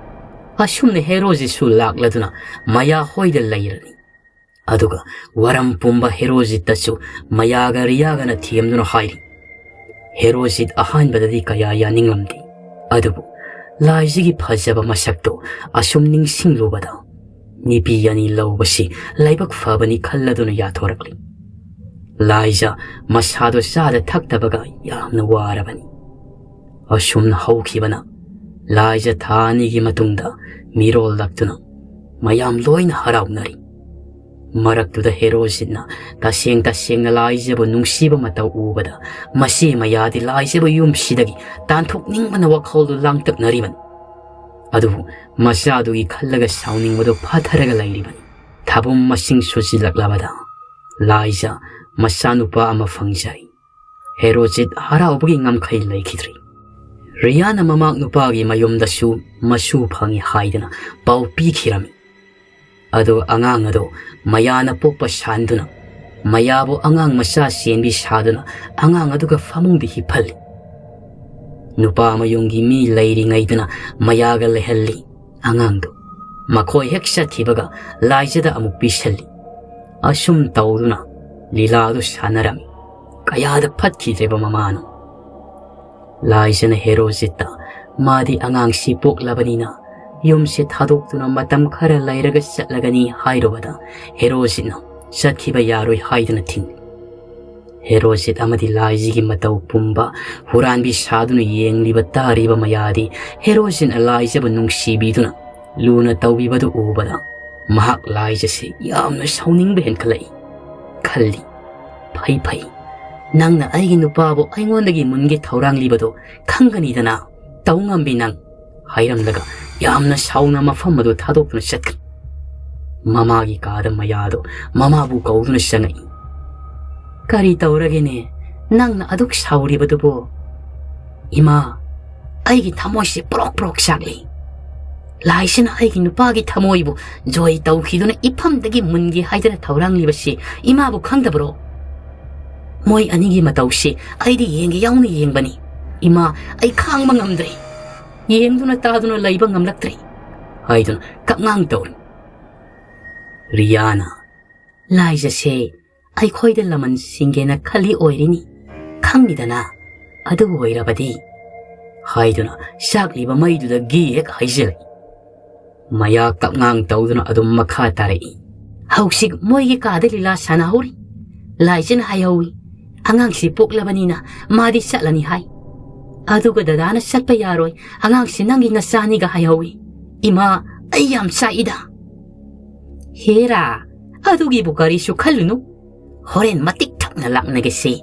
ꯑꯁꯨꯝꯅ ꯍꯦꯔꯣꯖꯤꯠꯁꯨ ꯂꯥꯛꯂꯗꯨꯅ ꯃꯌꯥ ꯍꯣꯏꯗ ꯂꯩꯔꯅꯤ꯫ ꯑꯗꯨꯒ ꯋꯥꯔꯝ ꯄꯨꯝꯕ ꯍꯦꯔꯣꯖꯤꯠꯇꯁꯨ ꯃꯌꯥꯒ ꯔꯤꯌꯥꯒꯅ ꯊꯦꯝꯗꯨꯅ ꯍꯥꯏꯔꯤ꯫ ꯍꯦꯔꯣꯖꯤꯠ ꯑꯍꯥꯟꯕꯗꯗꯤ ꯀꯌꯥ ꯌꯥꯅꯤꯡꯂꯝꯗꯦ, ꯑꯗꯨꯕꯨ ꯂꯥꯏꯖꯤꯒꯤ ꯐꯖꯕ ꯃꯁꯛꯇꯨ ꯑꯁꯨꯝ ꯅꯤꯡꯁꯤꯡꯂꯨꯕꯗ ꯅꯨꯄꯤ ꯑꯅꯤ ꯂꯧꯕꯁꯤ ꯂꯥꯏꯕꯛ ꯐꯕꯅꯤ ꯈꯜꯂꯗꯨꯅ ꯌꯥꯊꯣꯔꯛꯂꯤ꯫ ꯂꯥꯏꯖ ꯃꯁꯥꯗꯣ ꯆꯥꯗ ꯊꯛꯇꯕꯒ ꯌꯥꯝꯅ ꯋꯥꯔꯕꯅꯤ꯫ ꯑꯁꯨꯝꯅ ꯍꯧꯈꯤꯕꯅ ꯂꯥꯏꯖ ꯊꯥ ꯑꯅꯤꯒꯤ ꯃꯇꯨꯡꯗ ꯃꯤꯔꯣꯜꯂꯛꯇꯨꯅ ꯃꯌꯥꯝ ꯂꯣꯏꯅ ꯍꯔꯥꯎꯅꯔꯤ꯫ ꯃꯔꯛꯇꯨꯗ ꯍꯦꯔꯣꯖꯤꯠꯅ ꯇꯁꯦꯡ ꯇꯁꯦꯡꯅ ꯂꯥꯏꯖꯕꯨ ꯅꯨꯡꯁꯤꯕ ꯃꯇꯧ ꯎꯕꯗ ꯃꯆꯦ ꯃꯌꯥꯗꯤ ꯂꯥꯏꯖꯕ ꯌꯨꯝꯁꯤꯗꯒꯤ ꯇꯥꯟꯊꯣꯛꯅꯤꯡꯕꯅ ꯋꯥꯈꯜꯗꯨ ꯂꯥꯡꯇꯛꯅꯔꯤꯕꯅꯤ꯫ ꯑꯗꯨꯕꯨ ꯃꯆꯥꯗꯨꯒꯤ ꯈꯜꯂꯒ ꯁꯥꯎꯅꯤꯡꯕꯗꯨ ꯐꯥꯊꯔꯒ ꯂꯩꯔꯤꯕꯅꯤ꯫ ꯊꯥꯕꯨꯝ ꯃꯁꯤꯡ ꯁꯨꯖꯤꯜꯂꯛꯂꯕꯗ ꯂꯥꯏꯖ ꯃꯆꯥꯅꯨꯄꯥ ꯑꯃ ꯐꯪꯖꯩ꯫ ꯍꯦꯔꯣꯖꯤꯠ ꯍꯔꯥꯎꯕꯒꯤ ꯉꯝꯈꯩ ꯂꯩꯈꯤꯗ꯭ꯔꯤ꯫ ꯔꯤꯌꯥꯅ ꯃꯃꯥꯛ ꯅꯨꯄꯥꯒꯤ ꯃꯌꯨꯝꯗꯁꯨ ꯃꯁꯨ ꯐꯪꯏ ꯍꯥꯏꯗꯅ ꯄꯥꯎ ꯄꯤꯈꯤꯔꯝꯃꯤ꯫ ꯑꯗꯨ ꯑꯉꯥꯡ ꯑꯗꯨ ꯃꯌꯥꯅ ꯄꯣꯛꯄ ꯁꯥꯟꯗꯨꯅ ꯃꯌꯥꯕꯨ ꯑꯉꯥꯡ ꯃꯆꯥ ꯆꯦꯟꯕꯤ ꯁꯥꯗꯨꯅ ꯑꯉꯥꯡ ꯑꯗꯨꯒ ꯐꯃꯨꯡꯗ ꯍꯤꯞꯍꯜꯂꯤ꯫ ꯅꯨꯄꯥ ꯃꯌꯨꯝꯒꯤ ꯃꯤ ꯂꯩꯔꯤꯉꯩꯗꯅ ꯃꯌꯥꯒ ꯂꯩꯍꯜꯂꯤ꯫ ꯑꯉꯥꯡꯗꯨ ꯃꯈꯣꯏ ꯍꯦꯛ ꯆꯠꯈꯤꯕꯒ ꯂꯥꯏꯖꯗ ꯑꯃꯨꯛ ꯄꯤꯁꯜꯂꯤ꯫ ꯑꯁꯨꯝ ꯇꯧꯗꯨꯅ ꯂꯤꯂꯥꯗꯨ ꯁꯥꯟꯅꯔꯝꯃꯤ꯫ ꯀꯌꯥꯗ ꯐꯠꯈꯤꯗ꯭ꯔꯦꯕ ꯃꯃꯥꯅꯣ꯫ ꯂꯥꯏꯖꯅ ꯍꯦꯔꯣꯖꯤꯠꯇ ꯃꯥꯗꯤ ꯑꯉꯥꯡꯁꯤ ꯄꯣꯛꯂꯕꯅꯤꯅ ꯌꯨꯝꯁꯤ ꯊꯥꯗꯣꯛꯇꯨꯅ ꯃꯇꯝ ꯈꯔ ꯂꯩꯔꯒ ꯆꯠꯂꯒꯅꯤ ꯍꯥꯏꯔꯨꯕꯗ ꯍꯦꯔꯣꯖꯤꯠꯅ ꯆꯠꯈꯤꯕ ꯌꯥꯔꯣꯏ ꯍꯥꯏꯗꯨꯅ ꯊꯤꯡꯏ꯫ ꯍꯦꯔꯣꯖꯤꯠ ꯑꯃꯗꯤ ꯂꯥꯏꯖꯒꯤ ꯃꯇꯧ ꯄꯨꯝꯕ ꯍꯨꯔꯥꯟꯕꯤ ꯁꯥꯗꯨꯅ ꯌꯦꯡꯂꯤꯕ ꯇꯥꯔꯤꯕ ꯃꯌꯥꯗꯤ ꯍꯦꯔꯣꯖꯤꯠꯅ ꯂꯥꯏꯖꯕꯨ ꯅꯨꯡꯁꯤꯕꯤꯗꯨꯅ ꯂꯨꯅ ꯇꯧꯕꯤꯕꯗꯨ ꯎꯕꯗ ꯃꯍꯥꯛ ꯂꯥꯏꯖꯁꯤ ꯌꯥꯝꯅ ꯁꯥꯎꯅꯤꯡꯕ ꯍꯦꯟꯈꯠꯂꯛꯏ꯫ ꯈꯜꯂꯤ, "ꯐꯩ ꯐꯩ, ꯅꯪꯅ ꯑꯩꯒꯤ ꯅꯨꯄꯥꯕꯨ ꯑꯩꯉꯣꯟꯗꯒꯤ ꯃꯨꯟꯒꯦ ꯊꯧꯔꯥꯡꯂꯤꯕꯗꯣ ꯈꯪꯒꯅꯤꯗꯅ, ꯇꯧ ꯉꯝꯕꯤ ꯅꯪ" ꯍꯥꯏꯔꯝꯂꯒ ꯌꯥꯝꯅ ꯁꯥꯎꯅ ꯃꯐꯝ ꯑꯗꯨ ꯊꯥꯗꯣꯛꯇꯨꯅ ꯆꯠꯈ꯭ꯔꯦ꯫ ꯃꯃꯥꯒꯤ ꯀꯥꯗ ꯃꯌꯥꯗꯣ ꯃꯃꯥꯕꯨ ꯀꯧꯗꯨꯅ ꯆꯪꯉꯛꯏ꯫ "ꯀꯔꯤ ꯇꯧꯔꯒꯦꯅꯦ? ꯅꯪꯅ ꯑꯗꯨꯛ ꯁꯥꯎꯔꯤꯕꯗꯨꯕꯨ?" "ꯏꯃꯥ, ꯑꯩꯒꯤ ꯊꯃꯣꯏꯁꯤ ꯄ꯭ꯔꯣꯛ ꯄ꯭ꯔꯣꯛ ꯆꯥꯛꯂꯤ꯫ ꯂꯥꯏꯁꯤꯅ ꯑꯩꯒꯤ ꯅꯨꯄꯥꯒꯤ ꯊꯃꯣꯏꯕꯨ ꯖꯣꯏ ꯇꯧꯈꯤꯗꯨꯅ ꯏꯐꯝꯗꯒꯤ ꯃꯨꯟꯒꯦ ꯍꯥꯏꯗꯅ ꯊꯧꯔꯥꯡꯂꯤꯕꯁꯤ ꯏꯃꯥꯕꯨ ꯈꯪꯗꯕ꯭ꯔꯣ? ꯃꯣꯏ ꯑꯅꯤꯒꯤ ꯃꯇꯧꯁꯤ ꯑꯩꯗꯤ ꯌꯦꯡꯒꯦ ꯌꯥꯎꯅ ꯌꯦꯡꯕꯅꯤ꯫ ꯏꯃꯥ, ꯑꯩ ꯈꯥꯡꯕ ꯉꯝꯗ꯭ꯔꯦ꯫ ꯌꯦꯡꯗꯨꯅ ꯇꯥꯗꯨꯅ ꯂꯩꯕ ꯉꯝꯂꯛꯇ꯭ꯔꯦ" ꯍꯥꯏꯗꯨꯅ ꯀꯞꯉꯥꯡ ꯇꯧꯔꯤ꯫ ꯔꯤꯌꯥꯅ, "ꯂꯥꯏꯖꯁꯦ ꯑꯩꯈꯣꯏꯗ ꯂꯃꯟ ꯁꯤꯡꯒꯦꯅ ꯈꯜꯂꯤ ꯑꯣꯏꯔꯤꯅꯤ, ꯈꯪꯉꯤꯗꯅ꯫ ꯑꯗꯨ ꯑꯣꯏꯔꯕꯗꯤ" ꯍꯥꯏꯗꯨꯅ ꯆꯥꯛꯂꯤꯕ ꯃꯩꯗꯨꯗ ꯘꯤ ꯍꯦꯛ ꯍꯩꯖꯤꯜꯂꯤ꯫ ꯃꯌꯥ ꯀꯞꯉꯥꯡ ꯇꯧꯗꯨꯅ ꯑꯗꯨꯝ ꯃꯈꯥ ꯇꯥꯔꯛꯏ꯫ "ꯍꯧꯖꯤꯛ ꯃꯣꯏꯒꯤ ꯀꯥꯗ ꯂꯤꯂꯥ ꯁꯥꯟꯅꯍꯧꯔꯤ꯫ ꯂꯥꯏꯖꯅ ꯍꯥꯏꯍꯧꯏ, ꯑꯉꯥꯡꯁꯤ ꯄꯣꯛꯂꯕꯅꯤꯅ ꯃꯥꯗꯤ ꯆꯠꯂꯅꯤ ꯍꯥꯏ꯫ ꯑꯗꯨꯒ ꯗꯗꯥꯅ ꯆꯠꯄ ꯌꯥꯔꯣꯏ, ꯑꯉꯥꯡꯁꯤ ꯅꯪꯒꯤ ꯅꯆꯥꯅꯤꯒ ꯍꯥꯏꯍꯧꯏ꯫ ꯏꯃꯥ, ꯑꯩ ꯌꯥꯝ ꯆꯥꯛꯏꯗ꯫" "ꯍꯦꯔꯥ, ꯑꯗꯨꯒꯤꯕꯨ ꯀꯔꯤꯁꯨ ꯈꯜꯂꯨꯅꯨ꯫ ꯍꯣꯔꯦꯟ ꯃꯇꯤꯛ ꯊꯛꯅ ꯂꯥꯛꯅꯒꯦꯁꯤ꯫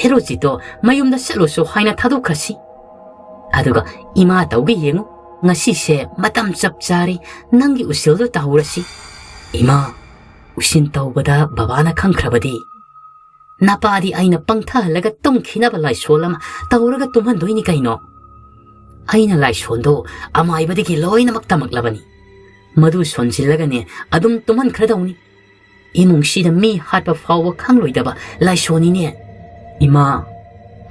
ꯍꯦꯔꯣꯖꯤꯠꯇꯣ ꯃꯌꯨꯝꯗ ꯆꯠꯂꯨꯁꯨ ꯍꯥꯏꯅ ꯊꯥꯗꯣꯛꯈ꯭ꯔꯁꯤ꯫ ꯑꯗꯨꯒ ꯏꯃꯥ ꯇꯧꯒꯦ ꯌꯦꯡꯉꯨ, ꯉꯁꯤꯁꯦ ꯃꯇꯝ ꯆꯞ ꯆꯥꯔꯦ, ꯅꯪꯒꯤ ꯎꯁꯤꯜꯗꯣ ꯇꯧꯍꯧꯔꯁꯤ꯫" "ꯏꯃꯥ, ꯎꯁꯤꯟ ꯇꯧꯕꯗ ꯕꯕꯥꯅ ꯈꯪꯈ꯭ꯔꯕꯗꯤ?" "ꯅꯄꯥꯗꯤ ꯑꯩꯅ ꯄꯪꯊꯍꯜꯂꯒ ꯇꯨꯝꯈꯤꯅꯕ ꯂꯥꯏꯁꯣꯜ ꯑꯃ ꯇꯧꯔꯒ ꯇꯨꯝꯍꯟꯗꯣꯏꯅꯤ ꯀꯩꯅꯣ꯫ ꯑꯩꯅ ꯂꯥꯏꯁꯣꯟꯗꯣ ꯑꯃꯥꯏꯕꯗꯒꯤ ꯂꯣꯏꯅꯃꯛ ꯇꯝꯃꯛꯂꯕꯅꯤ꯫ ꯃꯗꯨ ꯁꯣꯟꯖꯤꯜꯂꯒꯅꯦ ꯑꯗꯨꯝ ꯇꯨꯝꯍꯟꯈ꯭ꯔꯗꯧꯅꯤ꯫ ꯏꯃꯨꯡꯁꯤꯗ ꯃꯤ ꯍꯥꯠꯄ ꯐꯥꯎꯕ ꯈꯪꯂꯣꯏꯗꯕ ꯂꯥꯏꯁꯣꯟꯅꯤꯅꯦ꯫" "ꯏꯃꯥ,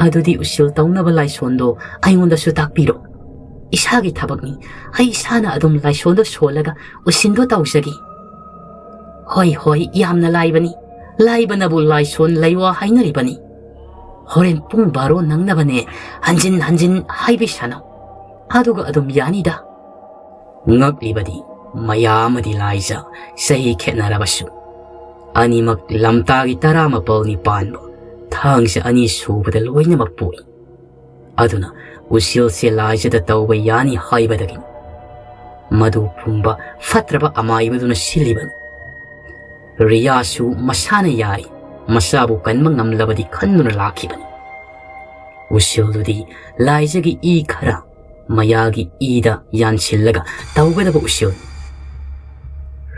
ꯑꯗꯨꯗꯤ ꯎꯁꯤꯜ ꯇꯧꯅꯕ ꯂꯥꯏꯁꯣꯟꯗꯣ ꯑꯩꯉꯣꯟꯗꯁꯨ ꯇꯥꯛꯄꯤꯔꯣ꯫ ꯏꯁꯥꯒꯤ ꯊꯕꯛꯅꯤ, ꯑꯩ ꯏꯁꯥꯅ ꯑꯗꯨꯝ ꯂꯥꯏꯁꯣꯟꯗꯣ ꯁꯣꯜꯂꯒ ꯎꯁꯤꯟꯗꯣ ꯇꯧꯖꯒꯦ꯫" "ꯍꯣꯏ, ꯍꯣꯏ, ꯌꯥꯝꯅ ꯂꯥꯏꯕꯅꯤ꯫ ꯂꯥꯏꯕꯅꯕꯨ ꯂꯥꯏꯁꯣꯟ ꯂꯩꯋꯥ ꯍꯥꯏꯅꯔꯤꯕꯅꯤ꯫ ꯍꯣꯔꯦꯟ ꯄꯨꯡ ꯕꯥꯔꯣ ꯅꯪꯅꯕꯅꯦ ꯍꯟꯖꯤꯟ ꯍꯟꯖꯤꯟ ꯍꯥꯏꯕꯤꯁꯅꯨ꯫ ꯑꯗꯨꯒ ꯑꯗꯨꯝ ꯌꯥꯅꯤꯗ꯫" ꯉꯛꯂꯤꯕꯗꯤ ꯃꯌꯥ ꯑꯃꯗꯤ ꯂꯥꯏꯖ ꯆꯍꯤ ꯈꯦꯠꯅꯔꯕꯁꯨ ꯑꯅꯤꯃꯛ ꯂꯝꯇꯥꯒꯤ ꯇꯔꯥꯃꯥꯄꯜꯅꯤ ꯄꯥꯟꯕ, ꯊꯥꯡꯖ ꯑꯅꯤ ꯁꯨꯕꯗ ꯂꯣꯏꯅꯃꯛ ꯄꯣꯛꯏ꯫ ꯑꯗꯨꯅ ꯎꯁꯤꯜꯁꯦ ꯂꯥꯏꯖꯗ ꯇꯧꯕ ꯌꯥꯅꯤ ꯍꯥꯏꯕꯗꯒꯤ ꯃꯗꯨ ꯄꯨꯝꯕ ꯐꯠꯇ꯭ꯔꯕ ꯑꯃꯥꯏꯕꯗꯨꯅ ꯁꯤꯜꯂꯤꯕꯅꯤ꯫ ꯔꯤꯌꯥꯁꯨ ꯃꯁꯥꯅ ꯌꯥꯏ, ꯃꯁꯥꯕꯨ ꯀꯟꯕ ꯉꯝꯂꯕꯗꯤ ꯈꯟꯗꯨꯅ ꯂꯥꯛꯈꯤꯕꯅꯤ꯫ ꯎꯁꯤꯜꯗꯨꯗꯤ ꯂꯥꯏꯖꯒꯤ ꯏ ꯈꯔ ꯃꯌꯥꯒꯤ ꯏꯗ ꯌꯥꯟꯁꯤꯜꯂꯒ ꯇꯧꯒꯗꯕ ꯎꯁꯤꯜ꯫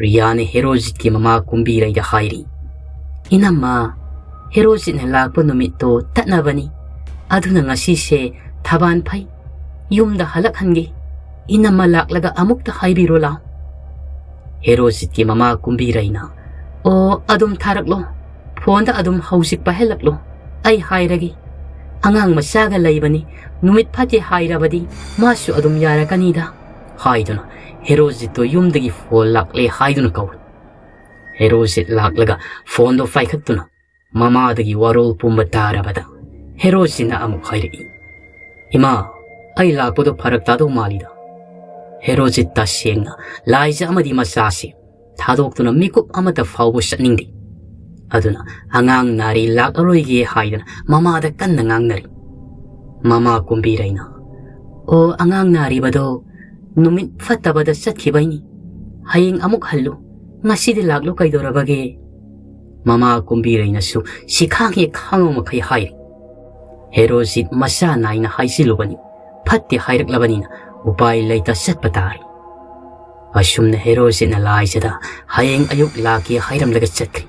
ꯔꯤꯌꯥꯅ ꯍꯦꯔꯣꯖꯤꯠꯀꯤ ꯃꯃꯥ ꯀꯨꯝꯕꯤꯔꯩꯗ ꯍꯥꯏꯔꯤ, "ꯏꯅꯝꯃ, ꯍꯦꯔꯣꯖꯤꯠꯅ ꯂꯥꯛꯄ ꯅꯨꯃꯤꯠꯇꯣ ꯇꯠꯅꯕꯅꯤ꯫ ꯑꯗꯨꯅ ꯉꯁꯤꯁꯦ ꯊꯕꯥꯟ ꯐꯩ꯫ ꯌꯨꯝꯗ ꯍꯜꯂꯛꯍꯟꯒꯦ꯫ ꯏꯅꯝꯃ ꯂꯥꯛꯂꯒ ꯑꯃꯨꯛꯇ ꯍꯥꯏꯕꯤꯔꯣ ꯂꯥꯎ꯫" ꯍꯦꯔꯣꯖꯤꯠꯀꯤ ꯃꯃꯥ ꯀꯨꯝꯕꯤꯔꯩꯅ, "ꯑꯣ, ꯑꯗꯨꯝ ꯊꯥꯔꯛꯂꯣ꯫ ꯐꯣꯟꯗ ꯑꯗꯨꯝ ꯍꯧꯖꯤꯛ ꯄꯥꯏꯍꯜꯂꯛꯂꯣ꯫ ꯑꯩ ꯍꯥꯏꯔꯒꯦ꯫ ꯑꯉꯥꯡ ꯃꯆꯥꯒ ꯂꯩꯕꯅꯤ, ꯅꯨꯃꯤꯠ ꯐꯠꯇꯦ ꯍꯥꯏꯔꯕꯗꯤ ꯃꯥꯁꯨ ꯑꯗꯨꯝ ꯌꯥꯔꯛꯀꯅꯤꯗ," ꯍꯥꯏꯗꯨꯅ ꯍꯦꯔꯣꯖꯤꯠꯇꯣ ꯌꯨꯝꯗꯒꯤ ꯐꯣꯟ ꯂꯥꯛꯂꯦ ꯍꯥꯏꯗꯨꯅ ꯀꯧꯏ꯫ ꯍꯦꯔꯣꯖꯤꯠ ꯂꯥꯛꯂꯒ ꯐꯣꯟꯗꯣ ꯄꯥꯏꯈꯠꯇꯨꯅ ꯃꯃꯥꯗꯒꯤ ꯋꯥꯔꯣꯜ ꯄꯨꯝꯕ ꯇꯥꯔꯕꯗ ꯍꯦꯔꯣꯖꯤꯠꯅ ꯑꯃꯨꯛ ꯍꯥꯏꯔꯛꯏ, "ꯏꯃꯥ, ꯑꯩ ꯂꯥꯛꯄꯗꯣ ꯐꯔꯛ ꯇꯥꯗꯧ ꯃꯥꯜꯂꯤꯗ꯫ ꯍꯦꯔꯣꯖꯤꯠ ꯇꯁꯦꯡꯅ ꯂꯥꯏꯖ ꯑꯃꯗꯤ ꯃꯆꯥꯁꯤ ꯊꯥꯗꯣꯛꯇꯨꯅ ꯃꯤꯀꯨꯞ ꯑꯃꯠꯇ ꯐꯥꯎꯕ ꯆꯠꯅꯤꯡꯗꯦ꯫ ꯑꯗꯨꯅ ꯑꯉꯥꯡ ꯅꯥꯔꯤ, ꯂꯥꯛꯂꯔꯣꯏꯒꯦ ꯍꯥꯏꯗꯅ ꯃꯃꯥꯗ ꯀꯟꯅ ꯉꯥꯡꯅꯔꯤ꯫ ꯃꯃꯥ ꯀꯨꯝꯕꯤꯔꯩꯅ, "ꯑꯣ, ꯑꯉꯥꯡ ꯅꯥꯔꯤꯕꯗꯣ ꯅꯨꯃꯤꯠ ꯐꯠꯇꯕꯗ ꯆꯠꯈꯤꯕꯩꯅꯤ꯫ ꯍꯌꯦꯡ ꯑꯃꯨꯛ ꯍꯜꯂꯨ꯫ ꯉꯁꯤꯗꯤ ꯂꯥꯛꯂꯨ ꯀꯩꯗꯧꯔꯕꯒꯦ?" ꯃꯃꯥ ꯀꯨꯝꯕꯤꯔꯩꯅꯁꯨ ꯁꯤꯈꯥꯡ ꯍꯦꯛ ꯈꯥꯡꯕ ꯃꯈꯩ ꯍꯥꯏꯔꯤ꯫ ꯍꯦꯔꯣꯖꯤꯠ ꯃꯆꯥ ꯅꯥꯏꯅ ꯍꯥꯏꯖꯤꯜꯂꯨꯕꯅꯤ꯫ ꯐꯠꯇꯦ ꯍꯥꯏꯔꯛꯂꯕꯅꯤꯅ ꯎꯄꯥꯏ ꯂꯩꯇ ꯆꯠꯄ ꯇꯥꯔꯦ꯫ ꯑꯁꯨꯝꯅ ꯍꯦꯔꯣꯖꯤꯠꯅ ꯂꯥꯏꯖꯗ ꯍꯌꯦꯡ ꯑꯌꯨꯛ ꯂꯥꯛꯀꯦ ꯍꯥꯏꯔꯝꯂꯒ ꯆꯠꯈ꯭ꯔꯤ꯫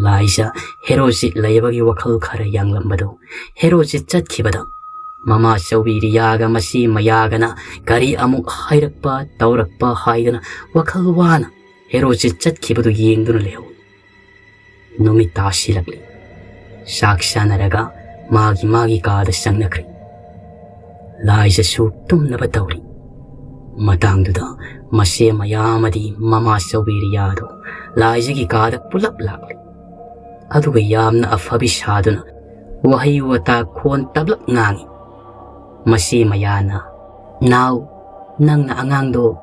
ꯂꯥꯏꯖ ꯍꯦꯔꯣꯖꯤꯠ ꯂꯩꯕꯒꯤ ꯋꯥꯈꯜ ꯈꯔ ꯌꯥꯡꯂꯝꯕꯗꯨ ꯍꯦꯔꯣꯖꯤꯠ ꯆꯠꯈꯤꯕꯗ ꯃꯃꯥ ꯆꯧꯕꯤ ꯔꯤꯌꯥꯒ ꯃꯆꯦ ꯃꯌꯥꯒꯅ ꯀꯔꯤ ꯑꯃꯨꯛ ꯍꯥꯏꯔꯛꯄ ꯇꯧꯔꯛꯄ ꯍꯥꯏꯗꯅ ꯋꯥꯈꯜ ꯋꯥꯅ ꯍꯦꯔꯣꯖꯤꯠ ꯆꯠꯈꯤꯕꯗꯨ ꯌꯦꯡꯗꯨꯅ ꯂꯩꯍꯧꯏ꯫ ꯅꯨꯃꯤꯠ ꯇꯥꯁꯤꯜꯂꯛꯂꯤ꯫ ꯆꯥꯛ ꯆꯥꯅꯔꯒ ꯃꯥꯒꯤ ꯃꯥꯒꯤ ꯀꯥꯗ ꯆꯪꯅꯈ꯭ꯔꯦ꯫ ꯂꯥꯏꯖꯁꯨ ꯇꯨꯝꯅꯕ ꯇꯧꯔꯤ꯫ ꯃꯇꯥꯡꯗꯨꯗ ꯃꯆꯦ ꯃꯌꯥ ꯑꯃꯗꯤ ꯃꯃꯥ ꯆꯧꯕꯤ ꯔꯤꯌꯥꯗꯣ ꯂꯥꯏꯖꯒꯤ ꯀꯥꯗ ꯄꯨꯂꯞ ꯂꯥꯛꯂꯤ꯫ ꯑꯗꯨꯒ ꯌꯥꯝꯅ ꯑꯐꯕꯤ ꯁꯥꯗꯨꯅ ꯋꯥꯍꯩ ꯋꯥꯇꯥ ꯈꯣꯟ ꯇꯞꯂꯞ ꯉꯥꯡꯏ꯫ ꯃꯆꯦ ꯃꯌꯥꯅ, "ꯅꯥꯎ, ꯅꯪꯅ ꯑꯉꯥꯡꯗꯣ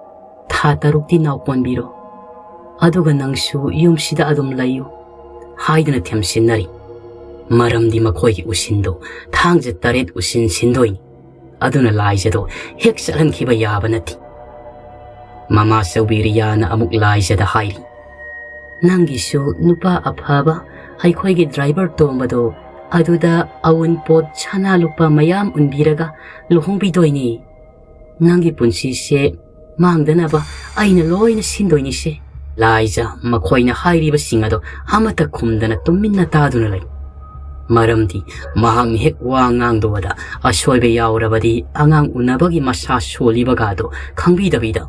ꯊꯥ ꯇꯔꯨꯛꯇꯤ ꯅꯥꯎ ꯀꯣꯟꯕꯤꯔꯣ, ꯑꯗꯨꯒ ꯅꯪꯁꯨ ꯌꯨꯝꯁꯤꯗ ꯑꯗꯨꯝ ꯂꯩꯌꯨ" ꯍꯥꯏꯗꯨꯅ ꯊꯦꯝꯁꯤꯟꯅꯔꯤ꯫ ꯃꯔꯝꯗꯤ ꯃꯈꯣꯏꯒꯤ ꯎꯁꯤꯟꯗꯣ ꯊꯥꯡꯖ ꯇꯔꯦꯠ ꯎꯁꯤꯟ ꯁꯤꯟꯗꯣꯏꯅꯤ꯫ ꯑꯗꯨꯅ ꯂꯥꯏꯖꯗꯣ ꯍꯦꯛ ꯆꯠꯍꯟꯈꯤꯕ ꯌꯥꯕ ꯅꯠꯇꯦ꯫ ꯃꯃꯥ ꯆꯧꯕꯤ ꯔꯤꯌꯥꯅ ꯑꯃꯨꯛ ꯂꯥꯏꯖꯗ ꯍꯥꯏꯔꯤ, "ꯅꯪꯒꯤꯁꯨ ꯅꯨꯄꯥ ꯑꯐꯕ, ꯑꯩꯈꯣꯏꯒꯤ ꯗ꯭ꯔꯥꯏꯚꯔ ꯇꯣꯝꯕꯗꯣ, ꯑꯗꯨꯗ ꯑꯎꯟꯄꯣꯠ ꯁꯅꯥ ꯂꯨꯄꯥ ꯃꯌꯥꯝ ꯎꯟꯕꯤꯔꯒ ꯂꯨꯍꯣꯡꯕꯤꯗꯣꯏꯅꯤ꯫ ꯅꯪꯒꯤ ꯄꯨꯟꯁꯤꯁꯦ ꯃꯥꯡꯗꯅꯕ ꯑꯩꯅ ꯂꯣꯏꯅ ꯁꯤꯟꯗꯣꯏꯅꯤꯁꯦ"꯫ ꯂꯥꯏꯖ ꯃꯈꯣꯏꯅ ꯍꯥꯏꯔꯤꯕꯁꯤꯡ ꯑꯗꯣ ꯑꯃꯠꯇ ꯈꯨꯝꯗꯅ ꯇꯨꯃꯤꯟꯅ ꯇꯥꯗꯨꯅ ꯂꯩ꯫ ꯃꯔꯝꯗꯤ ꯃꯍꯥꯛꯅ ꯍꯦꯛ ꯋꯥ ꯉꯥꯡꯗꯕꯗ ꯑꯁꯣꯏꯕ ꯌꯥꯎꯔꯕꯗꯤ ꯑꯉꯥꯡ ꯎꯅꯕꯒꯤ ꯃꯁꯥ ꯁꯣꯜꯂꯤꯕꯒꯗꯣ ꯈꯪꯕꯤꯗꯕꯤꯗ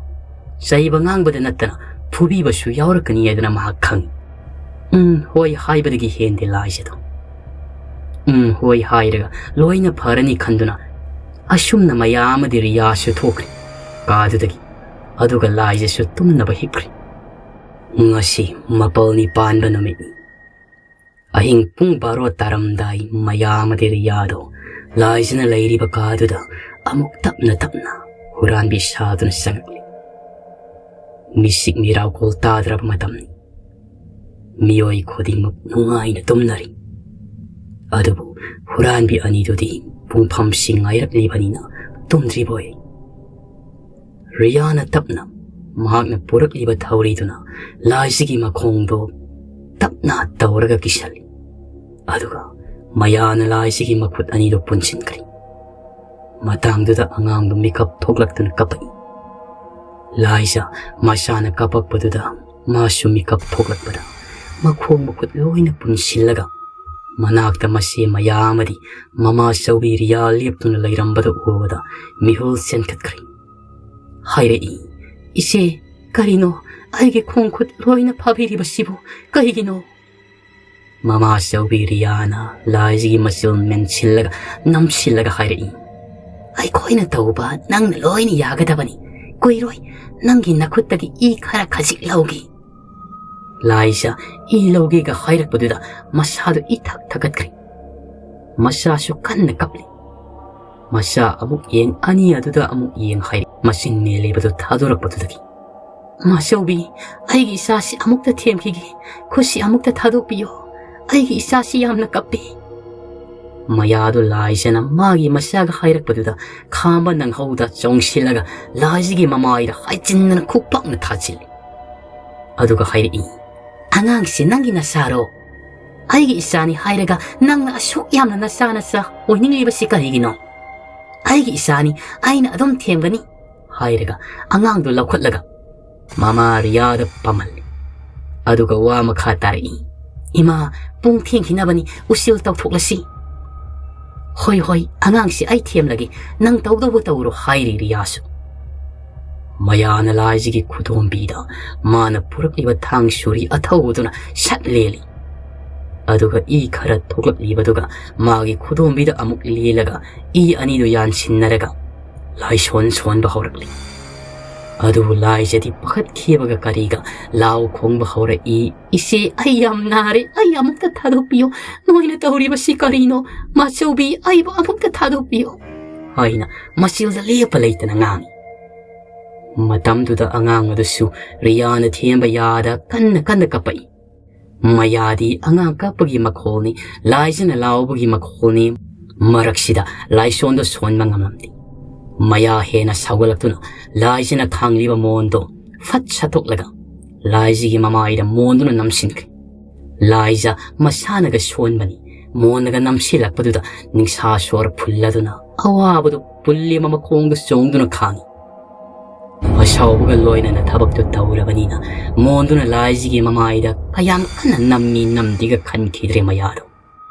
ꯆꯩꯕ ꯉꯥꯡꯕꯗ ꯅꯠꯇꯅ ꯐꯨꯕꯤꯕꯁꯨ ꯌꯥꯎꯔꯛꯀꯅꯤ ꯍꯥꯏꯗꯅ ꯃꯍꯥꯛ ꯈꯪꯏ꯫ "ꯎꯝ, ꯍꯣꯏ" ꯍꯥꯏꯕꯗꯒꯤ ꯍꯦꯟꯗꯦ ꯂꯥꯏꯖꯗꯣ꯫ "ꯎꯝ, ꯍꯣꯏ" ꯍꯥꯏꯔꯒ ꯂꯣꯏꯅ ꯐꯔꯅꯤ ꯈꯟꯗꯨꯅ ꯑꯁꯨꯝꯅ ꯃꯌꯥ ꯑꯃꯗꯤ ꯔꯤꯌꯥꯁꯨ ꯊꯣꯛꯈ꯭ꯔꯦ ꯀꯥꯗꯨꯗꯒꯤ꯫ ꯑꯗꯨꯒ ꯂꯥꯏꯖꯁꯨ ꯇꯨꯝꯅꯕ ꯍꯤꯞꯈ꯭ꯔꯦ꯫ ꯉꯁꯤ ꯃꯄꯜꯅꯤ ꯄꯥꯟꯕ ꯅꯨꯃꯤꯠꯅꯤ꯫ ꯑꯍꯤꯡ ꯄꯨꯡ ꯕꯥꯔꯣ ꯇꯥꯔꯝꯗꯥꯏ ꯃꯌꯥ ꯑꯃꯗꯤ ꯔꯤꯌꯥꯗꯣ ꯂꯥꯏꯖꯅ ꯂꯩꯔꯤꯕ ꯀꯥꯗꯨꯗ ꯑꯃꯨꯛ ꯇꯞꯅ ꯇꯞꯅ ꯍꯨꯔꯥꯟꯕꯤ ꯁꯥꯗꯨꯅ ꯆꯪꯂꯛꯂꯤ꯫ ꯃꯤꯁꯤꯛ ꯃꯤꯔꯥꯎꯈꯣꯜ ꯇꯥꯗ꯭ꯔꯕ ꯃꯇꯝꯅꯤ꯫ ꯃꯤꯑꯣꯏ ꯈꯨꯗꯤꯡꯃꯛ ꯅꯨꯡꯉꯥꯏꯅ ꯇꯨꯝꯅꯔꯤ꯫ ꯑꯗꯨꯕꯨ ꯍꯨꯔꯥꯟꯕꯤ ꯑꯅꯤꯗꯨꯗꯤ ꯄꯨꯡꯐꯝꯁꯤꯡ ꯉꯥꯏꯔꯛꯂꯤꯕꯅꯤꯅ ꯇꯨꯝꯗ꯭ꯔꯤꯕꯣꯏ꯫ ꯔꯤꯌꯥꯅ ꯇꯞꯅ ꯃꯍꯥꯛꯅ ꯄꯨꯔꯛꯂꯤꯕ ꯊꯧꯔꯤꯗꯨꯅ ꯂꯥꯏꯁꯤꯒꯤ ꯃꯈꯣꯡꯗꯣ ꯇꯞꯅ ꯇꯧꯔꯒ ꯀꯤꯁꯜꯂꯤ꯫ ꯑꯗꯨꯒ ꯃꯌꯥꯅ ꯂꯥꯏꯁꯤꯒꯤ ꯃꯈꯨꯠ ꯑꯅꯤꯗꯨ ꯄꯨꯟꯁꯤꯟꯈ꯭ꯔꯦ꯫ ꯃꯇꯥꯡꯗꯨꯗ ꯑꯉꯥꯡꯗꯨ ꯃꯤꯀꯞ ꯊꯣꯛꯂꯛꯇꯨꯅ ꯀꯞꯄꯛꯏ꯫ ꯂꯥꯏꯖ ꯃꯁꯥꯅ ꯀꯞꯄꯛꯄꯗꯨꯗ ꯃꯥꯁꯨ ꯃꯤꯀꯞ ꯊꯣꯛꯂꯛꯄꯗ ꯃꯈꯣꯡ ꯃꯈꯨꯠ ꯂꯣꯏꯅ ꯄꯨꯟꯁꯤꯜꯂꯒ ꯃꯅꯥꯛꯇ ꯃꯆꯦ ꯃꯌꯥ ꯑꯃꯗꯤ ꯃꯃꯥ ꯆꯧꯕꯤ ꯔꯤꯌꯥ ꯂꯦꯞꯇꯨꯅ ꯂꯩꯔꯝꯕꯗꯨ ꯎꯕꯗ ꯃꯤꯍꯨꯜ ꯆꯦꯟꯈꯠꯈ꯭ꯔꯦ꯫ ꯍꯥꯏꯔꯛꯏ, "ꯏꯆꯦ, ꯀꯔꯤꯅꯣ? ꯑꯩꯒꯤ ꯈꯣꯡ ꯈꯨꯠ ꯂꯣꯏꯅ ꯐꯥꯕꯤꯔꯤꯕꯁꯤꯕꯨ ꯀꯔꯤꯒꯤꯅꯣ?" ꯃꯃꯥ ꯆꯧꯕꯤ ꯔꯤꯌꯥꯅ ꯂꯥꯏꯖꯤꯒꯤ ꯃꯆꯤꯜ ꯃꯦꯟꯁꯤꯜꯂꯒ ꯅꯝꯁꯤꯜꯂꯒ ꯍꯥꯏꯔꯛꯏ, "ꯑꯩꯈꯣꯏꯅ ꯇꯧꯕ ꯅꯪꯅ ꯂꯣꯏꯅ ꯌꯥꯒꯗꯕꯅꯤ꯫ ꯀꯨꯏꯔꯣꯏ, ꯅꯪꯒꯤ ꯅꯈꯨꯠꯇꯒꯤ ꯏ ꯈꯔ ꯈꯖꯤꯛ ꯂꯧꯒꯦ꯫" ꯂꯥꯏꯖ ꯏ ꯂꯧꯒꯦꯒ ꯍꯥꯏꯔꯛꯄꯗꯨꯗ ꯃꯁꯥꯗꯨ ꯏꯊꯛ ꯊꯛꯀꯠꯈ꯭ꯔꯦ꯫ ꯃꯆꯥꯁꯨ ꯀꯟꯅ ꯀꯞꯂꯤ꯫ ꯃꯆꯥ ꯑꯃꯨꯛ ꯌꯦꯡ, ꯑꯅꯤ ꯑꯗꯨꯗ ꯑꯃꯨꯛ ꯌꯦꯡ ꯍꯥꯏꯔꯤ꯫ ꯃꯆꯤꯟ ꯃꯦꯜꯂꯤꯕꯗꯨ ꯊꯥꯗꯣꯔꯛꯄꯗꯨꯗꯒꯤ, "ꯃꯥꯆꯧꯕꯤ, ꯑꯩꯒꯤ ꯏꯆꯥꯁꯤ ꯑꯃꯨꯛꯇ ꯊꯦꯝꯈꯤꯒꯦ꯫ ꯈꯨꯠꯁꯤ ꯑꯃꯨꯛꯇ ꯊꯥꯗꯣꯛꯄꯤꯌꯣ꯫ ꯑꯩꯒꯤ ꯏꯆꯥꯁꯤ ꯌꯥꯝꯅ ꯀꯞꯄꯤ꯫" ꯃꯌꯥꯗꯨ ꯂꯥꯏꯖꯅ ꯃꯥꯒꯤ ꯃꯆꯥꯒ ꯍꯥꯏꯔꯛꯄꯗꯨꯗ ꯈꯥꯝꯕ ꯅꯪꯍꯧꯗ ꯆꯣꯡꯁꯤꯜꯂꯒ ꯂꯥꯏꯖꯒꯤ ꯃꯃꯥꯏꯗ ꯍꯥꯏꯖꯤꯟꯗꯅ ꯈꯨꯄꯥꯛꯅ ꯊꯥꯖꯤꯜꯂꯤ꯫ ꯑꯗꯨꯒ ꯍꯥꯏꯔꯛꯏ, "ꯑꯉꯥꯡꯁꯤ ꯅꯪꯒꯤ ꯅꯆꯥꯔꯣ? ꯑꯩꯒꯤ ꯏꯆꯥꯅꯤ ꯍꯥꯏꯔꯒ ꯅꯪꯅ ꯑꯁꯨꯛ ꯌꯥꯝꯅ ꯅꯆꯥ ꯅꯆꯥ ꯑꯣꯏꯅꯤꯡꯂꯤꯕꯁꯤ ꯀꯔꯤꯒꯤꯅꯣ? ꯑꯩꯒꯤ ꯏꯆꯥꯅꯤ, ꯑꯩꯅ ꯑꯗꯨꯝ ꯊꯦꯝꯒꯅꯤ," ꯍꯥꯏꯔꯒ ꯑꯉꯥꯡꯗꯨ ꯂꯧꯈꯠꯂꯒ ꯃꯃꯥ ꯔꯤꯌꯥꯗ ꯄꯝꯍꯜꯂꯤ꯫ ꯑꯗꯨꯒ ꯋꯥ ꯃꯈꯥ ꯇꯥꯔꯛꯏ, "ꯏꯃꯥ, ꯄꯨꯡ ꯊꯦꯡꯈꯤꯅꯕꯅꯤ, ꯎꯆꯤꯜ ꯇꯧꯊꯣꯛꯂꯁꯤ꯫" "ꯍꯣꯏ, ꯍꯣꯏ, ꯑꯉꯥꯡꯁꯤ ꯑꯩ ꯊꯦꯝꯂꯒꯦ, ꯅꯪ ꯇꯧꯗꯧꯕ ꯇꯧꯔꯣ," ꯍꯥꯏꯔꯤ ꯔꯤꯌꯥꯁꯨ꯫ ꯃꯌꯥꯅ ꯂꯥꯏꯖꯒꯤ ꯈꯨꯗꯣꯝꯕꯤꯗ ꯃꯥꯅ ꯄꯨꯔꯛꯂꯤꯕ ꯊꯥꯡ ꯁꯨꯔꯤ ꯑꯊꯧꯕꯗꯨꯅ ꯁꯠ ꯂꯦꯜꯂꯤ꯫ ꯑꯗꯨꯒ ꯏ ꯈꯔ ꯊꯣꯛꯂꯛꯂꯤꯕꯗꯨꯒ ꯃꯥꯒꯤ ꯈꯨꯗꯣꯝꯕꯤꯗ ꯑꯃꯨꯛ ꯂꯦꯜꯂꯒ ꯏ ꯑꯅꯤꯗꯨ ꯌꯥꯟꯁꯤꯟꯅꯔꯒ ꯂꯥꯏꯁꯣꯟ ꯁꯣꯟꯕ ꯍꯧꯔꯛꯂꯤ꯫ ꯑꯗꯨꯕꯨ ꯂꯥꯏꯖꯗꯤ ꯄꯥꯈꯠꯈꯤꯕꯒ ꯀꯔꯤꯒ ꯂꯥꯎ ꯈꯣꯡꯕ ꯍꯧꯔꯛꯏ, "ꯏꯆꯦ, ꯑꯩ ꯌꯥꯝ ꯅꯥꯔꯦ, ꯑꯩ ꯑꯃꯨꯛꯇ ꯊꯥꯗꯣꯛꯄꯤꯌꯨ꯫ ꯅꯣꯏꯅ ꯇꯧꯔꯤꯕꯁꯤ ꯀꯔꯤꯅꯣ? ꯃꯥꯆꯧꯕꯤ, ꯑꯩꯕꯨ ꯑꯃꯨꯛꯇ ꯊꯥꯗꯣꯛꯄꯤꯌꯨ꯫" ꯍꯥꯏꯅ ꯃꯆꯤꯜꯗ ꯂꯦꯞꯄ ꯂꯩꯇꯅ ꯉꯥꯡꯏ꯫ ꯃꯇꯝꯗꯨꯗ ꯑꯉꯥꯡ ꯑꯗꯨꯁꯨ ꯔꯤꯌꯥꯅ ꯊꯦꯝꯕ ꯌꯥꯗ ꯀꯟꯅ ꯀꯟꯅ ꯀꯞꯄꯛꯏ꯫ ꯃꯌꯥꯗꯤ ꯑꯉꯥꯡ ꯀꯞꯄꯒꯤ ꯃꯈꯣꯜꯅꯤ, ꯂꯥꯏꯖꯅ ꯂꯥꯎꯕꯒꯤ ꯃꯈꯣꯜꯅꯤ, ꯃꯔꯛꯁꯤꯗ ꯂꯥꯏꯁꯣꯟꯗꯣ ꯁꯣꯟꯕ ꯉꯝꯂꯝꯗꯦ꯫ ꯃꯌꯥ ꯍꯦꯟꯅ ꯁꯥꯎꯒꯠꯂꯛꯇꯨꯅ ꯂꯥꯏꯖꯅ ꯈꯥꯡꯂꯤꯕ ꯃꯣꯟꯗꯣ ꯐꯠ ꯁꯠꯇꯣꯛꯂꯒ ꯂꯥꯏꯖꯒꯤ ꯃꯃꯥꯏꯗ ꯃꯣꯟꯗꯨꯅ ꯅꯝꯁꯤꯟꯈ꯭ꯔꯦ꯫ ꯂꯥꯏꯖ ꯃꯁꯥꯅꯒ ꯁꯣꯟꯕꯅꯤ, ꯃꯣꯟꯅꯒ ꯅꯝꯁꯤꯜꯂꯛꯄꯗꯨꯗ ꯅꯤꯡꯁꯥ ꯁꯣꯔ ꯐꯨꯜꯂꯗꯨꯅ ꯑꯋꯥꯕꯗꯨ ꯄꯨꯜꯂꯤ ꯃꯈꯣꯡꯗ ꯆꯣꯡꯗꯨꯅ ꯈꯥꯡꯏ꯫ ꯑꯁꯥꯎꯕꯒ ꯂꯣꯏꯅꯅ ꯊꯕꯛꯇꯨ ꯇꯧꯔꯕꯅꯤꯅ ꯃꯣꯟꯗꯨꯅ ꯂꯥꯏꯖꯒꯤ ꯃꯃꯥꯏꯗ ꯀꯌꯥꯝ ꯀꯟꯅ ꯅꯝꯃꯤ ꯅꯝꯗꯦꯒ ꯈꯟꯈꯤꯗ꯭ꯔꯦ ꯃꯌꯥꯗꯣ꯫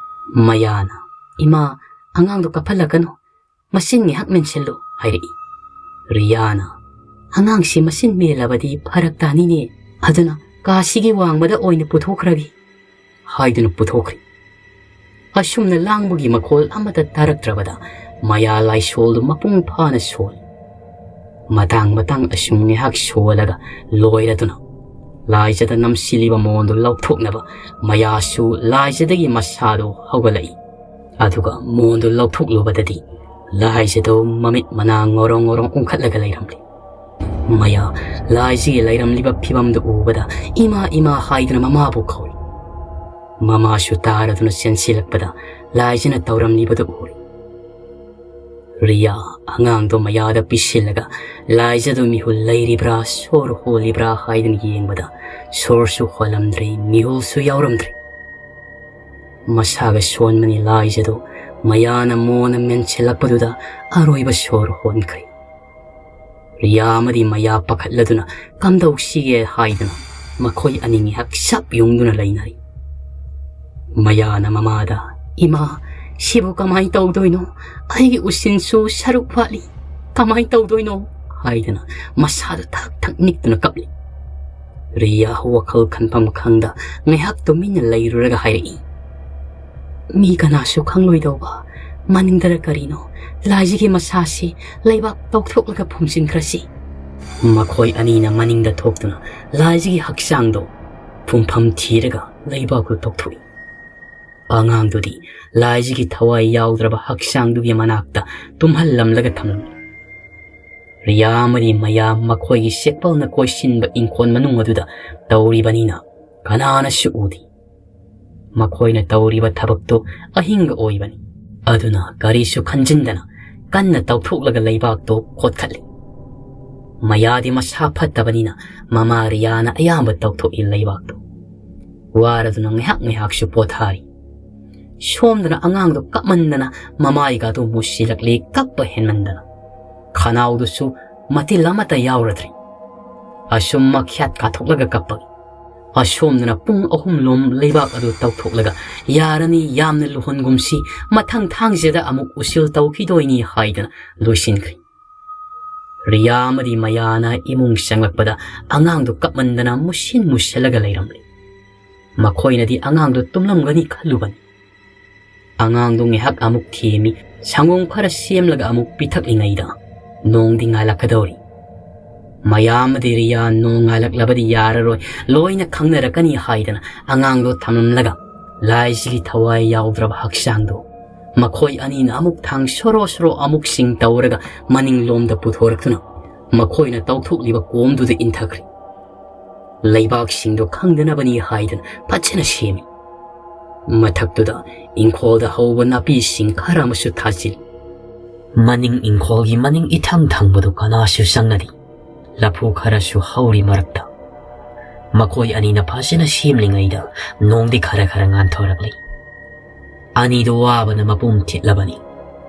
ꯃꯌꯥꯅ, "ꯏꯃꯥ, ꯑꯉꯥꯡꯗꯣ ꯀꯞꯍꯜꯂꯛꯀꯅꯨ, ꯃꯆꯤꯟ ꯉꯥꯏꯍꯥꯛ ꯃꯦꯟꯁꯤꯜꯂꯨ" ꯍꯥꯏꯔꯛꯏ꯫ ꯔꯤꯌꯥꯅ, "ꯑꯉꯥꯡꯁꯤ ꯃꯆꯤꯟ ꯃꯦꯜꯂꯕꯗꯤ ꯐꯔꯛ ꯇꯥꯅꯤꯅꯦ, ꯑꯗꯨꯅ ꯀꯥꯁꯤꯒꯤ ꯋꯥꯡꯃꯗ ꯑꯣꯏꯅ ꯄꯨꯊꯣꯛꯈ꯭ꯔꯒꯦ" ꯍꯥꯏꯗꯨꯅ ꯄꯨꯊꯣꯛꯈ꯭ꯔꯦ꯫ ꯑꯁꯨꯝꯅ ꯂꯥꯡꯕꯒꯤ ꯃꯈꯣꯜ ꯑꯃꯠꯇ ꯇꯥꯔꯛꯇ꯭ꯔꯕꯗ ꯃꯌꯥ ꯂꯥꯏꯁꯣꯜꯗꯨ ꯃꯄꯨꯡ ꯐꯥꯅ ꯁꯣꯜꯂꯤ꯫ ꯃꯇꯥꯡ ꯃꯇꯥꯡ ꯑꯁꯨꯝ ꯉꯥꯏꯍꯥꯛ ꯁꯣꯜꯂꯒ ꯂꯣꯏꯔꯗꯨꯅ ꯂꯥꯏꯖꯗ ꯅꯝꯁꯤꯜꯂꯤꯕ ꯃꯣꯟꯗꯨ ꯂꯧꯊꯣꯛꯅꯕ ꯃꯌꯥꯁꯨ ꯂꯥꯏꯖꯗꯒꯤ ꯃꯁꯥꯗꯨ ꯍꯧꯒꯠꯂꯛꯏ꯫ ꯑꯗꯨꯒ ꯃꯣꯟꯗꯨ ꯂꯧꯊꯣꯛꯂꯨꯕꯗꯗꯤ ꯂꯥꯏꯖꯗꯨ ꯃꯃꯤꯠ ꯃꯅꯥ ꯉꯣꯔꯣꯡ ꯉꯣꯔꯣꯡ ꯎꯪꯈꯠꯂꯒ ꯂꯩꯔꯝꯂꯤ꯫ ꯃꯌꯥ ꯂꯥꯏꯖꯒꯤ ꯂꯩꯔꯝꯂꯤꯕ ꯐꯤꯕꯝꯗꯨ ꯎꯕꯗ "ꯏꯃꯥ, ꯏꯃꯥ" ꯍꯥꯏꯗꯨꯅ ꯃꯃꯥꯕꯨ ꯀꯧꯏ꯫ ꯃꯃꯥꯁꯨ ꯇꯥꯔꯗꯨꯅ ꯆꯦꯟꯁꯤꯜꯂꯛꯄꯗ ꯂꯥꯏꯖꯅ ꯇꯧꯔꯝꯂꯤꯕꯗꯨ ꯎꯔꯤ꯫ ꯔꯤꯌꯥ ꯑꯉꯥꯡꯗꯣ ꯃꯌꯥꯗ ꯄꯤꯁꯤꯜꯂꯒ ꯂꯥꯏꯖꯗꯨ ꯃꯤꯍꯨꯜ ꯂꯩꯔꯤꯕ꯭ꯔꯥ, ꯁꯣꯔ ꯍꯣꯜꯂꯤꯕ꯭ꯔꯥ ꯍꯥꯏꯗꯨꯅ ꯌꯦꯡꯕꯗ ꯁꯣꯔꯁꯨ ꯍꯣꯜꯂꯝꯗ꯭ꯔꯦ, ꯃꯤꯍꯨꯜꯁꯨ ꯌꯥꯎꯔꯝꯗ꯭ꯔꯦ꯫ ꯃꯁꯥꯒ ꯁꯣꯟꯕꯅꯤ ꯂꯥꯏꯖꯗꯨ ꯃꯌꯥꯅ ꯃꯣꯟꯅ ꯃꯦꯟꯁꯤꯜꯂꯛꯄꯗꯨꯗ ꯑꯔꯣꯏꯕ ꯁꯣꯔ ꯍꯣꯟꯈ꯭ꯔꯦ꯫ ꯔꯤꯌꯥ ꯑꯃꯗꯤ ꯃꯌꯥ ꯄꯥꯈꯠꯂꯗꯨꯅ ꯀꯝꯗꯧꯁꯤꯒꯦ ꯍꯥꯏꯗꯨꯅ ꯃꯈꯣꯏ ꯑꯅꯤ ꯉꯥꯏꯍꯥꯛ ꯁꯞ ꯌꯨꯡꯗꯨꯅ ꯂꯩꯅꯔꯤ꯫ ꯃꯌꯥꯅ ꯃꯃꯥꯗ, "ꯏꯃꯥ, ꯁꯤꯕꯨ ꯀꯃꯥꯏ ꯇꯧꯗꯣꯏꯅꯣ? ꯑꯩꯒꯤ ꯎꯆꯤꯟꯁꯨ ꯁꯔꯨꯛ ꯋꯥꯠꯂꯤ, ꯀꯃꯥꯏ ꯇꯧꯗꯣꯏꯅꯣ?" ꯍꯥꯏꯗꯨꯅ ꯃꯁꯥꯗ ꯊꯛ ꯊꯛ ꯅꯤꯛꯇꯨꯅ ꯀꯞꯂꯤ꯫ ꯔꯤꯌꯥ ꯋꯥꯈꯜ ꯈꯟꯐꯝ ꯈꯪꯗ ꯉꯥꯏꯍꯥꯛ ꯇꯨꯃꯤꯟꯅ ꯂꯩꯔꯨꯔꯒ ꯍꯥꯏꯔꯛꯏ, "ꯃꯤ ꯀꯅꯥꯁꯨ ꯈꯪꯂꯣꯏꯗꯧꯕ ꯃꯅꯤꯡꯗꯔ ꯀꯔꯤꯅꯣ ꯂꯥꯏꯖꯒꯤ ꯃꯁꯥꯁꯤ ꯂꯩꯕꯥꯛ ꯇꯧꯊꯣꯛꯂꯒ ꯐꯨꯝꯖꯤꯟꯈ꯭ꯔꯁꯤ"꯫ ꯃꯈꯣꯏ ꯑꯅꯤꯅ ꯃꯅꯤꯡꯗ ꯊꯣꯛꯇꯨꯅ ꯂꯥꯏꯖꯒꯤ ꯍꯛꯆꯥꯡꯗꯣ ꯐꯨꯝꯐꯝ ꯊꯤꯔꯒ ꯂꯩꯕꯥꯛꯇꯨ ꯇꯧꯊꯣꯛꯏ꯫ ꯑꯉꯥꯡꯗꯨꯗꯤ ꯂꯥꯏꯖꯒꯤ ꯊꯋꯥꯏ ꯌꯥꯎꯗ꯭ꯔꯕ ꯍꯛꯆꯥꯡꯗꯨꯒꯤ ꯃꯅꯥꯛꯇ ꯇꯨꯝꯍꯜꯂꯝꯂꯒ ꯊꯝꯂꯝꯃꯤ꯫ ꯔꯤꯌꯥ ꯑꯃꯗꯤ ꯃꯌꯥ ꯃꯈꯣꯏꯒꯤ ꯁꯦꯛꯄꯜꯅ ꯀꯣꯏꯁꯤꯟꯕ ꯏꯪꯈꯣꯜ ꯃꯅꯨꯡ ꯑꯗꯨꯗ ꯇꯧꯔꯤꯕꯅꯤꯅ ꯀꯅꯥꯅꯁꯨ ꯎꯗꯦ꯫ ꯃꯈꯣꯏꯅ ꯇꯧꯔꯤꯕ ꯊꯕꯛꯇꯨ ꯑꯍꯤꯡꯒ ꯑꯣꯏꯕꯅꯤ꯫ ꯑꯗꯨꯅ ꯀꯔꯤꯁꯨ ꯈꯟꯖꯤꯟꯗꯅ ꯀꯟꯅ ꯇꯧꯊꯣꯛꯂꯒ ꯂꯩꯕꯥꯛꯇꯨ ꯀꯣꯠꯈꯠꯂꯤ꯫ ꯃꯌꯥꯗꯤ ꯃꯁꯥ ꯐꯠꯇꯕꯅꯤꯅ ꯃꯃꯥ ꯔꯤꯌꯥꯅ ꯑꯌꯥꯝꯕ ꯇꯧꯊꯣꯛꯏ ꯂꯩꯕꯥꯛꯇꯨ꯫ ꯋꯥꯔꯗꯨꯅ ꯉꯥꯏꯍꯥꯛ ꯉꯥꯏꯍꯥꯛꯁꯨ ꯄꯣꯊꯥꯔꯤ꯫ ꯁꯣꯝꯗꯅ ꯑꯉꯥꯡꯗꯨ ꯀꯞꯃꯟꯗꯅ ꯃꯃꯥꯏꯒꯗꯨ ꯃꯨꯁꯤꯜꯂꯛꯂꯤ, ꯀꯞꯄ ꯍꯦꯟꯃꯟꯗꯅ꯫ ꯈꯅꯥꯎꯗꯨꯁꯨ ꯃꯇꯤꯜ ꯑꯃꯠꯇ ꯌꯥꯎꯔꯗ꯭ꯔꯤ꯫ ꯑꯁꯨꯝ ꯃꯈ꯭ꯌꯥꯠ ꯀꯥꯊꯣꯛꯂꯒ ꯀꯞꯄꯒꯤ꯫ ꯑꯁꯣꯝꯗꯅ ꯄꯨꯡ ꯑꯍꯨꯝ ꯂꯣꯝ ꯂꯩꯕꯥꯛ ꯑꯗꯨ ꯇꯧꯊꯣꯛꯂꯒ ꯌꯥꯔꯅꯤ, ꯌꯥꯝꯅ ꯂꯨꯍꯣꯟꯒꯨꯝꯁꯤ, ꯃꯊꯪ ꯊꯥꯡꯖꯗ ꯑꯃꯨꯛ ꯎꯁꯤꯜ ꯇꯧꯈꯤꯗꯣꯏꯅꯤ ꯍꯥꯏꯗꯅ ꯂꯣꯏꯁꯤꯟꯈ꯭ꯔꯦ꯫ ꯔꯤꯌꯥ ꯑꯃꯗꯤ ꯃꯌꯥꯅ ꯏꯃꯨꯡ ꯆꯪꯂꯛꯄꯗ ꯑꯉꯥꯡꯗꯨ ꯀꯞꯃꯟꯗꯅ ꯃꯨꯁꯤꯟ ꯃꯨꯁꯤꯜꯂꯒ ꯂꯩꯔꯝꯂꯦ꯫ ꯃꯈꯣꯏꯅꯗꯤ ꯑꯉꯥꯡꯗꯨ ꯇꯨꯝꯂꯝꯒꯅꯤ ꯈꯜꯂꯨꯕꯅꯤ꯫ ꯑꯉꯥꯡꯗꯨ ꯉꯥꯏꯍꯥꯛ ꯑꯃꯨꯛ ꯊꯦꯝꯃꯤ, ꯁꯪꯒꯣꯝ ꯈꯔ ꯁꯦꯝꯂꯒ ꯑꯃꯨꯛ ꯄꯤꯊꯛꯂꯤꯉꯩꯗ ꯅꯣꯡꯗꯤ ꯉꯥꯜꯂꯛꯀꯗꯧꯔꯤ꯫ ꯃꯌꯥ ꯑꯃꯗꯤ ꯔꯤꯌꯥ ꯅꯣꯡ ꯉꯥꯜꯂꯛꯂꯕꯗꯤ ꯌꯥꯔꯔꯣꯏ, ꯂꯣꯏꯅ ꯈꯪꯅꯔꯛꯀꯅꯤ ꯍꯥꯏꯗꯅ ꯑꯉꯥꯡꯗꯣ ꯊꯝꯂꯝꯂꯒ ꯂꯥꯏꯁꯤꯒꯤ ꯊꯋꯥꯏ ꯌꯥꯎꯗ꯭ꯔꯕ ꯍꯛꯆꯥꯡꯗꯣ ꯃꯈꯣꯏ ꯑꯅꯤꯅ ꯑꯃꯨꯛ ꯊꯥꯡ ꯁꯣꯔꯣ ꯁꯣꯔꯣ ꯑꯃꯨꯛ ꯁꯤꯡ ꯇꯧꯔꯒ ꯃꯅꯤꯡꯂꯣꯝꯗ ꯄꯨꯊꯣꯔꯛꯇꯨꯅ ꯃꯈꯣꯏꯅ ꯇꯧꯊꯣꯛꯂꯤꯕ ꯀꯣꯝꯗꯨꯗ ꯏꯟꯊꯈ꯭ꯔꯦ꯫ ꯂꯩꯕꯥꯛꯁꯤꯡꯗꯣ ꯈꯪꯗꯅꯕꯅꯤ ꯍꯥꯏꯗꯅ ꯐꯖꯅ ꯁꯦꯝꯃꯤ꯫ ꯃꯊꯛꯇꯨꯗ ꯏꯪꯈꯣꯜꯗ ꯍꯧꯕ ꯅꯥꯄꯤꯁꯤꯡ ꯈꯔ ꯑꯃꯁꯨ ꯊꯥꯖꯤꯜꯂꯤ꯫ ꯃꯅꯤꯡ ꯏꯪꯈꯣꯜꯒꯤ ꯃꯅꯤꯡ ꯏꯊꯪ ꯊꯪꯕꯗꯨ ꯀꯅꯥꯁꯨ ꯆꯪꯅꯗꯦ꯫ ꯂꯐꯨ ꯈꯔꯁꯨ ꯍꯧꯔꯤ ꯃꯔꯛꯇ꯫ ꯃꯈꯣꯏ ꯑꯅꯤꯅ ꯐꯖꯅ ꯁꯦꯝꯂꯤꯉꯩꯗ ꯅꯣꯡꯗꯤ ꯈꯔ ꯈꯔ ꯉꯥꯟꯊꯣꯔꯛꯂꯤ꯫ ꯑꯅꯤꯗꯣ ꯋꯥꯕꯅ ꯃꯄꯨꯝ ꯊꯤꯠꯂꯕꯅꯤ꯫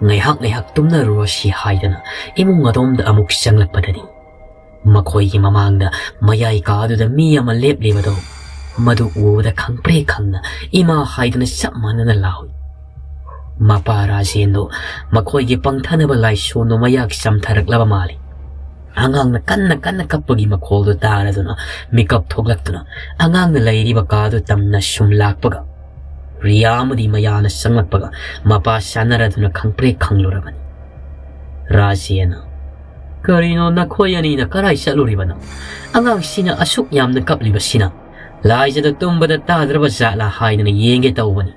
ꯉꯥꯏꯍꯥꯛ ꯉꯥꯏꯍꯥꯛ ꯇꯨꯝꯅꯔꯨꯔꯁꯤ ꯍꯥꯏꯗꯅ ꯏꯃꯨꯡ ꯑꯗꯣꯝꯗ ꯑꯃꯨꯛ ꯆꯪꯂꯛꯄꯗꯗꯤ ꯃꯈꯣꯏꯒꯤ ꯃꯃꯥꯡꯗ ꯃꯌꯥꯏ ꯀꯥꯗꯨꯗ ꯃꯤ ꯑꯃ ꯂꯦꯞꯂꯤꯕꯗꯣ ꯃꯗꯨ ꯎꯕꯗ ꯈꯪꯄ꯭ꯔꯦꯛ ꯈꯪꯅ ꯏꯃꯥ ꯍꯥꯏꯗꯨꯅ ꯆꯞ ꯃꯥꯟꯅꯅ ꯂꯥꯎꯏ꯫ ꯃꯄꯥ ꯔꯥꯖꯦꯟꯗꯣ ꯃꯈꯣꯏꯒꯤ ꯄꯪꯊꯅꯕ ꯂꯥꯏꯁꯣꯟꯗꯣ ꯃꯌꯥꯛ ꯆꯝꯊꯔꯛꯂꯕ ꯃꯥꯜꯂꯤ꯫ ꯑꯉꯥꯡꯅ ꯀꯟꯅ ꯀꯟꯅ ꯀꯞꯄꯒꯤ ꯃꯈꯣꯜꯗꯨ ꯇꯥꯔꯗꯨꯅ ꯃꯤꯀꯞ ꯊꯣꯛꯂꯛꯇꯨꯅ ꯑꯉꯥꯡꯅ ꯂꯩꯔꯤꯕ ꯀꯥꯗꯨ ꯇꯝꯅ ꯁꯨꯝ ꯂꯥꯛꯄꯒ ꯔꯤꯌꯥ ꯑꯃꯗꯤ ꯃꯌꯥꯅ ꯆꯪꯂꯛꯄꯒ ꯃꯄꯥ ꯆꯥꯅꯔꯗꯨꯅ ꯈꯪꯄ꯭ꯔꯦꯛ ꯈꯪꯂꯨꯔꯕꯅꯤ꯫ ꯔꯥꯖꯦꯟꯅ, "ꯀꯔꯤꯅꯣ ꯅꯈꯣꯏ ꯑꯅꯤꯅ ꯀꯔꯥꯏ ꯆꯠꯂꯨꯔꯤꯕꯅꯣ? ꯑꯉꯥꯡꯁꯤꯅ ꯑꯁꯨꯛ ꯌꯥꯝꯅ ꯀꯞꯂꯤꯕꯁꯤꯅ ꯂꯥꯏꯖꯗ ꯇꯨꯝꯕꯗ ꯇꯥꯗ꯭ꯔꯕ ꯖꯥꯠꯂꯥ ꯍꯥꯏꯗꯅ ꯌꯦꯡꯒꯦ ꯇꯧꯕꯅꯤ꯫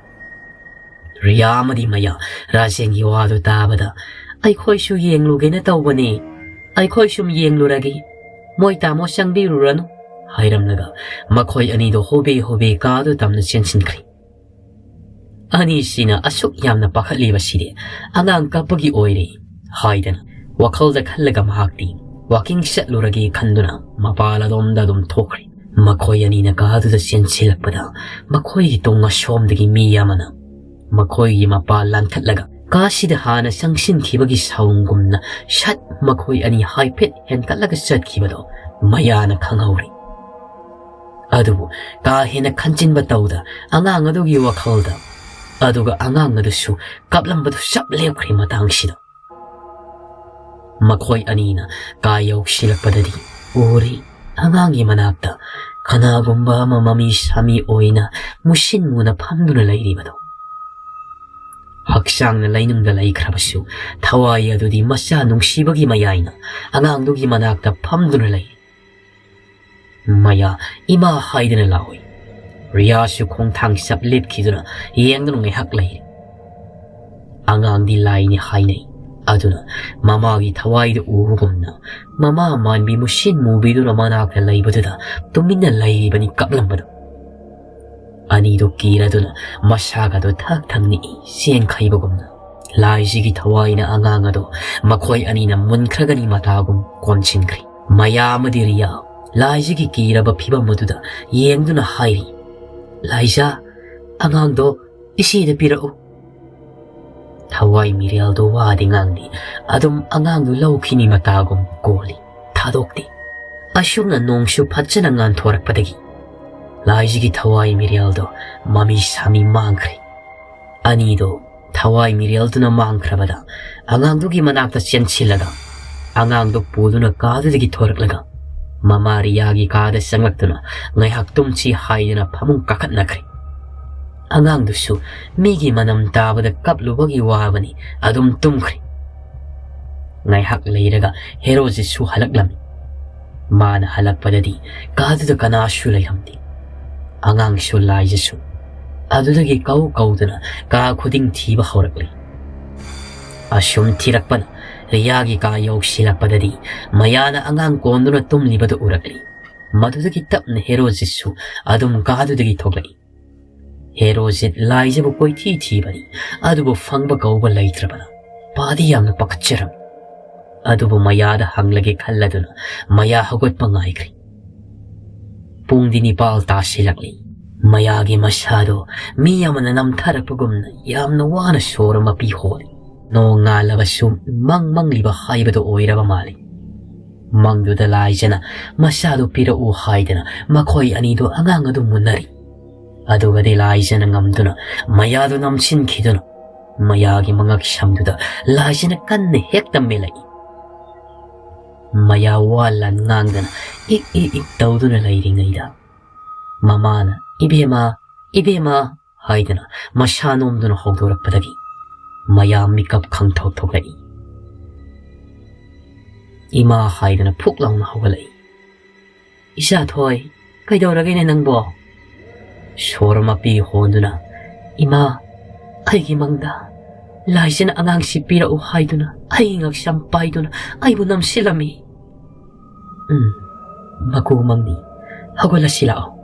ꯔꯤꯌꯥ ꯑꯃꯗꯤ ꯃꯌꯥ ꯔꯥꯖꯦꯟꯒꯤ ꯋꯥꯗꯨ ꯇꯥꯕꯗ, "ꯑꯩꯈꯣꯏꯁꯨ ꯌꯦꯡꯂꯨꯒꯦꯅ ꯇꯧꯕꯅꯤ, ꯑꯩꯈꯣꯏ ꯁꯨꯝ ꯌꯦꯡꯂꯨꯔꯒꯦ, ꯃꯣꯏ ꯇꯥꯃꯣ ꯆꯪꯕꯤꯔꯨꯔꯅꯨ" ꯍꯥꯏꯔꯝꯂꯒ ꯃꯈꯣꯏ ꯑꯅꯤꯗꯣ ꯍꯣꯕꯦ ꯍꯣꯕꯦ ꯀꯥꯗꯨ ꯇꯝꯅ ꯆꯦꯟꯁꯤꯟꯈ꯭ꯔꯦ꯫ "ꯑꯅꯤꯁꯤꯅ ꯑꯁꯨꯛ ꯌꯥꯝꯅ ꯄꯥꯈꯠꯂꯤꯕꯁꯤꯗꯤ ꯑꯉꯥꯡ ꯀꯞꯄꯒꯤ ꯑꯣꯏꯔꯦ" ꯍꯥꯏꯗꯅ ꯋꯥꯈꯜꯗ ꯈꯜꯂꯒ ꯃꯍꯥꯛꯇꯤ ꯋꯥꯀꯤꯡ ꯆꯠꯂꯨꯔꯒꯦ ꯈꯟꯗꯨꯅ ꯃꯄꯥꯜ ꯑꯗꯣꯝꯗ ꯑꯗꯨꯝ ꯊꯣꯛꯈ꯭ꯔꯦ꯫ ꯃꯈꯣꯏ ꯑꯅꯤꯅ ꯀꯥꯗꯨꯗ ꯆꯦꯟꯁꯤꯜꯂꯛꯄꯗ ꯃꯈꯣꯏꯒꯤ ꯇꯨꯡ ꯑꯁꯣꯝꯗꯒꯤ ꯃꯤ ꯑꯃꯅ ꯃꯈꯣꯏꯒꯤ ꯃꯄꯥ ꯂꯥꯟꯊꯠꯂꯒ ꯀꯥꯁꯤꯗ ꯍꯥꯟꯅ ꯆꯪꯁꯤꯟꯈꯤꯕꯒꯤ ꯁꯥꯎꯟꯒꯨꯝꯅ ꯁꯠ ꯃꯈꯣꯏ ꯑꯅꯤ ꯍꯥꯏꯐꯦꯠ ꯍꯦꯟꯀꯠꯂꯒ ꯆꯠꯈꯤꯕꯗꯣ ꯃꯌꯥꯅ ꯈꯪꯍꯧꯔꯤ꯫ ꯑꯗꯨꯕꯨ ꯀꯥ ꯍꯦꯟꯅ ꯈꯟꯖꯤꯟꯕ ꯇꯧꯗ ꯑꯉꯥꯡ ꯑꯗꯨꯒꯤ ꯋꯥꯈꯜꯗ, ꯑꯗꯨꯒ ꯑꯉꯥꯡ ꯑꯗꯨꯁꯨ ꯀꯞꯂꯝꯕꯗꯨ ꯆꯞ ꯂꯦꯞꯈ꯭ꯔꯦ꯫ ꯃꯇꯥꯡꯁꯤꯗ ꯃꯈꯣꯏ ꯑꯅꯤꯅ ꯀꯥ ꯌꯧꯁꯤꯜꯂꯛꯄꯗꯗꯤ ꯎꯔꯤ, ꯑꯉꯥꯡꯒꯤ ꯃꯅꯥꯛꯇ ꯀꯅꯥꯒꯨꯝꯕ ꯑꯃ ꯃꯃꯤ ꯁꯥꯃꯤ ꯑꯣꯏꯅ ꯃꯨꯁꯤꯟ ꯃꯨꯅ ꯐꯝꯗꯨꯅ ꯂꯩꯔꯤꯕꯗꯣ꯫ ꯍꯛꯆꯥꯡꯅ ꯂꯩꯅꯨꯡꯗ ꯂꯩꯈ꯭ꯔꯕꯁꯨ ꯊꯋꯥꯏ ꯑꯗꯨꯗꯤ ꯃꯆꯥ ꯅꯨꯡꯁꯤꯕꯒꯤ ꯃꯌꯥꯏꯅ ꯑꯉꯥꯡꯗꯨꯒꯤ ꯃꯅꯥꯛꯇ ꯐꯝꯗꯨꯅ ꯂꯩ꯫ ꯃꯌꯥ ꯏꯃꯥ ꯍꯥꯏꯗꯅ ꯂꯥꯎꯏ꯫ ꯔꯤꯌꯥꯁꯨ ꯈꯣꯡꯊꯥꯡ ꯆꯞ ꯂꯦꯞꯈꯤꯗꯨꯅ ꯌꯦꯡꯗꯨꯅ ꯉꯥꯏꯍꯥꯛ ꯂꯩꯔꯤ꯫ ꯑꯉꯥꯡꯗꯤ ꯂꯥꯏꯅꯤ ꯍꯥꯏꯅꯩ꯫ ꯑꯗꯨꯅ ꯃꯃꯥꯒꯤ ꯊꯋꯥꯏꯗꯨ ꯎꯕꯒꯨꯝꯅ ꯃꯃꯥ ꯃꯥꯟꯕꯤ ꯃꯨꯁꯤꯟ ꯃꯨꯕꯤꯗꯨꯅ ꯃꯅꯥꯛꯇ ꯂꯩꯕꯗꯨꯗ ꯇꯨꯃꯤꯟꯅ ꯂꯩꯔꯤꯕꯅꯤ ꯀꯞꯂꯝꯕꯗꯨ꯫ ꯑꯅꯤꯗꯨ ꯀꯤꯔꯗꯨꯅ ꯃꯁꯥꯒꯗꯨ ꯊꯛ ꯊꯛ ꯅꯤꯛꯏ ꯆꯦꯟꯈꯩꯕꯒꯨꯝꯅ꯫ ꯂꯥꯏꯖꯤꯒꯤ ꯊꯋꯥꯏꯅ ꯑꯉꯥꯡ ꯑꯗꯨ ꯃꯈꯣꯏ ꯑꯅꯤꯅ ꯃꯨꯟꯈ꯭ꯔꯒꯅꯤ ꯃꯇꯥꯒꯨꯝ ꯀꯣꯟꯁꯤꯟꯈ꯭ꯔꯤ꯫ ꯃꯌꯥ ꯑꯃꯗꯤ ꯔꯤꯌꯥ ꯂꯥꯏꯖꯤꯒꯤ ꯀꯤꯔꯕ ꯐꯤꯕꯝ ꯑꯗꯨꯗ ꯌꯦꯡꯗꯨꯅ ꯍꯥꯏꯔꯤ, "ꯂꯥꯏꯖꯥ, ꯑꯉꯥꯡꯗꯣ ꯏꯆꯦꯗ ꯄꯤꯔꯛꯎ"꯫ ꯊꯋꯥꯏ ꯃꯤꯔꯦꯜꯗꯣ ꯋꯥꯗꯤ ꯉꯥꯡꯗꯦ, ꯑꯗꯨꯝ ꯑꯉꯥꯡꯗꯨ ꯂꯧꯈꯤꯅꯤ ꯃꯇꯥꯒꯨꯝ ꯀꯣꯜꯂꯤ, ꯊꯥꯗꯣꯛꯇꯦ꯫ ꯑꯁꯨꯝꯅ ꯅꯣꯡꯁꯨ ꯐꯖꯅ ꯉꯥꯟꯊꯣꯔꯛꯄꯗꯒꯤ ꯂꯥꯏꯖꯤꯒꯤ ꯊꯋꯥꯏ ꯃꯤꯔꯦꯜꯗꯣ ꯃꯃꯤ ꯁꯥꯃꯤ ꯃꯥꯡꯈ꯭ꯔꯦ꯫ ꯑꯅꯤꯗꯣ ꯊꯋꯥꯏ ꯃꯤꯔꯦꯜꯗꯨꯅ ꯃꯥꯡꯈ꯭ꯔꯕꯗ ꯑꯉꯥꯡꯗꯨꯒꯤ ꯃꯅꯥꯛꯇ ꯆꯦꯟꯁꯤꯜꯂꯒ ꯑꯉꯥꯡꯗꯨ ꯄꯨꯗꯨꯅ ꯀꯥꯗꯨꯗꯒꯤ ꯊꯣꯔꯛꯂꯒ ꯃꯃꯥ ꯔꯤꯌꯥꯒꯤ ꯀꯥꯗ ꯆꯪꯂꯛꯇꯨꯅ ꯉꯥꯏꯍꯥꯛ ꯇꯨꯝꯁꯤ ꯍꯥꯏꯗꯨꯅ ꯐꯃꯨꯡ ꯀꯥꯈꯠꯅꯈ꯭ꯔꯦ꯫ ꯑꯉꯥꯡꯗꯨꯁꯨ ꯃꯤꯒꯤ ꯃꯅꯝ ꯇꯥꯕꯗ ꯀꯞꯂꯨꯕꯒꯤ ꯋꯥꯕꯅꯤ, ꯑꯗꯨꯝ ꯇꯨꯝꯈ꯭ꯔꯦ꯫ ꯉꯥꯏꯍꯥꯛ ꯂꯩꯔꯒ ꯍꯦꯔꯣꯖꯤꯠꯁꯨ ꯍꯜꯂꯛꯂꯝꯃꯤ꯫ ꯃꯥꯅ ꯍꯜꯂꯛꯄꯗꯗꯤ ꯀꯥꯗꯨꯗ ꯀꯅꯥꯁꯨ ꯂꯩꯔꯝꯗꯦ꯫ ꯑꯉꯥꯡꯁꯨ ꯂꯥꯏꯖꯁꯨ꯫ ꯑꯗꯨꯗꯒꯤ ꯀꯧ ꯀꯧꯗꯨꯅ ꯀꯥ ꯈꯨꯗꯤꯡ ꯊꯤꯕ ꯍꯧꯔꯛꯂꯤ꯫ ꯑꯁꯨꯝ ꯊꯤꯔꯛꯄꯅ ꯔꯤꯌꯥꯒꯤ ꯀꯥ ꯌꯧꯁꯤꯜꯂꯛꯄꯗꯗꯤ ꯃꯌꯥꯅ ꯑꯉꯥꯡ ꯀꯣꯟꯗꯨꯅ ꯇꯨꯝꯂꯤꯕꯗꯨ ꯎꯔꯛꯂꯤ꯫ ꯃꯗꯨꯗꯒꯤ ꯇꯞꯅ ꯍꯦꯔꯣꯖꯤꯠꯁꯨ ꯑꯗꯨꯝ ꯀꯥꯗꯨꯗꯒꯤ ꯊꯣꯛꯂꯛꯏ꯫ ꯍꯦꯔꯣꯖꯤꯠ ꯂꯥꯏꯖꯕꯨ ꯀꯣꯏꯊꯤ ꯊꯤꯕꯅꯤ, ꯑꯗꯨꯕꯨ ꯐꯪꯕ ꯀꯧꯕ ꯂꯩꯇ꯭ꯔꯕꯅ ꯄꯥꯗꯤ ꯌꯥꯝꯅ ꯄꯥꯈꯠꯆꯔꯝꯃꯤ꯫ ꯑꯗꯨꯕꯨ ꯃꯌꯥꯗ ꯍꯪꯂꯒꯦ ꯈꯜꯂꯗꯨꯅ ꯃꯌꯥ ꯍꯧꯒꯠꯄ ꯉꯥꯏꯈ꯭ꯔꯤ꯫ ꯄꯨꯡꯗꯤ ꯅꯤꯄꯥꯜ ꯇꯥꯁꯤꯜꯂꯛꯂꯤ꯫ ꯃꯌꯥꯒꯤ ꯃꯁꯥꯗꯣ ꯃꯤ ꯑꯃꯅ ꯅꯝꯊꯔꯛꯄꯒꯨꯝꯅ ꯌꯥꯝꯅ ꯋꯥꯅ ꯁꯣꯔ ꯃꯄꯤ ꯍꯣꯜꯂꯤ꯫ ꯅꯣꯡ ꯉꯥꯜꯂꯕꯁꯨ ꯃꯪ ꯃꯪꯂꯤꯕ ꯍꯥꯏꯕꯗꯨ ꯑꯣꯏꯔꯕ ꯃꯥꯜꯂꯤ꯫ ꯃꯪꯗꯨꯗ ꯂꯥꯏꯖꯅ ꯃꯁꯥꯗꯨ ꯄꯤꯔꯛꯎ ꯍꯥꯏꯗꯅ ꯃꯈꯣꯏ ꯑꯅꯤꯗꯨ ꯑꯉꯥꯡ ꯑꯗꯨ ꯃꯨꯟꯅꯔꯤ꯫ ꯑꯗꯨꯒꯗꯤ ꯂꯥꯏꯖꯅ ꯉꯝꯗꯨꯅ ꯃꯌꯥꯗꯨ ꯅꯝꯁꯤꯟꯈꯤꯗꯨꯅ ꯃꯌꯥꯒꯤ ꯃꯉꯛ ꯁꯝꯗꯨꯗ ꯂꯥꯏꯖꯅ ꯀꯟꯅ ꯍꯦꯛꯇ ꯃꯦꯜꯂꯛꯏ꯫ ꯃꯌꯥ ꯋꯥ ꯂꯥꯟ ꯉꯥꯡꯗꯅ ꯏꯛ ꯏꯛ ꯏꯛ ꯇꯧꯗꯨꯅ ꯂꯩꯔꯤꯉꯩꯗ ꯃꯃꯥꯅ "ꯏꯕꯦꯝꯃ, ꯏꯕꯦꯝꯃ" ꯍꯥꯏꯗꯅ ꯃꯁꯥ ꯅꯣꯝꯗꯨꯅ ꯍꯧꯗꯣꯔꯛꯄꯗꯒꯤ ꯃꯌꯥ ꯃꯤꯀꯞ ꯈꯪꯊꯣꯛ ꯊꯣꯛꯂꯛꯏ꯫ "ꯏꯃꯥ" ꯍꯥꯏꯗꯨꯅ ꯐꯨꯛ ꯂꯥꯎꯅ ꯍꯧꯒꯠꯂꯛꯏ꯫ "ꯏꯆꯥꯊꯣꯏ, ꯀꯩꯗꯧꯔꯒꯦꯅꯦ ꯅꯪꯕꯣ?" ꯁꯣꯔ ꯃꯄꯤ ꯍꯣꯟꯗꯨꯅ, "ꯏꯃꯥ, ꯑꯩꯒꯤ ꯃꯪꯗ ꯂꯥꯏꯁꯤꯅ ꯑꯉꯥꯡꯁꯤ ꯄꯤꯔꯛꯎ ꯍꯥꯏꯗꯨꯅ ꯑꯩꯒꯤ ꯉꯛꯁꯝ ꯄꯥꯏꯗꯨꯅ ꯑꯩꯕꯨ ꯅꯝꯁꯤꯜꯂꯝꯃꯤ꯫" "ꯎꯝ, ꯃꯀꯨ ꯃꯪꯅꯤ, ꯍꯧꯒꯠꯂꯁꯤ ꯂꯥꯛꯑꯣ"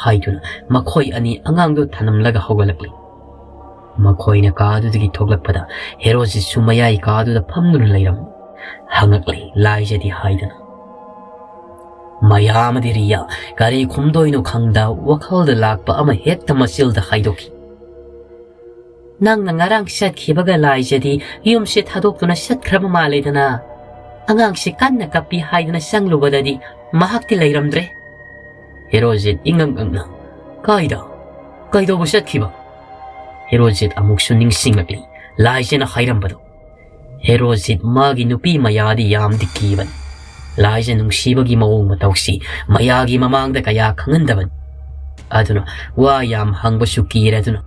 ꯍꯥꯏꯗꯨꯅ ꯃꯈꯣꯏ ꯑꯅꯤ ꯑꯉꯥꯡꯗꯨ ꯊꯅꯝꯂꯒ ꯍꯧꯒꯠꯂꯛꯂꯤ꯫ ꯃꯈꯣꯏꯅ ꯀꯥꯗꯨꯗꯒꯤ ꯊꯣꯛꯂꯛꯄꯗ ꯍꯦꯔꯣꯖꯤꯠꯁꯨ ꯃꯌꯥꯏ ꯀꯥꯗꯨꯗ ꯐꯝꯗꯨꯅ ꯂꯩꯔꯝꯃꯤ꯫ ꯍꯪꯉꯛꯂꯤ ꯂꯥꯏꯖꯗꯤ ꯍꯥꯏꯗꯅ꯫ ꯃꯌꯥ ꯑꯃꯗꯤ ꯔꯤꯌꯥ ꯀꯔꯤ ꯈꯨꯝꯗꯣꯏꯅꯣ ꯈꯪꯗ ꯋꯥꯈꯜꯗ ꯂꯥꯛꯄ ꯑꯃ ꯍꯦꯛꯇ ꯃꯆꯤꯜꯗ ꯍꯥꯏꯗꯣꯛꯈꯤ꯫ "ꯅꯪꯅ ꯉꯔꯥꯡ ꯆꯠꯈꯤꯕꯒ ꯂꯥꯏꯖꯗꯤ ꯌꯨꯝꯁꯦ ꯊꯥꯗꯣꯛꯇꯨꯅ ꯆꯠꯈ꯭ꯔꯕ ꯃꯥꯜꯂꯦꯗꯅ꯫ ꯑꯉꯥꯡꯁꯦ ꯀꯟꯅ ꯀꯞꯄꯤ ꯍꯥꯏꯗꯅ ꯆꯪꯂꯨꯕꯗꯗꯤ ꯃꯍꯥꯛꯇꯤ ꯂꯩꯔꯝꯗ꯭ꯔꯦ꯫" ꯍꯦꯔꯣꯖꯤꯠ ꯏꯉꯛ ꯉꯛꯅ, "ꯀꯥꯏꯗ? ꯀꯩꯗꯧꯕ ꯆꯠꯈꯤꯕ?" ꯍꯦꯔꯣꯖꯤꯠ ꯑꯃꯨꯛꯁꯨ ꯅꯤꯡꯁꯤꯡꯂꯛꯂꯤ ꯂꯥꯏꯖꯅ ꯍꯥꯏꯔꯝꯕꯗꯣ꯫ ꯍꯦꯔꯣꯖꯤꯠ ꯃꯥꯒꯤ ꯅꯨꯄꯤ ꯃꯌꯥꯗꯤ ꯌꯥꯝꯗꯤ ꯀꯤꯕꯅꯤ꯫ ꯂꯥꯏꯖ ꯅꯨꯡꯁꯤꯕꯒꯤ ꯃꯑꯣꯡ ꯃꯇꯧꯁꯤ ꯃꯌꯥꯒꯤ ꯃꯃꯥꯡꯗ ꯀꯌꯥ ꯈꯪꯍꯟꯗꯕꯅꯤ꯫ ꯑꯗꯨꯅ ꯋꯥ ꯌꯥꯝ ꯍꯪꯕꯁꯨ ꯀꯤꯔꯗꯨꯅ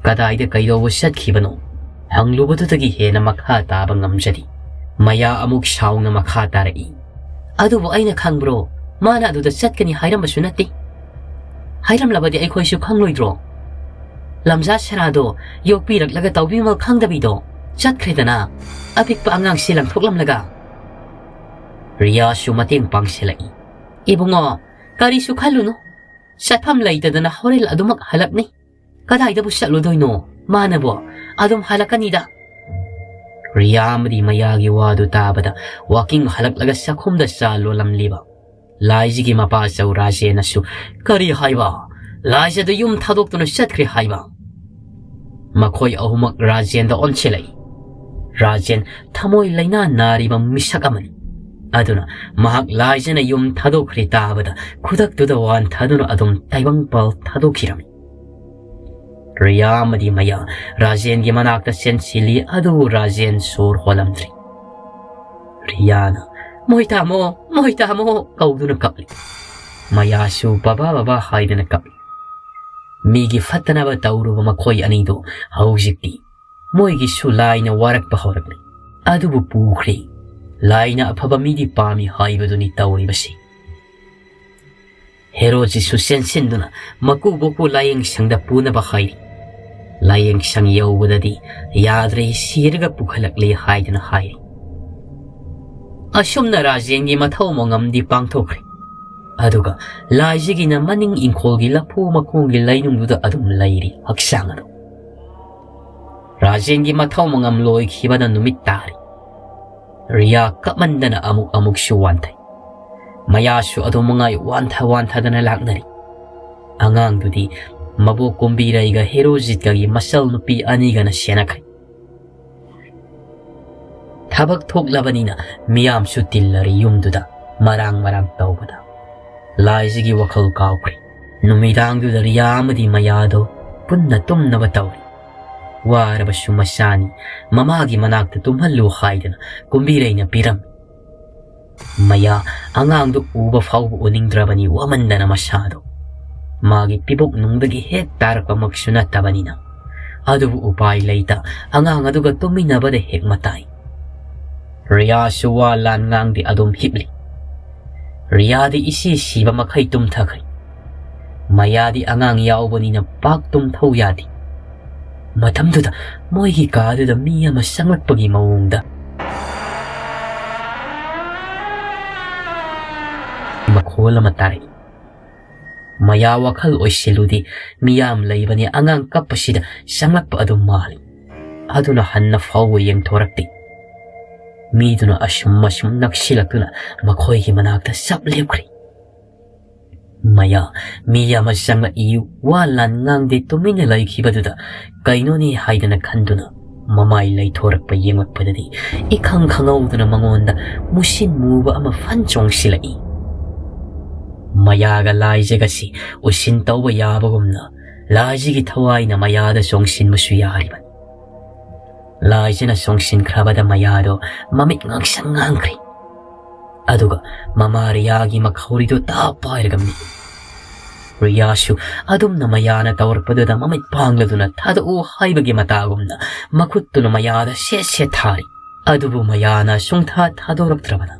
ꯀꯗꯥꯏꯗ ꯀꯩꯗꯧꯕ ꯆꯠꯈꯤꯕꯅꯣ ꯍꯪꯂꯨꯕꯗꯨꯗꯒꯤ ꯍꯦꯟꯅ ꯃꯈꯥ ꯇꯥꯕ ꯉꯝꯖꯗꯦ꯫ ꯃꯌꯥ ꯑꯃꯨꯛ ꯁꯥꯎꯅ ꯃꯈꯥ ꯇꯥꯔꯛꯏ꯫ "ꯑꯗꯨꯕꯨ ꯑꯩꯅ ꯈꯪꯕ꯭ꯔꯣ? ꯃꯥꯅ ꯑꯗꯨꯗ ꯆꯠꯀꯅꯤ ꯍꯥꯏꯔꯝꯕꯁꯨ ꯅꯠꯇꯦ꯫ ꯍꯥꯏꯔꯝꯂꯕꯗꯤ ꯑꯩꯈꯣꯏꯁꯨ ꯈꯪꯂꯣꯏꯗ꯭ꯔꯣ?" ꯂꯝꯖꯥ ꯁꯦꯔꯥꯗꯣ ꯌꯣꯛꯄꯤꯔꯛꯂꯒ ꯇꯧꯕꯤꯃꯜ ꯈꯪꯗꯕꯤꯗꯣ ꯆꯠꯈ꯭ꯔꯦꯗꯅ, ꯑꯄꯤꯛꯄ ꯑꯉꯥꯡꯁꯤ ꯂꯪꯊꯣꯛꯂꯝꯂꯒ꯫ ꯔꯤꯌꯥꯁꯨ ꯃꯇꯦꯡ ꯄꯥꯡꯁꯤꯜꯂꯛꯏ꯫ "ꯏꯕꯨꯡꯉꯣ, ꯀꯔꯤꯁꯨ ꯈꯜꯂꯨꯅꯨ꯫ ꯆꯠꯐꯝ ꯂꯩꯇꯗꯅ ꯍꯣꯔꯦꯟ ꯑꯗꯨꯃꯛ ꯍꯜꯂꯛꯅꯤ꯫ ꯀꯗꯥꯏꯗꯕꯨ ꯆꯠꯂꯨꯗꯣꯏꯅꯣ? ꯃꯥꯅꯕꯣ ꯑꯗꯨꯝ ꯍꯜꯂꯛꯀꯅꯤꯗ꯫" ꯔꯤꯌꯥ ꯑꯃꯗꯤ ꯃꯌꯥꯒꯤ ꯋꯥꯗꯨ ꯇꯥꯕꯗ ꯋꯥꯀꯤꯡ ꯍꯜꯂꯛꯂꯒ ꯆꯥꯛꯈꯨꯝꯗ ꯆꯥ ꯂꯣꯜꯂꯝꯂꯤꯕ ꯂꯥꯏꯖꯒꯤ ꯃꯄꯥ ꯆꯧ ꯔꯥꯖꯦꯟꯅꯁꯨ, "ꯀꯔꯤ ꯍꯥꯏꯕ? ꯂꯥꯏꯖꯗꯨ ꯌꯨꯝ ꯊꯥꯗꯣꯛꯇꯨꯅ ꯆꯠꯈ꯭ꯔꯦ ꯍꯥꯏꯕ?" ꯃꯈꯣꯏ ꯑꯍꯨꯝꯃꯛ ꯔꯥꯖꯦꯟꯗ ꯑꯣꯟꯁꯤꯜꯂꯛꯏ꯫ ꯔꯥꯖꯦꯟ ꯊꯃꯣꯏ ꯂꯥꯏꯅꯥ ꯅꯥꯔꯤꯕ ꯃꯤꯁꯛ ꯑꯃꯅꯤ꯫ ꯑꯗꯨꯅ ꯃꯍꯥꯛ ꯂꯥꯏꯖꯅ ꯌꯨꯝ ꯊꯥꯗꯣꯛꯈ꯭ꯔꯦ ꯇꯥꯕꯗ ꯈꯨꯗꯛꯇꯨꯗ ꯋꯥꯟꯊꯗꯨꯅ ꯑꯗꯨꯝ ꯇꯥꯏꯕꯪꯄꯥꯜ ꯊꯥꯗꯣꯛꯈꯤꯔꯝꯃꯤ꯫ ꯔꯤꯌꯥ ꯑꯃꯗꯤ ꯃꯌꯥ ꯔꯥꯖꯦꯟꯒꯤ ꯃꯅꯥꯛꯇ ꯆꯦꯟꯁꯤꯜꯂꯤ, ꯑꯗꯨꯕꯨ ꯔꯥꯖꯦꯟ ꯁꯣꯔ ꯍꯣꯜꯂꯝꯗ꯭ꯔꯤ꯫ ꯔꯤꯌꯥꯅ, "ꯃꯣꯏ ꯇꯥꯃꯣ, ꯃꯣꯏ ꯇꯥꯃꯣ" ꯀꯧꯗꯨꯅ ꯀꯞꯂꯤ꯫ ꯃꯌꯥꯁꯨ "ꯕꯕꯥ, ꯕꯕꯥ" ꯍꯥꯏꯗꯨꯅ ꯀꯞꯂꯤ꯫ ꯃꯤꯒꯤ ꯐꯠꯇꯅꯕ ꯇꯧꯔꯨꯕ ꯃꯈꯣꯏ ꯑꯅꯤꯗꯨ ꯍꯧꯖꯤꯛꯇꯤ ꯃꯣꯏꯒꯤꯁꯨ ꯂꯥꯏꯅ ꯋꯥꯔꯛꯄ ꯍꯧꯔꯛꯂꯤ꯫ ꯑꯗꯨꯕꯨ ꯄꯨꯈ꯭ꯔꯦ꯫ ꯂꯥꯏꯅ ꯑꯐꯕ ꯃꯤꯗꯤ ꯄꯥꯝꯃꯤ ꯍꯥꯏꯕꯗꯨꯅꯤ ꯇꯧꯔꯤꯕꯁꯤ꯫ ꯍꯦꯔꯣꯁꯤꯁꯨ ꯆꯦꯟꯁꯤꯟꯗꯨꯅ ꯃꯀꯨꯕꯣꯛꯄꯨ ꯂꯥꯏꯌꯦꯡ ꯁꯪꯗ ꯄꯨꯅꯕ ꯍꯥꯏꯔꯤ꯫ ꯂꯥꯏꯌꯦꯡ ꯁꯪ ꯌꯧꯕꯗꯗꯤ ꯌꯥꯗ꯭ꯔꯦ, ꯁꯤꯔꯒ ꯄꯨꯈꯠꯂꯛꯂꯦ ꯍꯥꯏꯗꯨꯅ ꯍꯥꯏꯔꯤ꯫ ꯑꯁꯨꯝꯅ ꯔꯥꯖꯦꯟꯒꯤ ꯃꯊꯧ ꯃꯉꯝꯗꯤ ꯄꯥꯡꯊꯣꯛꯈ꯭ꯔꯦ꯫ ꯑꯗꯨꯒ ꯂꯥꯏꯖꯒꯤꯅ ꯃꯅꯤꯡ ꯏꯪꯈꯣꯜꯒꯤ ꯂꯐꯨ ꯃꯈꯣꯡꯒꯤ ꯂꯩꯅꯨꯡꯗꯨꯗ ꯑꯗꯨꯝ ꯂꯩꯔꯤ ꯍꯛꯆꯥꯡ ꯑꯗꯨ꯫ ꯔꯥꯖꯦꯟꯒꯤ ꯃꯊꯧ ꯃꯉꯝ ꯂꯣꯏꯈꯤꯕꯅ ꯅꯨꯃꯤꯠ ꯇꯥꯔꯤ꯫ ꯔꯤꯌꯥ ꯀꯞꯃꯟꯗꯅ ꯑꯃꯨꯛ ꯑꯃꯨꯛꯁꯨ ꯋꯥꯟꯊꯩ꯫ ꯃꯌꯥꯁꯨ ꯑꯗꯨꯝ ꯃꯉꯥꯏ ꯋꯥꯟꯊ ꯋꯥꯟꯊꯗꯅ ꯂꯥꯛꯅꯔꯤ꯫ ꯑꯉꯥꯡꯗꯨꯗꯤ ꯃꯕꯣꯛ ꯀꯨꯝꯕꯤꯔꯩꯒ ꯍꯦꯔꯣꯖꯤꯠꯀꯒꯤ ꯃꯆꯜ ꯅꯨꯄꯤ ꯑꯅꯤꯒꯅ ꯁꯦꯟꯅꯈ꯭ꯔꯦ꯫ ꯊꯕꯛ ꯊꯣꯛꯂꯕꯅꯤꯅ ꯃꯤꯌꯥꯝꯁꯨ ꯇꯤꯜꯂꯔꯤ ꯌꯨꯝꯗꯨꯗ ꯃꯔꯥꯡ ꯃꯔꯥꯡ ꯇꯧꯕꯗ꯫ ꯂꯥꯏꯖꯒꯤ ꯋꯥꯈꯜ ꯀꯥꯎꯈ꯭ꯔꯦ꯫ ꯅꯨꯃꯤꯗꯥꯡꯗꯨꯗ ꯔꯤꯌꯥ ꯑꯃꯗꯤ ꯃꯌꯥꯗꯣ ꯄꯨꯟꯅ ꯇꯨꯝꯅꯕ ꯇꯧꯔꯤ꯫ ꯋꯥꯔꯕꯁꯨ ꯃꯆꯥꯅꯤ, ꯃꯃꯥꯒꯤ ꯃꯅꯥꯛꯇ ꯇꯨꯝꯍꯜꯂꯨ ꯍꯥꯏꯗꯅ ꯀꯨꯝꯕꯤꯔꯩꯅ ꯄꯤꯔꯝꯃꯤ꯫ ꯃꯌꯥ ꯑꯉꯥꯡꯗꯨ ꯎꯕ ꯐꯥꯎꯕ ꯎꯅꯤꯡꯗ꯭ꯔꯕꯅꯤ, ꯋꯥꯃꯟꯗꯅ ꯃꯁꯥꯗꯣ꯫ ꯃꯥꯒꯤ ꯄꯤꯕꯨꯛ ꯅꯨꯡꯗꯒꯤ ꯍꯦꯛ ꯇꯥꯔꯛꯄꯃꯛꯁꯨ ꯅꯠꯇꯕꯅꯤꯅ꯫ ꯑꯗꯨꯕꯨ ꯎꯄꯥꯏ ꯂꯩꯇ ꯑꯉꯥꯡ ꯑꯗꯨꯒ ꯇꯨꯝꯃꯤꯟꯅꯕꯗ ꯍꯦꯛ ꯃꯇꯥꯏ꯫ ꯔꯤꯌꯥꯁꯨ ꯋꯥ ꯂꯥꯟ ꯉꯥꯡꯗꯦ, ꯑꯗꯨꯝ ꯍꯤꯞꯂꯤ꯫ ꯔꯤꯌꯥꯗꯤ ꯏꯁꯤ ꯁꯤꯕ ꯃꯈꯩ ꯇꯨꯝꯊꯈ꯭ꯔꯦ꯫ ꯃꯌꯥꯗꯤ ꯑꯉꯥꯡ ꯌꯥꯎꯕꯅꯤꯅ ꯄꯥꯛ ꯇꯨꯝꯊꯧ ꯌꯥꯗꯦ꯫ ꯃꯇꯝꯗꯨꯗ ꯃꯣꯏꯒꯤ ꯀꯥꯗꯨꯗ ꯃꯤ ꯑꯃ ꯆꯪꯂꯛꯄꯒꯤ ꯃꯑꯣꯡꯗ ꯃꯈꯣꯜ ꯑꯃ ꯇꯥꯔꯛꯏ꯫ ꯃꯌꯥ ꯋꯥꯈꯜ ꯑꯣꯏꯁꯤꯜꯂꯨꯗꯦ, ꯃꯤꯌꯥꯝ ꯂꯩꯕꯅꯤ, ꯑꯉꯥꯡ ꯀꯞꯄꯁꯤꯗ ꯆꯪꯂꯛꯄ ꯑꯗꯨ ꯃꯥꯜꯂꯤ꯫ ꯑꯗꯨꯅ ꯍꯟꯅ ꯐꯥꯎꯕ ꯌꯦꯡꯊꯣꯔꯛꯇꯦ꯫ ꯃꯤꯗꯨꯅ ꯑꯁꯨꯝ ꯑꯁꯨꯝ ꯅꯛꯁꯤꯜꯂꯛꯇꯨꯅ ꯃꯈꯣꯏꯒꯤ ꯃꯅꯥꯛꯇ ꯆꯞ ꯂꯦꯞꯈ꯭ꯔꯦ꯫ ꯃꯌꯥ, ꯃꯤ ꯑꯃ ꯆꯪꯂꯛꯏ, ꯋꯥ ꯂꯥꯟ ꯉꯥꯡꯗꯦ, ꯇꯨꯃꯤꯟꯅ ꯂꯩꯈꯤꯕꯗꯨꯗ ꯀꯩꯅꯣꯅꯦ ꯍꯥꯏꯗꯅ ꯈꯟꯗꯨꯅ ꯃꯃꯥꯏ ꯂꯩꯊꯣꯔꯛꯄ ꯌꯦꯡꯂꯛꯄꯗꯗꯤ ꯏꯈꯪ ꯈꯪꯍꯧꯗꯅ ꯃꯉꯣꯟꯗ ꯃꯨꯁꯤꯟ ꯃꯨꯕ ꯑꯃ ꯐꯟ ꯆꯣꯡꯁꯤꯜꯂꯛꯏ꯫ ꯃꯌꯥꯒ ꯂꯥꯏꯖꯒꯁꯤ ꯎꯁꯤꯟ ꯇꯧꯕ ꯌꯥꯕꯒꯨꯝꯅ ꯂꯥꯏꯖꯒꯤ ꯊꯋꯥꯏꯅ ꯃꯌꯥꯗ ꯆꯣꯡꯁꯤꯟꯕꯁꯨ ꯌꯥꯔꯤꯕꯅꯤ꯫ ꯂꯥꯏꯖꯅ ꯆꯣꯡꯁꯤꯟꯈ꯭ꯔꯕꯗ ꯃꯌꯥꯗꯣ ꯃꯃꯤꯠ ꯉꯥꯡꯁꯪ ꯉꯥꯡꯈ꯭ꯔꯦ꯫ ꯑꯗꯨꯒ ꯃꯃꯥ ꯔꯤꯌꯥꯒꯤ ꯃꯈꯧꯔꯤꯗꯨ ꯇꯥꯞ ꯄꯥꯏꯔꯒ ꯃꯤ꯫ ꯔꯤꯌꯥꯁꯨ ꯑꯗꯨꯝꯅ ꯃꯌꯥꯅ ꯇꯧꯔꯛꯄꯗꯨꯗ ꯃꯃꯤꯠ ꯄꯥꯡꯂꯗꯨꯅ ꯊꯥꯗꯣꯛꯎ ꯍꯥꯏꯕꯒꯤ ꯃꯇꯥꯒꯨꯝꯅ ꯃꯈꯨꯠꯇꯨꯅ ꯃꯌꯥꯗ ꯁꯦꯠ ꯁꯦꯠ ꯊꯥꯔꯤ꯫ ꯑꯗꯨꯕꯨ ꯃꯌꯥꯅ ꯁꯨꯡꯊꯥ ꯊꯥꯗꯣꯔꯛꯇ꯭ꯔꯕꯅ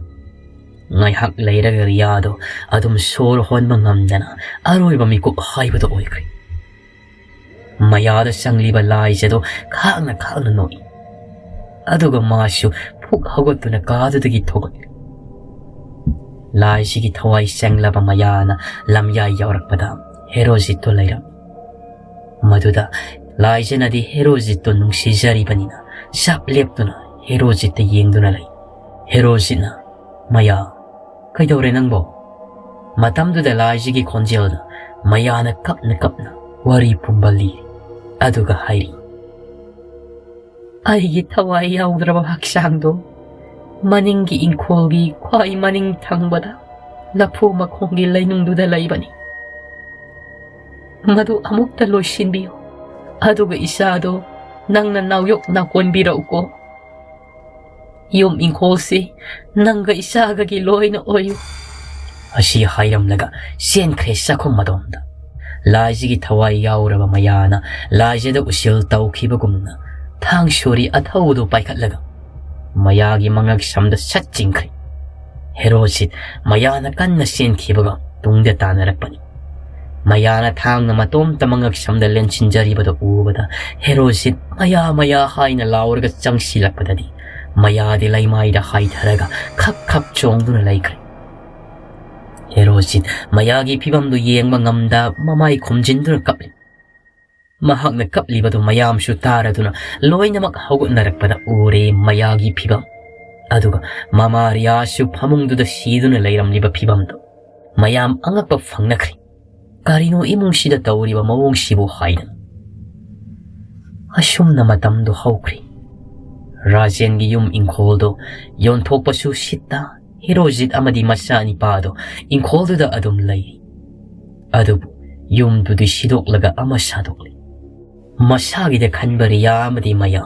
ꯉꯥꯏꯍꯥꯛ ꯂꯩꯔꯒ ꯔꯤꯌꯥꯗꯣ ꯑꯗꯨꯝ ꯁꯣꯔ ꯍꯣꯟꯕ ꯉꯝꯗꯅ ꯑꯔꯣꯏꯕ ꯃꯤꯀꯨꯞ ꯍꯥꯏꯕꯗꯨ ꯑꯣꯏꯈ꯭ꯔꯦ꯫ ꯃꯌꯥꯗ ꯆꯪꯂꯤꯕ ꯂꯥꯏꯖꯗꯣ ꯈꯥꯡꯅ ꯈꯥꯡꯅ ꯅꯣꯛꯏ꯫ ꯑꯗꯨꯒ ꯃꯥꯁꯨ ꯐꯨꯛ ꯍꯧꯒꯠꯇꯨꯅ ꯀꯥꯗꯨꯗꯒꯤ ꯊꯣꯛꯂꯛꯏ꯫ ꯂꯥꯏꯁꯤꯒꯤ ꯊꯋꯥꯏ ꯆꯪꯂꯕ ꯃꯌꯥꯅ ꯂꯝꯌꯥꯏ ꯌꯧꯔꯛꯄꯗ ꯍꯦꯔꯣꯖꯤꯠꯇꯣ ꯂꯩꯔꯝꯃꯤ꯫ ꯃꯗꯨꯗ ꯂꯥꯏꯖꯅꯗꯤ ꯍꯦꯔꯣꯖꯤꯠꯇꯣ ꯅꯨꯡꯁꯤꯖꯔꯤꯕꯅꯤꯅ ꯆꯞ ꯂꯦꯞꯇꯨꯅ ꯍꯦꯔꯣꯖꯤꯠꯇ ꯌꯦꯡꯗꯨꯅ ꯂꯩ꯫ ꯍꯦꯔꯣꯖꯤꯠꯅ, "ꯃꯌꯥ, ꯀꯩꯗꯧꯔꯦ ꯅꯪꯕꯣ?" ꯃꯇꯝꯗꯨꯗ ꯂꯥꯏꯖꯒꯤ ꯈꯣꯟꯖꯦꯜꯗ ꯃꯌꯥꯅ ꯀꯞꯅ ꯀꯞꯅ ꯋꯥꯔꯤ ꯄꯨꯝꯕ ꯂꯤꯔꯤ꯫ ꯑꯗꯨꯒ ꯍꯥꯏꯔꯤ, "ꯑꯩꯒꯤ ꯊꯋꯥꯏ ꯌꯥꯎꯗ꯭ꯔꯕ ꯍꯛꯆꯥꯡꯗꯣ ꯃꯅꯤꯡꯒꯤ ꯏꯪꯈꯣꯜꯒꯤ ꯈ꯭ꯋꯥꯏ ꯃꯅꯤꯡ ꯊꯪꯕꯗ ꯂꯐꯨ ꯃꯈꯣꯡꯒꯤ ꯂꯩꯅꯨꯡꯗꯨꯗ ꯂꯩꯕꯅꯤ꯫ ꯃꯗꯨ ꯑꯃꯨꯛꯇ ꯂꯣꯏꯁꯤꯟꯕꯤꯌꯨ꯫ ꯑꯗꯨꯒ ꯏꯆꯥꯗꯣ ꯅꯪꯅ ꯅꯥꯎꯌꯣꯛ ꯅꯥꯀꯣꯟꯕꯤꯔꯛꯎꯀꯣ꯫ ꯌꯨꯝ ꯏꯪꯈꯣꯜꯁꯤ ꯅꯪꯒ ꯏꯆꯥꯒꯒꯤ ꯂꯣꯏꯅ ꯑꯣꯏꯌꯨ꯫" ꯑꯁꯤ ꯍꯥꯏꯔꯝꯂꯒ ꯆꯦꯟꯈ꯭ꯔꯦ ꯆꯥꯛꯈꯨꯝ ꯑꯗꯣꯝꯗ꯫ ꯂꯥꯏꯖꯒꯤ ꯊꯋꯥꯏ ꯌꯥꯎꯔꯕ ꯃꯌꯥꯅ ꯂꯥꯏꯖꯗ ꯎꯁꯤꯜ ꯇꯧꯈꯤꯕꯒꯨꯝꯅ ꯊꯥꯡ ꯁꯣꯔꯤ ꯑꯊꯧꯕꯗꯨ ꯄꯥꯏꯈꯠꯂꯒ ꯃꯌꯥꯒꯤ ꯃꯉꯛ ꯁꯝꯗ ꯁꯠ ꯆꯤꯡꯈ꯭ꯔꯦ꯫ ꯍꯦꯔꯣꯖꯤꯠ ꯃꯌꯥꯅ ꯀꯟꯅ ꯆꯦꯟꯈꯤꯕꯒ ꯇꯨꯡꯗ ꯇꯥꯟꯅꯔꯛꯄꯅꯤ꯫ ꯃꯌꯥꯅ ꯊꯥꯡꯅ ꯃꯇꯣꯝꯇ ꯃꯉꯛꯁꯝꯗ ꯂꯦꯟꯁꯤꯟꯖꯔꯤꯕꯗꯨ ꯎꯕꯗ ꯍꯦꯔꯣꯖꯤꯠ "ꯃꯌꯥ, ꯃꯌꯥ" ꯍꯥꯏꯅ ꯂꯥꯎꯔꯒ ꯆꯪꯁꯤꯜꯂꯛꯄꯗꯗꯤ ꯃꯌꯥꯗꯤ ꯂꯩꯃꯥꯏꯗ ꯍꯥꯏꯊꯔꯒ ꯈꯞ ꯈꯞ ꯆꯣꯡꯗꯨꯅ ꯂꯩꯈ꯭ꯔꯦ꯫ ꯍꯦꯔꯣꯖꯤꯠ ꯃꯌꯥꯒꯤ ꯐꯤꯕꯝꯗꯨ ꯌꯦꯡꯕ ꯉꯝꯗ ꯃꯃꯥꯏ ꯈꯨꯝꯖꯤꯟꯗꯨꯅ ꯀꯞꯂꯤ꯫ ꯃꯍꯥꯛꯅ ꯀꯞꯂꯤꯕꯗꯨ ꯃꯌꯥꯝꯁꯨ ꯇꯥꯔꯗꯨꯅ ꯂꯣꯏꯅꯃꯛ ꯍꯧꯒꯠꯅꯔꯛꯄꯗ ꯎꯔꯦ ꯃꯌꯥꯒꯤ ꯐꯤꯕꯝ꯫ ꯑꯗꯨꯒ ꯃꯃꯥ ꯔꯤꯌꯥꯁꯨ ꯐꯃꯨꯡꯗꯨꯗ ꯁꯤꯗꯨꯅ ꯂꯩꯔꯝꯂꯤꯕ ꯐꯤꯕꯝꯗꯨ꯫ ꯃꯌꯥꯝ ꯑꯉꯛꯄ ꯐꯪꯅꯈ꯭ꯔꯦ꯫ "ꯀꯔꯤꯅꯣ ꯏꯃꯨꯡꯁꯤꯗ ꯇꯧꯔꯤꯕ ꯃꯑꯣꯡꯁꯤꯕꯨ?" ꯍꯥꯏꯅ꯫ ꯑꯁꯨꯝꯅ ꯃꯇꯝꯗꯨ ꯍꯧꯈ꯭ꯔꯦ꯫ ꯔꯥꯖꯦꯟꯒꯤ ꯌꯨꯝ ꯏꯪꯈꯣꯜꯗꯨ ꯌꯣꯟꯊꯣꯛꯄꯁꯨ ꯁꯤꯠꯇ ꯍꯦꯔꯣꯖꯤꯠ ꯑꯃꯗꯤ ꯃꯆꯥꯅꯤꯄꯥꯗꯨ ꯏꯪꯈꯣꯜꯗꯨꯗ ꯑꯗꯨꯝ ꯂꯩꯔꯤ꯫ ꯑꯗꯨꯕꯨ ꯌꯨꯝꯗꯨꯗꯤ ꯁꯤꯗꯣꯛꯂꯒ ꯑꯃ ꯁꯥꯗꯣꯛꯂꯤ꯫ ꯃꯁꯥꯒꯤꯗ ꯈꯟꯕ ꯔꯤꯌꯥ ꯑꯃꯗꯤ ꯃꯌꯥ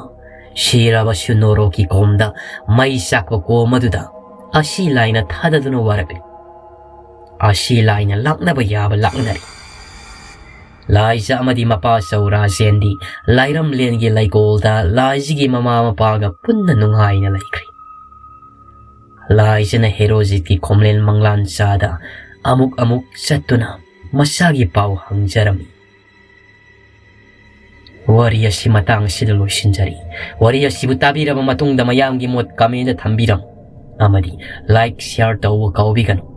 ꯁꯤꯔꯕꯁꯨ ꯅꯣꯔꯣꯛꯀꯤ ꯀꯣꯝꯗ ꯃꯩ ꯆꯥꯛꯄ ꯀꯣꯝ ꯑꯗꯨꯗ ꯑꯁꯤ ꯂꯥꯏꯅ ꯊꯥꯗꯗꯨꯅ ꯋꯥꯔꯛꯂꯤ꯫ ꯑꯁꯤ ꯂꯥꯏꯅ ꯂꯥꯛꯅꯕ ꯌꯥꯕ ꯂꯥꯛꯅꯔꯤ꯫ ꯂꯥꯏꯖ ꯑꯃꯗꯤ ꯃꯄꯥ ꯆꯧ ꯔꯥꯖꯦꯟꯗꯤ ꯂꯥꯏꯔꯝꯂꯦꯟꯒꯤ ꯂꯩꯀꯣꯜꯗ ꯂꯥꯏꯖꯤꯒꯤ ꯃꯃꯥ ꯃꯄꯥꯒ ꯄꯨꯟꯅ ꯅꯨꯡꯉꯥꯏꯅ ꯂꯩꯈ꯭ꯔꯤ꯫ ꯂꯥꯏꯖꯅ ꯍꯦꯔꯣꯖꯤꯠꯀꯤ ꯈꯣꯝꯂꯦꯟ ꯃꯪꯂꯥꯟ ꯆꯥꯗ ꯑꯃꯨꯛ ꯑꯃꯨꯛ ꯆꯠꯇꯨꯅ ꯃꯆꯥꯒꯤ ꯄꯥꯎ ꯍꯪꯖꯔꯝꯃꯤ꯫ ꯋꯥꯔꯤ ꯑꯁꯤ ꯃꯇꯥꯡ ꯑꯁꯤꯗ ꯂꯣꯏꯁꯤꯟꯖꯔꯤ꯫ ꯋꯥꯔꯤ ꯑꯁꯤꯕꯨ ꯇꯥꯕꯤꯔꯕ ꯃꯇꯨꯡꯗ ꯃꯌꯥꯝꯒꯤ ꯃꯣꯠ comment ꯊꯝꯕꯤꯔꯝꯃꯨ ꯑꯃꯗꯤ like, share ꯇꯧꯕ ꯀꯥꯎꯕꯤꯒꯅꯨ꯫